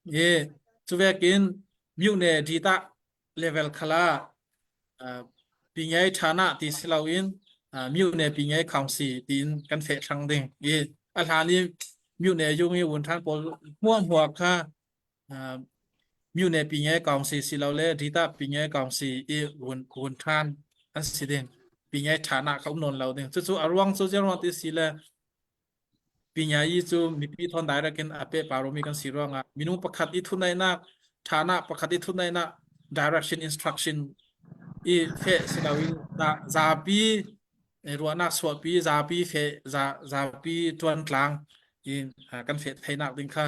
I cuvekin myone dita level khala pingei ṭhana ti si loin myone pingei council tiin kan feh ṭhang ding i a hlan i myone yung i wun ṭhan pawl hmuah hmuah kha myone pingei council si lo le rita pingei council i wun wun ṭhan an si ding pingei ṭhana kha um nawn lo ding cucu a ruang cu ruang ti si le Pinyayi cu mipi thawn direct in a pe paromi kan si ruangah minung pakhat i thunaihnak ṭhanak pakhat i thunaihnak direction instruction i feh si loin zapi ruahnak suahpi zapi fe zapi ṭuan tlang in kan feh theinak ding kha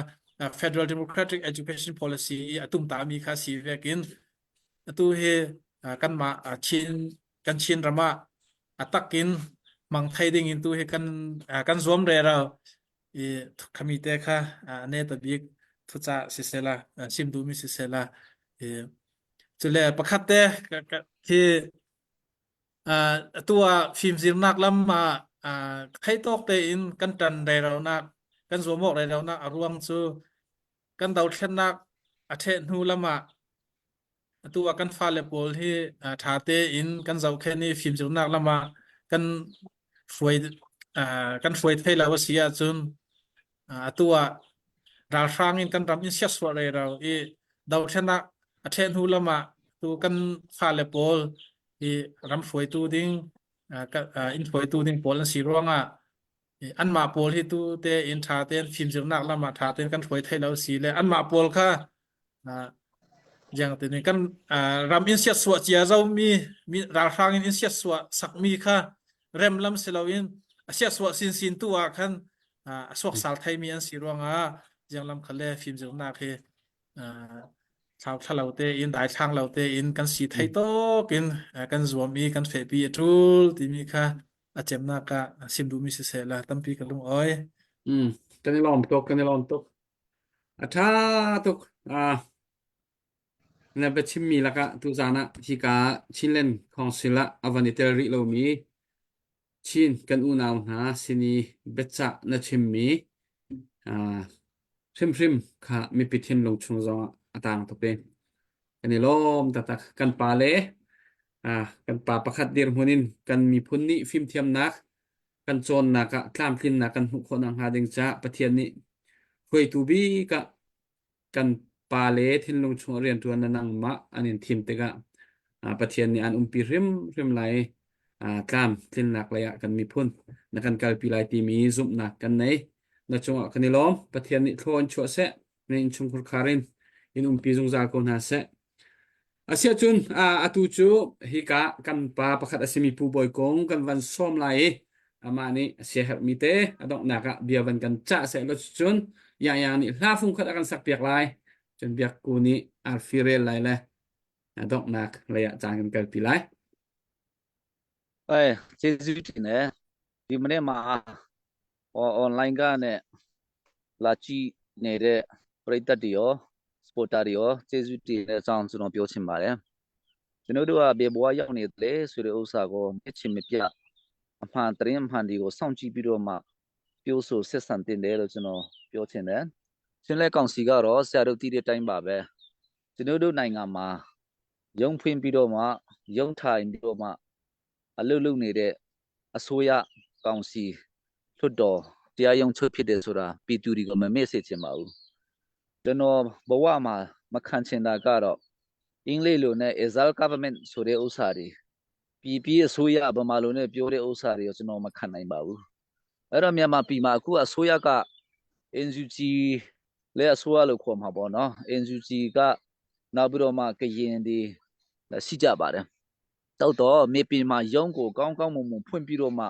Federal Democratic Education Policy i a tumtami kha si vekin atu hi kanmah Chin kan Chin ram ah a tak in mang thei ding in tu hi kan kan zuam re ro i khami te kha ne ta bik thuca sisela sim du mi sisela i chule pakhat te khi atu ah fimzirnak lam ah thei tawk te in kan tan re ro nak kan zuam awk re ro nak a ruang cu kan dothlennak a ṭheh hnu lam ah Atu ah kan fale pawl hi ṭha tein kan zohkhenh i fimcawnnak lam ah kan hruai kan hruai thai lo a si ahcun atu ah ralhrang in kan ram in siasruah rero i dothlennak a ṭheh hnu lam ah tu kan fale pawl hi ram hruaitu ding inn hruaitu ding pawl an si ruangah anmah pawl hi tu tein ṭha tein fimzirnak lam ah ṭha tein kan hruai thai lo si le anmah pawl kha Jiang timi kan ram in siatsuah cia zomi ralhrang in in siatsuah sakmi kha rem lam si loin a siatsuah sinsin tu ah khan a suaksal theimi an si ruangah jiang lam kha le fimzirnak hi thlau thla lo tein daithlang lo tein kan si thei tawk in kan zuam i kan fehpi a ṭul timi kha a cemnak ah sim duhmi siseh la tampi ka lung oi. Mm, kan i lawm tuk, kan i lawm tuk. A ṭha tuk. Ah, na biachimmi lakah tuzaan ah hika Chinland Council ah a van i tel rih lomi Chin kan unau hna sin i biacah na chimmi ah, hrimhrim kha mipi thinlung chung zongah a tang tuk i kan i lawm taktak. Kan pa le ah, kan pa pakhat dirhmun in kan miphun nih fimthiamnak kan cawnnak ah tlamtlinnak kan hmuh khawh nakhnga ding caah Pathian nih hruaitu bik ah kan pale thinlung chung rianṭuan na nangmah an in thim tikah Pathian nih an umpi hrimhrim lai tlam tlinnak lei ah kan miphun na kan kalpi lai timi zumhnak kan nei na cungah kan i lawm Pathian nih thlaw in chuah seh na innchungkhar khar in in umpi zungzal ko hna seh Asiahcun atu cu hika kan pa pakhat a simi Pu Bawi Kung kan van sawm lai i amah nih a siaherhmi te a donghnak ah bia van kan cah seh law cun Yaya nih hla fungkhat a kan sakpiak lai. Cun Biakku nih arfi rel lai le a donghnak lei ah caan kan kalpi lai. အဲကျေးဇူးတင်တယ်ဒီမနေ့မှာ online ကနဲ့လာကြည့်နေတဲ့ပရိသတ်တွေရော supporter တွေရောကျေးဇူးတင်တဲ့အကြောင်းကျွန်တော်ပြောချင်ပါတယ်ကျွန်တော်တို့ကဘယ်ဘဝရောက်နေတယ်ဆိုတဲ့ဥစ္စာကိုမျက်ခြေမပြအမှန်တရင်အမှန်တွေကိုစောင့်ကြည့်ပြီးတော့မှပြောဆိုဆက်ဆံတင်တယ်လို့ကျွန်တော်ပြောချင်တယ်ရှင်လက်ကောင်စီကတော့ဆရာတို့တည်တဲ့အတိုင်းပါပဲကျွန်တော်တို့နိုင်ငံမှာရုံဖွင့်ပြီးတော့မှရုံထိုင်ပြီးတော့မှအလုပ်လုပ်နေတဲ့အစိုးရကောင်စီလွှတ်တော် တရားရုံးချုပ်ဖြစ်တယ်ဆိုတာပြည်သူတွေကိုမမေ့စေချင်ပါဘူးကျွန်တော်ဘဝမှာမခံချင်တာကတော့အင်္ဂလိပ်လိုနဲ့ Exile Government ဆိုတဲ့ဥစ္စာတွေပြည်ပြည်အစိုးရဗမာလိုနဲ့ပြောတဲ့ဥစ္စာတွေကိုကျွန်တော်မခံနိုင်ပါဘူးအဲ့တော့မြန်မာပြည်မှာအခုအစိုးရက NUG လဲအစိုးရလို့ခေါ်မှာပေါ့နော် NUG ကနောက်ပြီးတော့မှကရင်တွေရှိကြပါတယ်တောက်တော့မြေပြင်မှာရုံးကိုကောင်းကောင်းမွန်မွန်ဖွင့်ပြီးတော့မှ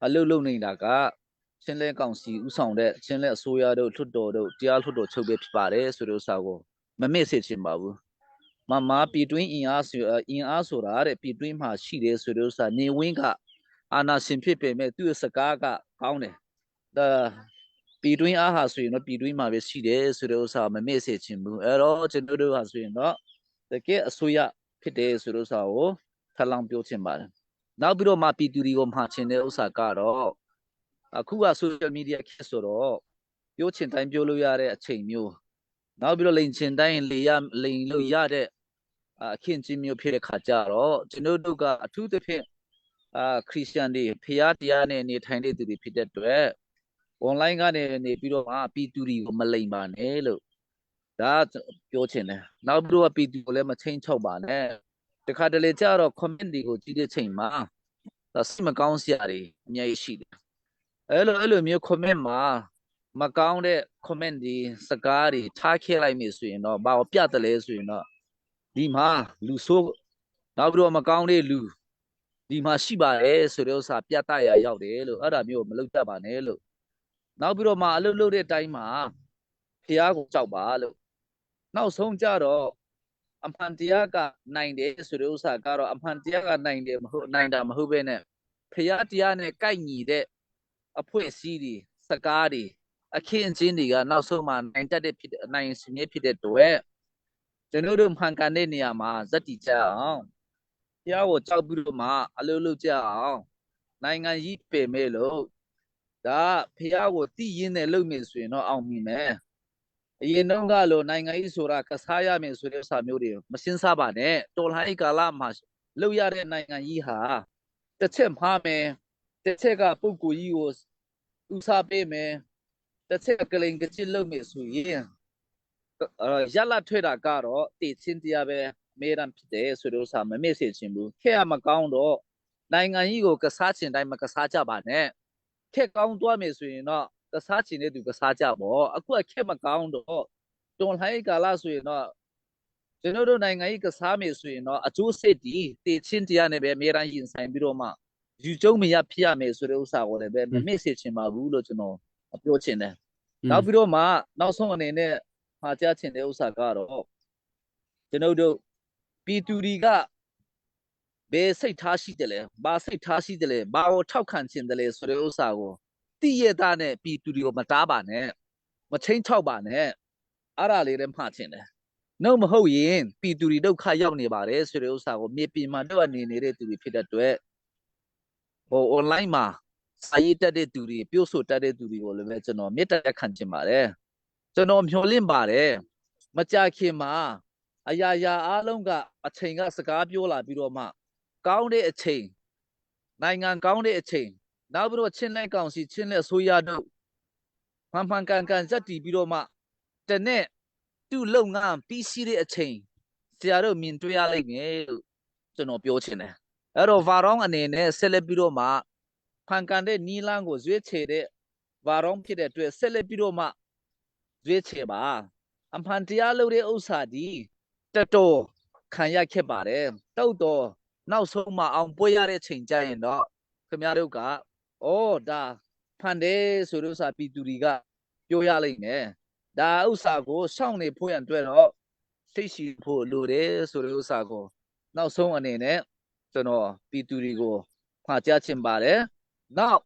အလုပ်လုပ်နေတာကချင်းလဲကောင်စီဥဆောင်တဲ့ချင်းလဲအစိုးရတို့လွှတ်တော်တို့တရားလွှတ်တော်ချုပ်ပဲဖြစ်ပါတယ်ဆိုတဲ့ဥစ္စာကိုမမေ့စေချင်ပါဘူးမမပြည်တွင်းအင်အားဆိုအင်အားဆိုတာတဲ့ပြည်တွင်းမှာရှိတယ်ဆိုတဲ့ဥစ္စာနေဝင်းကအာနာရှင်ဖြစ်ပေမဲ့သူ့စကားကကောင်းတယ်ဒါပြည်တွင်းအားဟာဆိုရင်တော့ပြည်တွင်းမှာပဲရှိတယ်ဆိုတဲ့ဥစ္စာမမေ့စေချင်ဘူးအဲ့တော့ကျွန်တော်တို့ဟာဆိုရင်တော့တကယ်အစိုးရဖြစ်တယ်ဆိုတဲ့ဥစ္စာကိုထပ်လောင်းပြောချင်ပါတယ်နောက်ပြီးတော့မှပြည်သူတွေကိုမှာချင်တဲ့ဥစ္စာကတော့အခုက social media ခေတ်ဆိုတော့ပြောချင်တိုင်းပြောလို့ရတဲ့အချိန်မျိုးနောက်ပြီးတော့လိန်ချင်တိုင်းလေရလိန်လို့ရတဲ့အခင်းချင်းမျိုးဖြစ်တဲ့ခါကျတော့ကျွန်တော်တို့ကအထူးသဖြင့်အာခရစ်ယာန်တွေဖျားတရားနဲ့နေထိုင်တဲ့သူတွေဖြစ်တဲ့အတွက် online ကနေနေပြီးတော့ပြည်သူတွေကိုမလိမ်ပါနဲ့လို့ဒါပြောချင်တယ်နောက်ပြီးတော့ပြည်သူကိုလည်းမချင်းချုပ်ပါနဲ့တခါတလေကျတော့ comment တွေကိုကြည့်တဲ့ချိန်မှာစိတ်မကောင်းစရာတွေအများကြီးရှိတယ်အဲ့လိုအဲ့လိုမျိုး comment မှာမကောင်းတဲ့ comment တွေစကားတွေထားခဲ့လိုက်မယ်ဆိုရင်တော့ဘာကိုပြတယ်လဲဆိုရင်တော့ဒီမှာလူဆိုးနောက်ပြီးတော့မကောင်းတဲ့လူဒီမှာရှိပါတယ်ဆိုတဲ့ဥစ္စာပြတရရောက်တယ်လို့အဲ့ဒါမျိုးမလုပ်တတ်ပါနဲ့လို့နောက်ပြီးတော့မှအလုပ်လုပ်တဲ့အတိုင်းမှာဖျားကိုကြောက်ပါလို့နောက်ဆုံးကြတော့အမှန်တရားကနိုင်တယ်ဆိုတဲ့ဥစ္စာကတော့အမှန်တရားကနိုင်တယ်မဟုတ်နိုင်တာမဟုတ်ပဲနဲ့ဖျားတရားနဲ့ကိုက်ညီတဲ့အဖွဲ့အစည်းတွေစကားတွေအခင်းအကျင်းတွေကနောက်ဆုံးမှနိုင်တတ်တဲ့ဖြစ်နိုင်စမြဲဖြစ်တဲ့အတွက်ကျွန်တော်တို့မှန်ကန်တဲ့နေရာမှာဇက်တီကြအောင်တရားကိုကြောက်ပြီးတော့မှအလုပ်လုပ်ကြအောင်နိုင်ငံကြီးပယ်မဲ့လို့ဒါဖះကိုတိရင်းနဲ့လုပ်မယ်ဆိုရင်တော့အောင်မြင်မယ်အရင်တော့ကလို့နိုင်ငံကြီးဆိုတာကစားရမယ်ဆိုတဲ့စာမျိုးတွေမစင်းစားပါနဲ့တော်လှန်ရေးကာလမှာလုပ်ရတဲ့နိုင်ငံကြီးဟာတစ်ချက်မှားမယ်တစ်ချက်ကပုဂ္ဂိုလ်ကြီးကိုဥစားပေးမယ်တစ်ချက်ကလိန်ကချစ်လုပ်မယ်ဆိုရင်ရလထွက်တာကတော့တည်ချင်းတရားပဲမေရန်ဖြစ်တယ်ဆိုတဲ့ဥစ္စာမမေ့စေချင်ဘူးခက်ရမကောင်းတော့နိုင်ငံကြီးကိုကစားချင်တိုင်းမကစားကြပါနဲ့ခက်ကောင်းသွားမယ်ဆိုရင်တော့ကစားချင်တဲ့သူကစားကြပေါ့အခုအခက်မကောင်းတော့တွန်လှန်ရေးကာလဆိုရင်တော့ကျွန်တော်တို့နိုင်ငံကြီးကစားမယ်ဆိုရင်တော့အကျိုးဆက်ဒီတည်ချင်းတရားနဲ့ပဲအများရန်ရင်ဆိုင်ပြီးတော့မှယူကျုံမရဖြစ်ရမယ်ဆိုတဲ့ဥစ္စာကိုလည်းပဲမမေ့စေချင်ပါဘူးလို့ကျွန်တော်ပြောချင်တယ်နောက်ပြီးတော့မှနောက်ဆုံးအနေနဲ့မှာကြားချင်တဲ့ဥစ္စာကတော့ကျွန်တော်တို့ပြည်သူတွေကဘယ်စိတ်ထားရှိတယ်လဲဘာစိတ်ထားရှိတယ်လဲဘာကိုထောက်ခံချင်တယ်လဲဆိုတဲ့ဥစ္စာကိုတိရတာနဲ့ပြည်သူတွေကိုမတားပါနဲ့မချင်းချောက်ပါနဲ့အဲ့ဒါလေးလည်းမှားချင်တယ်နှုတ်မဟုတ်ရင်ပြည်သူတွေဒုက္ခရောက်နေပါတယ်ဆိုတဲ့ဥစ္စာကိုမြေပြင်မှာတော့နေနေတဲ့သူတွေဖြစ်တဲ့အတွက်ဟို online မှာစာရေးတတ်တဲ့သူတွေပြောဆိုတတ်တဲ့သူတွေကိုလည်းပဲကျွန်တော်မေတ္တာခံချင်ပါတယ်ကျွန်တော်မျှော်လင့်ပါတယ်မကြခင်မှာအရာရာအားလုံးကအချိန်ကစကားပြောလာပြီးတော့မှကောင်းတဲ့အချိန်နိုင်ငံကောင်းတဲ့အချိန်နောက်ပြီးတော့ချင်းလက်ကောင်စီချင်းလက်အစိုးရတို့မှန်မှန်ကန်ကန်စက်တီပြီးတော့မှတနေ့သူ့လုပ်ငန်းပြီးစီးတဲ့အချိန်ဆရာတို့မြင်တွေ့ရလိမ့်မယ်လို့ကျွန်တော်ပြောချင်တယ်အဲ့တော့ဗာရောင်းအနေနဲ့ဆက်လက်ပြီးတော့မှဖန်ကန်တဲ့နီလန်းကိုရွေးချယ်တဲ့ဗာရောင်းဖြစ်တဲ့အတွက်ဆက်လက်ပြီးတော့မှရွေးချယ်ပါအမှန်တရားလုပ်တဲ့ဥစ္စာဒီတတော်ခံရခဲ့ပါတယ်တောက်တော့နောက်ဆုံးမှအောင်ပွဲရတဲ့ချိန်ကျရင်တော့ခင်ဗျားတို့ကအော်ဒါဖန်တယ်ဆိုလို့ဥစ္စာပြည်သူတွေကပြောရလိမ့်မယ်ဒါဥစ္စာကိုစောင့်နေဖို့ရန်အတွက်တော့စိတ်ရှိဖို့လိုတယ်ဆိုတဲ့ဥစ္စာကိုနောက်ဆုံးအနေနဲ့ကျွန်တော်ပြည်သူတွေကိုမှာကြားချင်ပါတယ်နောက်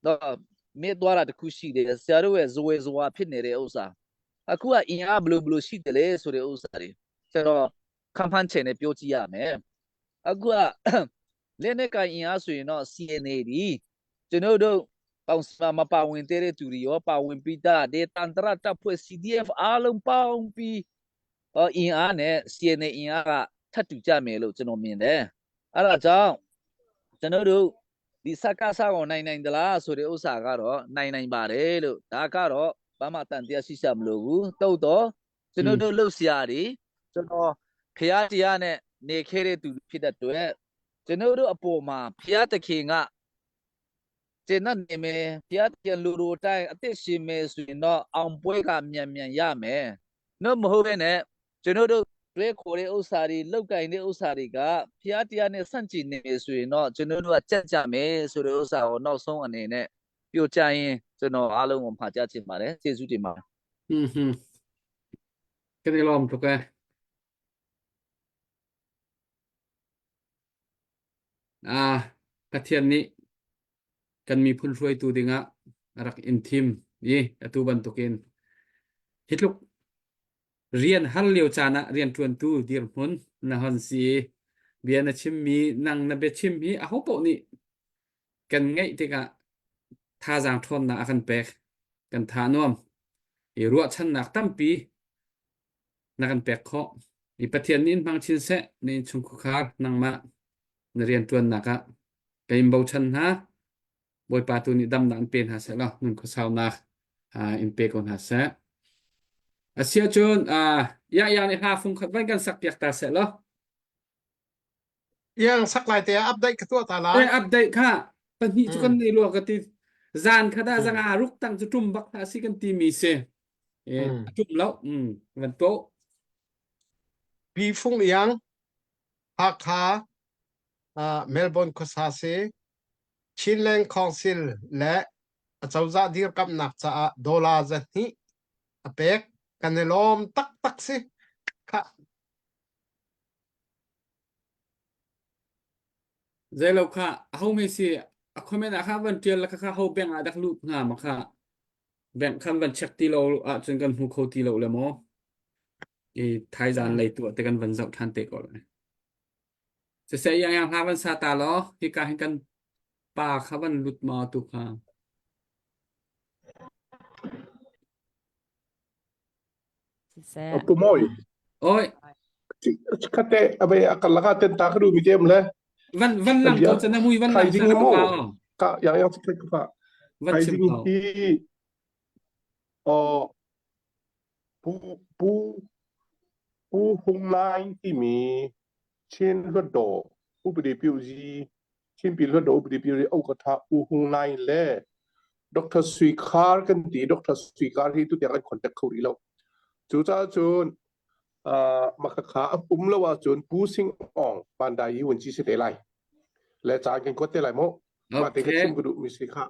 တော့မေ့သွားတာတခုရှိတယ်ဆရာတို့ရဲ့ဇဝေဇဝါဖြစ်နေတဲ့ဥစ္စာအခုကအင်အားဘလို့ဘလို့ရှိတယ်လေဆိုတဲ့ဥစ္စာတွေကျွန်တော်ခံဖန်းချင်နဲ့ပြောကြည့်ရမယ်အခုကလက်နဲ့ကန်အင်အားဆိုရင်တော့ CNA ဒီကျွန်တော်တို့ပေါင်စမပါဝင်တဲ့သူတွေရောပါဝင်ပြီးသားဒေတန်တရတပ်ဖွဲ့ CDF အားလုံးပေါင်းပြီးအင်အားနဲ့ CNA အင်အားကထပ်တူကြမယ်လို့ကျွန်တော်မြင်တယ်အဲ့ဒါကြောင့်ကျွန်တော်တို့ ဒီစကားစားကိုနိုင်နိုင်သလားဆိုတဲ့ဥစ္စာကတော့နိုင်နိုင်ပါတယ်လို့ဒါကတော့ဘာမှတန်တရားရှိရှာမလို့ဘူးတုတ်တော့ကျွန်တော်တို့လှုပ်ရှားတွေကျွန်တော်ဖျားတရားနဲ့နေခဲ့တဲ့သူဖြစ်တဲ့အတွက်ကျွန်တော်တို့အပေါ်မှာဖျားသခင်ကကျင့်နေမယ်ဖျားသခင်လူတို့တိုင်းအသက်ရှင်မယ်ဆိုရင်တော့အောင်ပွဲကမြန်မြန်ရမယ်။နော်မဟုတ်ဘဲနဲ့ကျွန်တော်တို့တွဲခေါ်တဲ့ဥစ္စာတွေလောက်ကင်တဲ့ဥစ္စာတွေကဖျားတရားနဲ့ဆန့်ကျင်နေမယ်ဆိုရင်တော့ကျွန်တော်တို့ကကြက်ကြမယ်ဆိုတဲ့ဥစ္စာကိုနောက်ဆုံးအနေနဲ့ပြောကြရင်ကျွန်တော်အားလုံးကိုမှာကြားချင်ပါတယ်ကျေးဇူးတင်ပါတယ် อืมฮึkan i lawm tuk ee. Ah, Pathian nih kan miphun hruaitu dingah a rak in thim i atu bantukin hi tluk rian har lio caan ah rianṭuantu dirhmun na hon si i bia na chimmi nang na biachim hi ahopaoh nih kan ngeih tikah thazaang ṭhawnnak a kan pek kan tha nuam i ruahchannak tampi na kan pek khawh i Pathian nih in hmang chin seh na innchungkhar nangmah na rianṭuannak ah ka in bochan hna Bawipa tu nih damnak in pe hna seh law nun khuasaunak in pe ko hna seh. Asiahcun ya ya nih hla fung khat van kan sak piak ta seh law. Yang sak lai te update ka tuah ta lai. Eh update kha pahnih cu kan nei lua ka ti zan kha da zanga ruk tang cu tum bak ta si kan ti mi si. Eh a tum lo um van to. Pi Fung Iang Hakha Melbourne khuasa si Chinland Council le acozah dirkamhnak caah dollar 200 a pek. Kan i lawm taktak si. Khah. Zeilo kha aho me si a comment ah kha van tial la kha kha ho bank ah dak lut hnga ma kha bank khan van check ti lo ahcun kan hmu kho ti lo le maw i thaizan lei tu te kan van zoh than te ko lai Siseh yang yang hla van sa ta law hika hin kan pa kha van lut ma tu kha. Siseh. Pu Mawi. Oi. Kate abe akal laka ten ta ka du mi tem le. Van van lang ko chan mui van lang Thaizing hi mo ka yang yang chik ka fa. Van chim Thaizing ko. hi o Pu Pu Pu Hung Naing timi Chin Hluttaw upadi pyuzi Chinpi Hluttaw upadi pyuzi Okatha U Hung Naing le Dr. Sui Khar kan ti Dr. Sui Khar hi tutiang an contact kho rih lo. Cucaah cun uh, makhakha a um lo ahcun Pu Sing Aung Bandai hi vun ci si te lai. Le caan kan kuat te lai mu. Mah te ka chim ka duh mi si kha.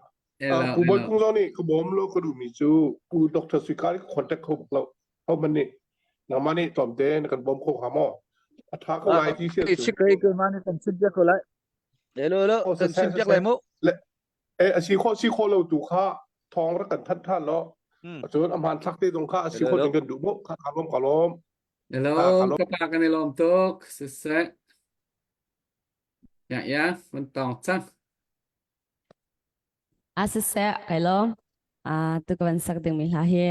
Pu Bawi Kung zong nih ka bawm lo ka duhmi cu Pu Dr. Sui Khar hi ka contact kho bak lo. Ho man nih nangmah nih tlawmte na kan bawm kho hnga maw? A ṭha ko lai ti si ahcun. Chik rei ko ma kan chim piak ko lai. Hello hello kan chim piak lai mu. Eh a si khawh si khawh lo tu kha thawng rak kan thanh than lo. Cun a hmaan thlak te zong kha a si khawh ding kan duh mu. Kha ka lawm ka lawm. Hello ka pa kan i lawm tuk. Siseh. Ya ya, van tawng cang. A siseh kai lawm. Ah tu ka van sak dingmi hla hi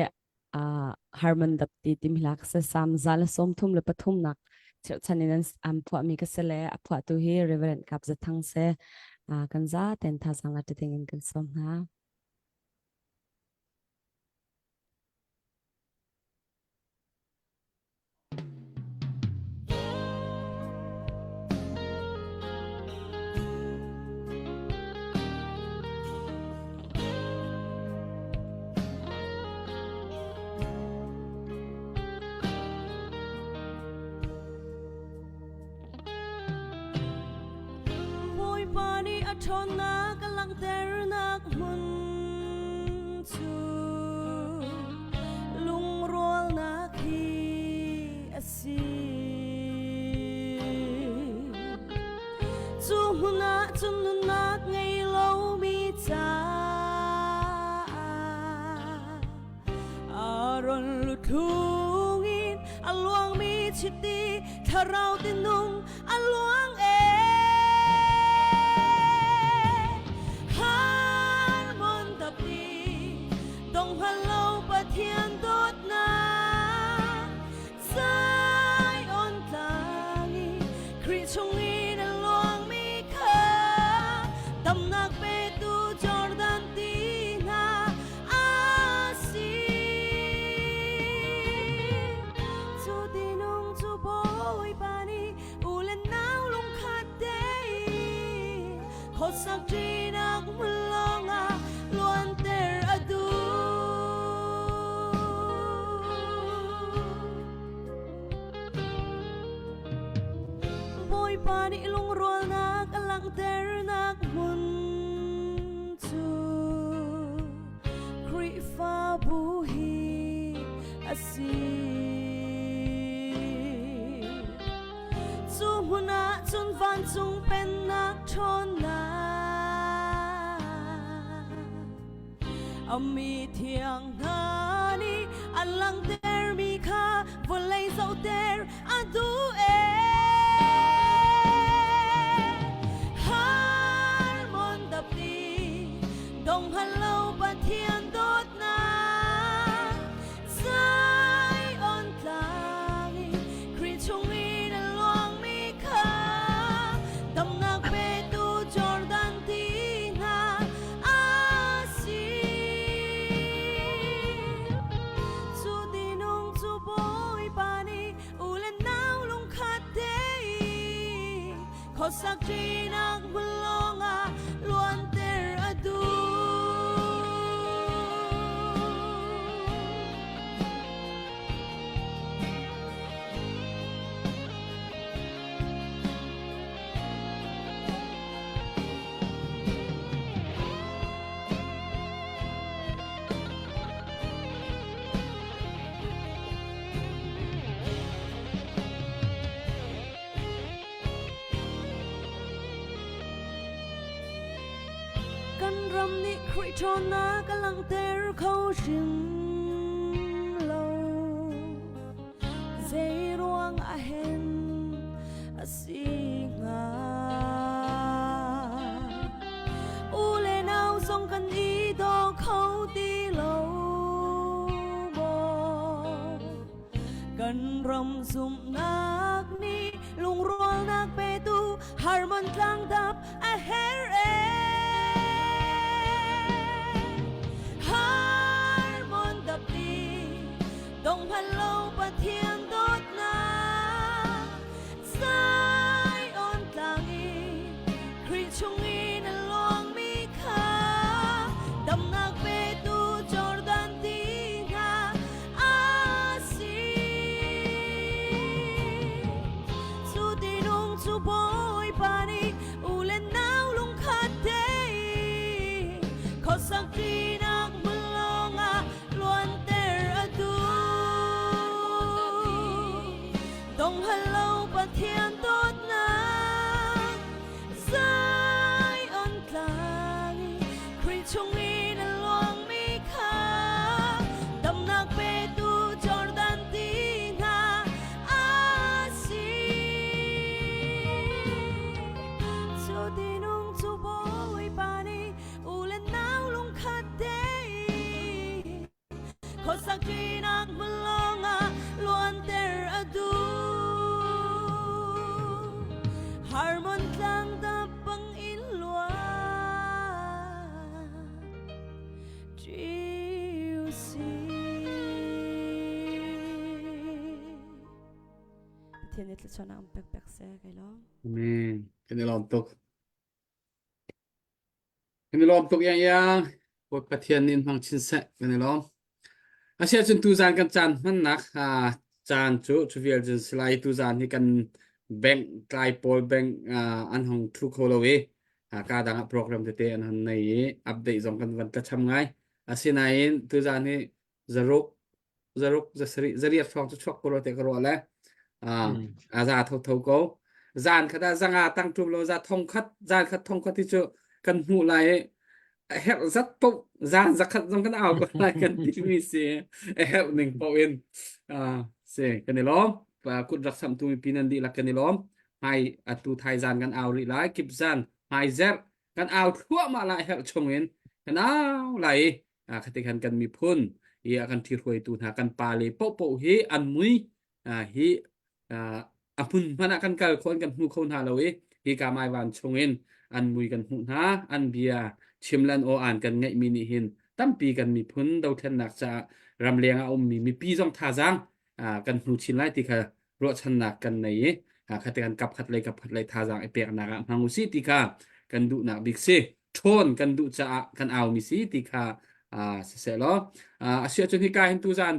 ah Harmon Dapti timi hla ka si Sam za le 33 nak chirhchan in an an phuahmi ka si le a phuahtu hi Reverend Kap Za Thang si. Ah kan za ten thazaang la ṭi in kan sawm hna. Bawipa nih a ṭhawnnak a langhternak hmun cu lungrualnak hi a si. Cu hmun ah cun nunnak ngei lomi caah Aaron luthlung in a luangmi chiti thlarau tinung a luang e Harmon tapi dong lo Pathian dawtnak Zion tlang i Khrih chung in a luangmi kha damnak. a si. Cu hmun ah cun vancung pennak ṭhawnnak a mi thiang hna nih an langhtermi kha vawlei zohter a duh ee. Harmon dapti donghan lo Pathian dawtnak Zion tlang i Khrih chung in a luangmi kha damnak petu Jordan ti hna a si. Cu tinung cu Bawipa nih u le nau lungkhat tein khuasak ṭinak hmun lawngah luanter a duh. Kan ram nih Khrih ṭhawnnak a langhter kho hrim lo. Zei ruang ah hen a si hnga? U le nau zong kan i daw kho ti lo maw? Kan ram zumhnak nih lungrualnak petu Harmon tlangdap a her e. Harmon dapti donghan lo Pathian dawtnak Zion tlang i Khrih chung in a luangmi kha damnak petu Jordan ti hna a si. Cu tinung cu Bawipa nih u le nau lungkhat tein khuasak ṭinak hmun lawngah luanter a duh. Donghal lo Pathian dawtnak Zion tlang i Khrih chung in a luangmi kha damnak petu Jordan ti hna a si. Cu tinung cu Bawipa nih u le nau lungkhat tein Khuasakṭinak hmun lawngah luanter a duh. Harmon tlang dap bang in luan ṭi u sih. Pathian nih thluachuahnak an pek pek seh kai lawm. Amen. Kan i lawm tuk. Kan i lawm tuk iang iang. Bawi Pathian nih in hmang chin seh. Kan i lawm. Asiahcun tuzaan kan caan hmannak ah caan cu cu vial cun si lai. Tuzaan hi kan bank tlai pawl bank ah an hong thu kho lo i ah ka dang ah program tete an hon nei i update zong kan van tlacham ngai. Asinain tuzaan hi zaruk zaruk zasarih zariat hrawng cu chuak ko rua te ka ruah le a za tho tho ko zan khat ah zanga tang tum lo za thong khat zan khat thong khat ti cu kan hmuh lai i a herh zat po zan zakhat zong kan au ko lai kan ti mi si a herh ning po in si kan i lawm kut rak sam tu mi pi nan dihlak kan i lawm hmai atu thai zan kan au rih lai kip zan hmai zerh kan au thluahmah lai herh chung in kan au lai i khati khan kan miphun i a kan ṭhihruaitu hna kan pale paohpaoh hi an mui hi a hmun hmanh ah kan kal kho in kan hmu kho hna lo i hi ka maivan chung in an mui kan hmuh hna an bia chim lan aw an kan ngeihmi nih hin tampi kan miphun dothlennak caah ramleng ah a ummi mipi zong thazaang kan hnu chin lai ti kha ruahchannak kan nei i khate kan kap khat lei kap khat lei thazaang i peknak ah hmang usih ti kha kan duhnak bik si ṭhawn kan duh caah kan aumi si ti kha siseh law a si ahcun hika hin tuzan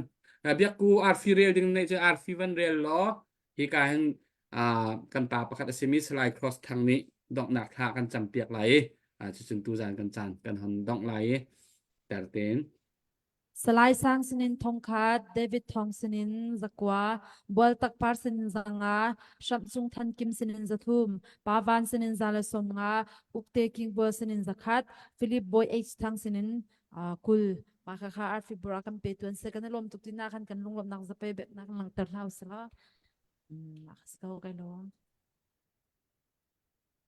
biakku arfi rel ding nei cu arfi van rel law hika hin kan pa pakhat a simi Salai Cross Thang nih donghnak thla kan campiak lai i cucun tuzan kan caan kan hon dongh lai i tertein. Salai Sang sinin thongkhat, David Thawng sinin zakua, Bualtak Par sinin zanga, Hramh Than Kim sinin zathum, Pa Van sinin zale 50, Ukte King Bual sinin zakhat, Philip Boy H Thang sinin uh, kul. Ma kha kha arfi bura kan pe tuan se kan lom tuk tina khan kan lunglom nak zape bek nak langter hlau sala. Mm, ko kai lom.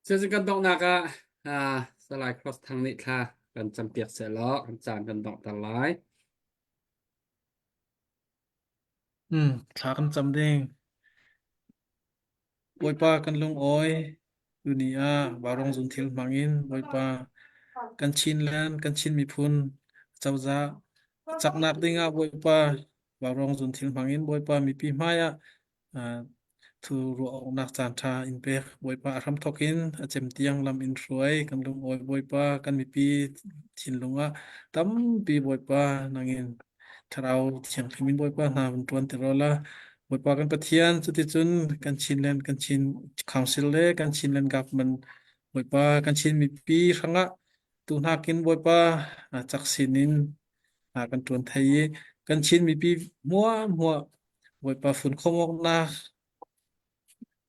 Cucu kan donghnak ah ah, Salai Cross Thang nih thla kan campiak sehlaw kan caan kan donghter lai. Hmm, thla kan cam ding. Bawipa kan lungawi tuni ah Vaurawng zunthil hmang in Bawipa kan Chinland, kan Chin miphun cozah caknak ding ah Bawipa Vaurawng zunthil hmang in Bawipa mipi hmai ah Thu ruah awknak caanṭha in pek. Bawipa a hramthawk in a cem tiang lam in hruai. Kan lungawi Bawipa, kan mipi thinlung ah tampi Bawipa nangin Thlarau Thianghlim in Bawipa hna vun ṭuan ti law la. Bawipa kan Pathian, cuticun kan Chinland, kan Chin Council le kan Chinland government Bawipa kan Chin mipi hrangah tu hnakin Bawipa cak sin in kan ṭuan thai i kan Chin mipi hmuahhmuah Bawipa funkhawm awknak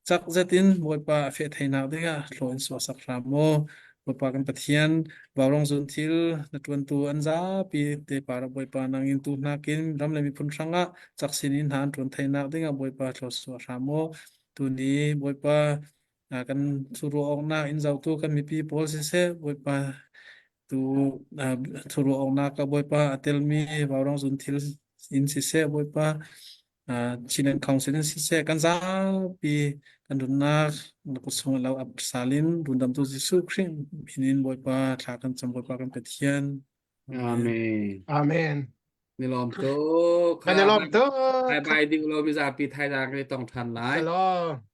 cak zet in Bawipa a feh theinak dingah hlaw in suahsak hram mu. Bawipa kan Pathian, vaurawng zun thil na ṭuantu an zapi te par ah Bawipa nang in tu hnakin ram le miphun hrangah cak sin in hna an ṭuan theinak dingah Bawipa hlaw suah hram mu. Tuni Bawipa kan thuruah awknak in zohtu kan mipi pawl siseh Bawipa tu thuruah awknak ka Bawipa a telmi vaurawng zun thil in siseh Bawipa Chinland Council in siseh kan zapi kan runnak na kut chung lo salin rundamtu Jesuh Khrih min in Bawipa thla kan cam Bawipa kan Pathian Amen. Amen. Ni lawm tuk. Kan i lawm tuk. Bye bye ding lo mizapi thaizang kan i tong ṭhan lai. Shalom.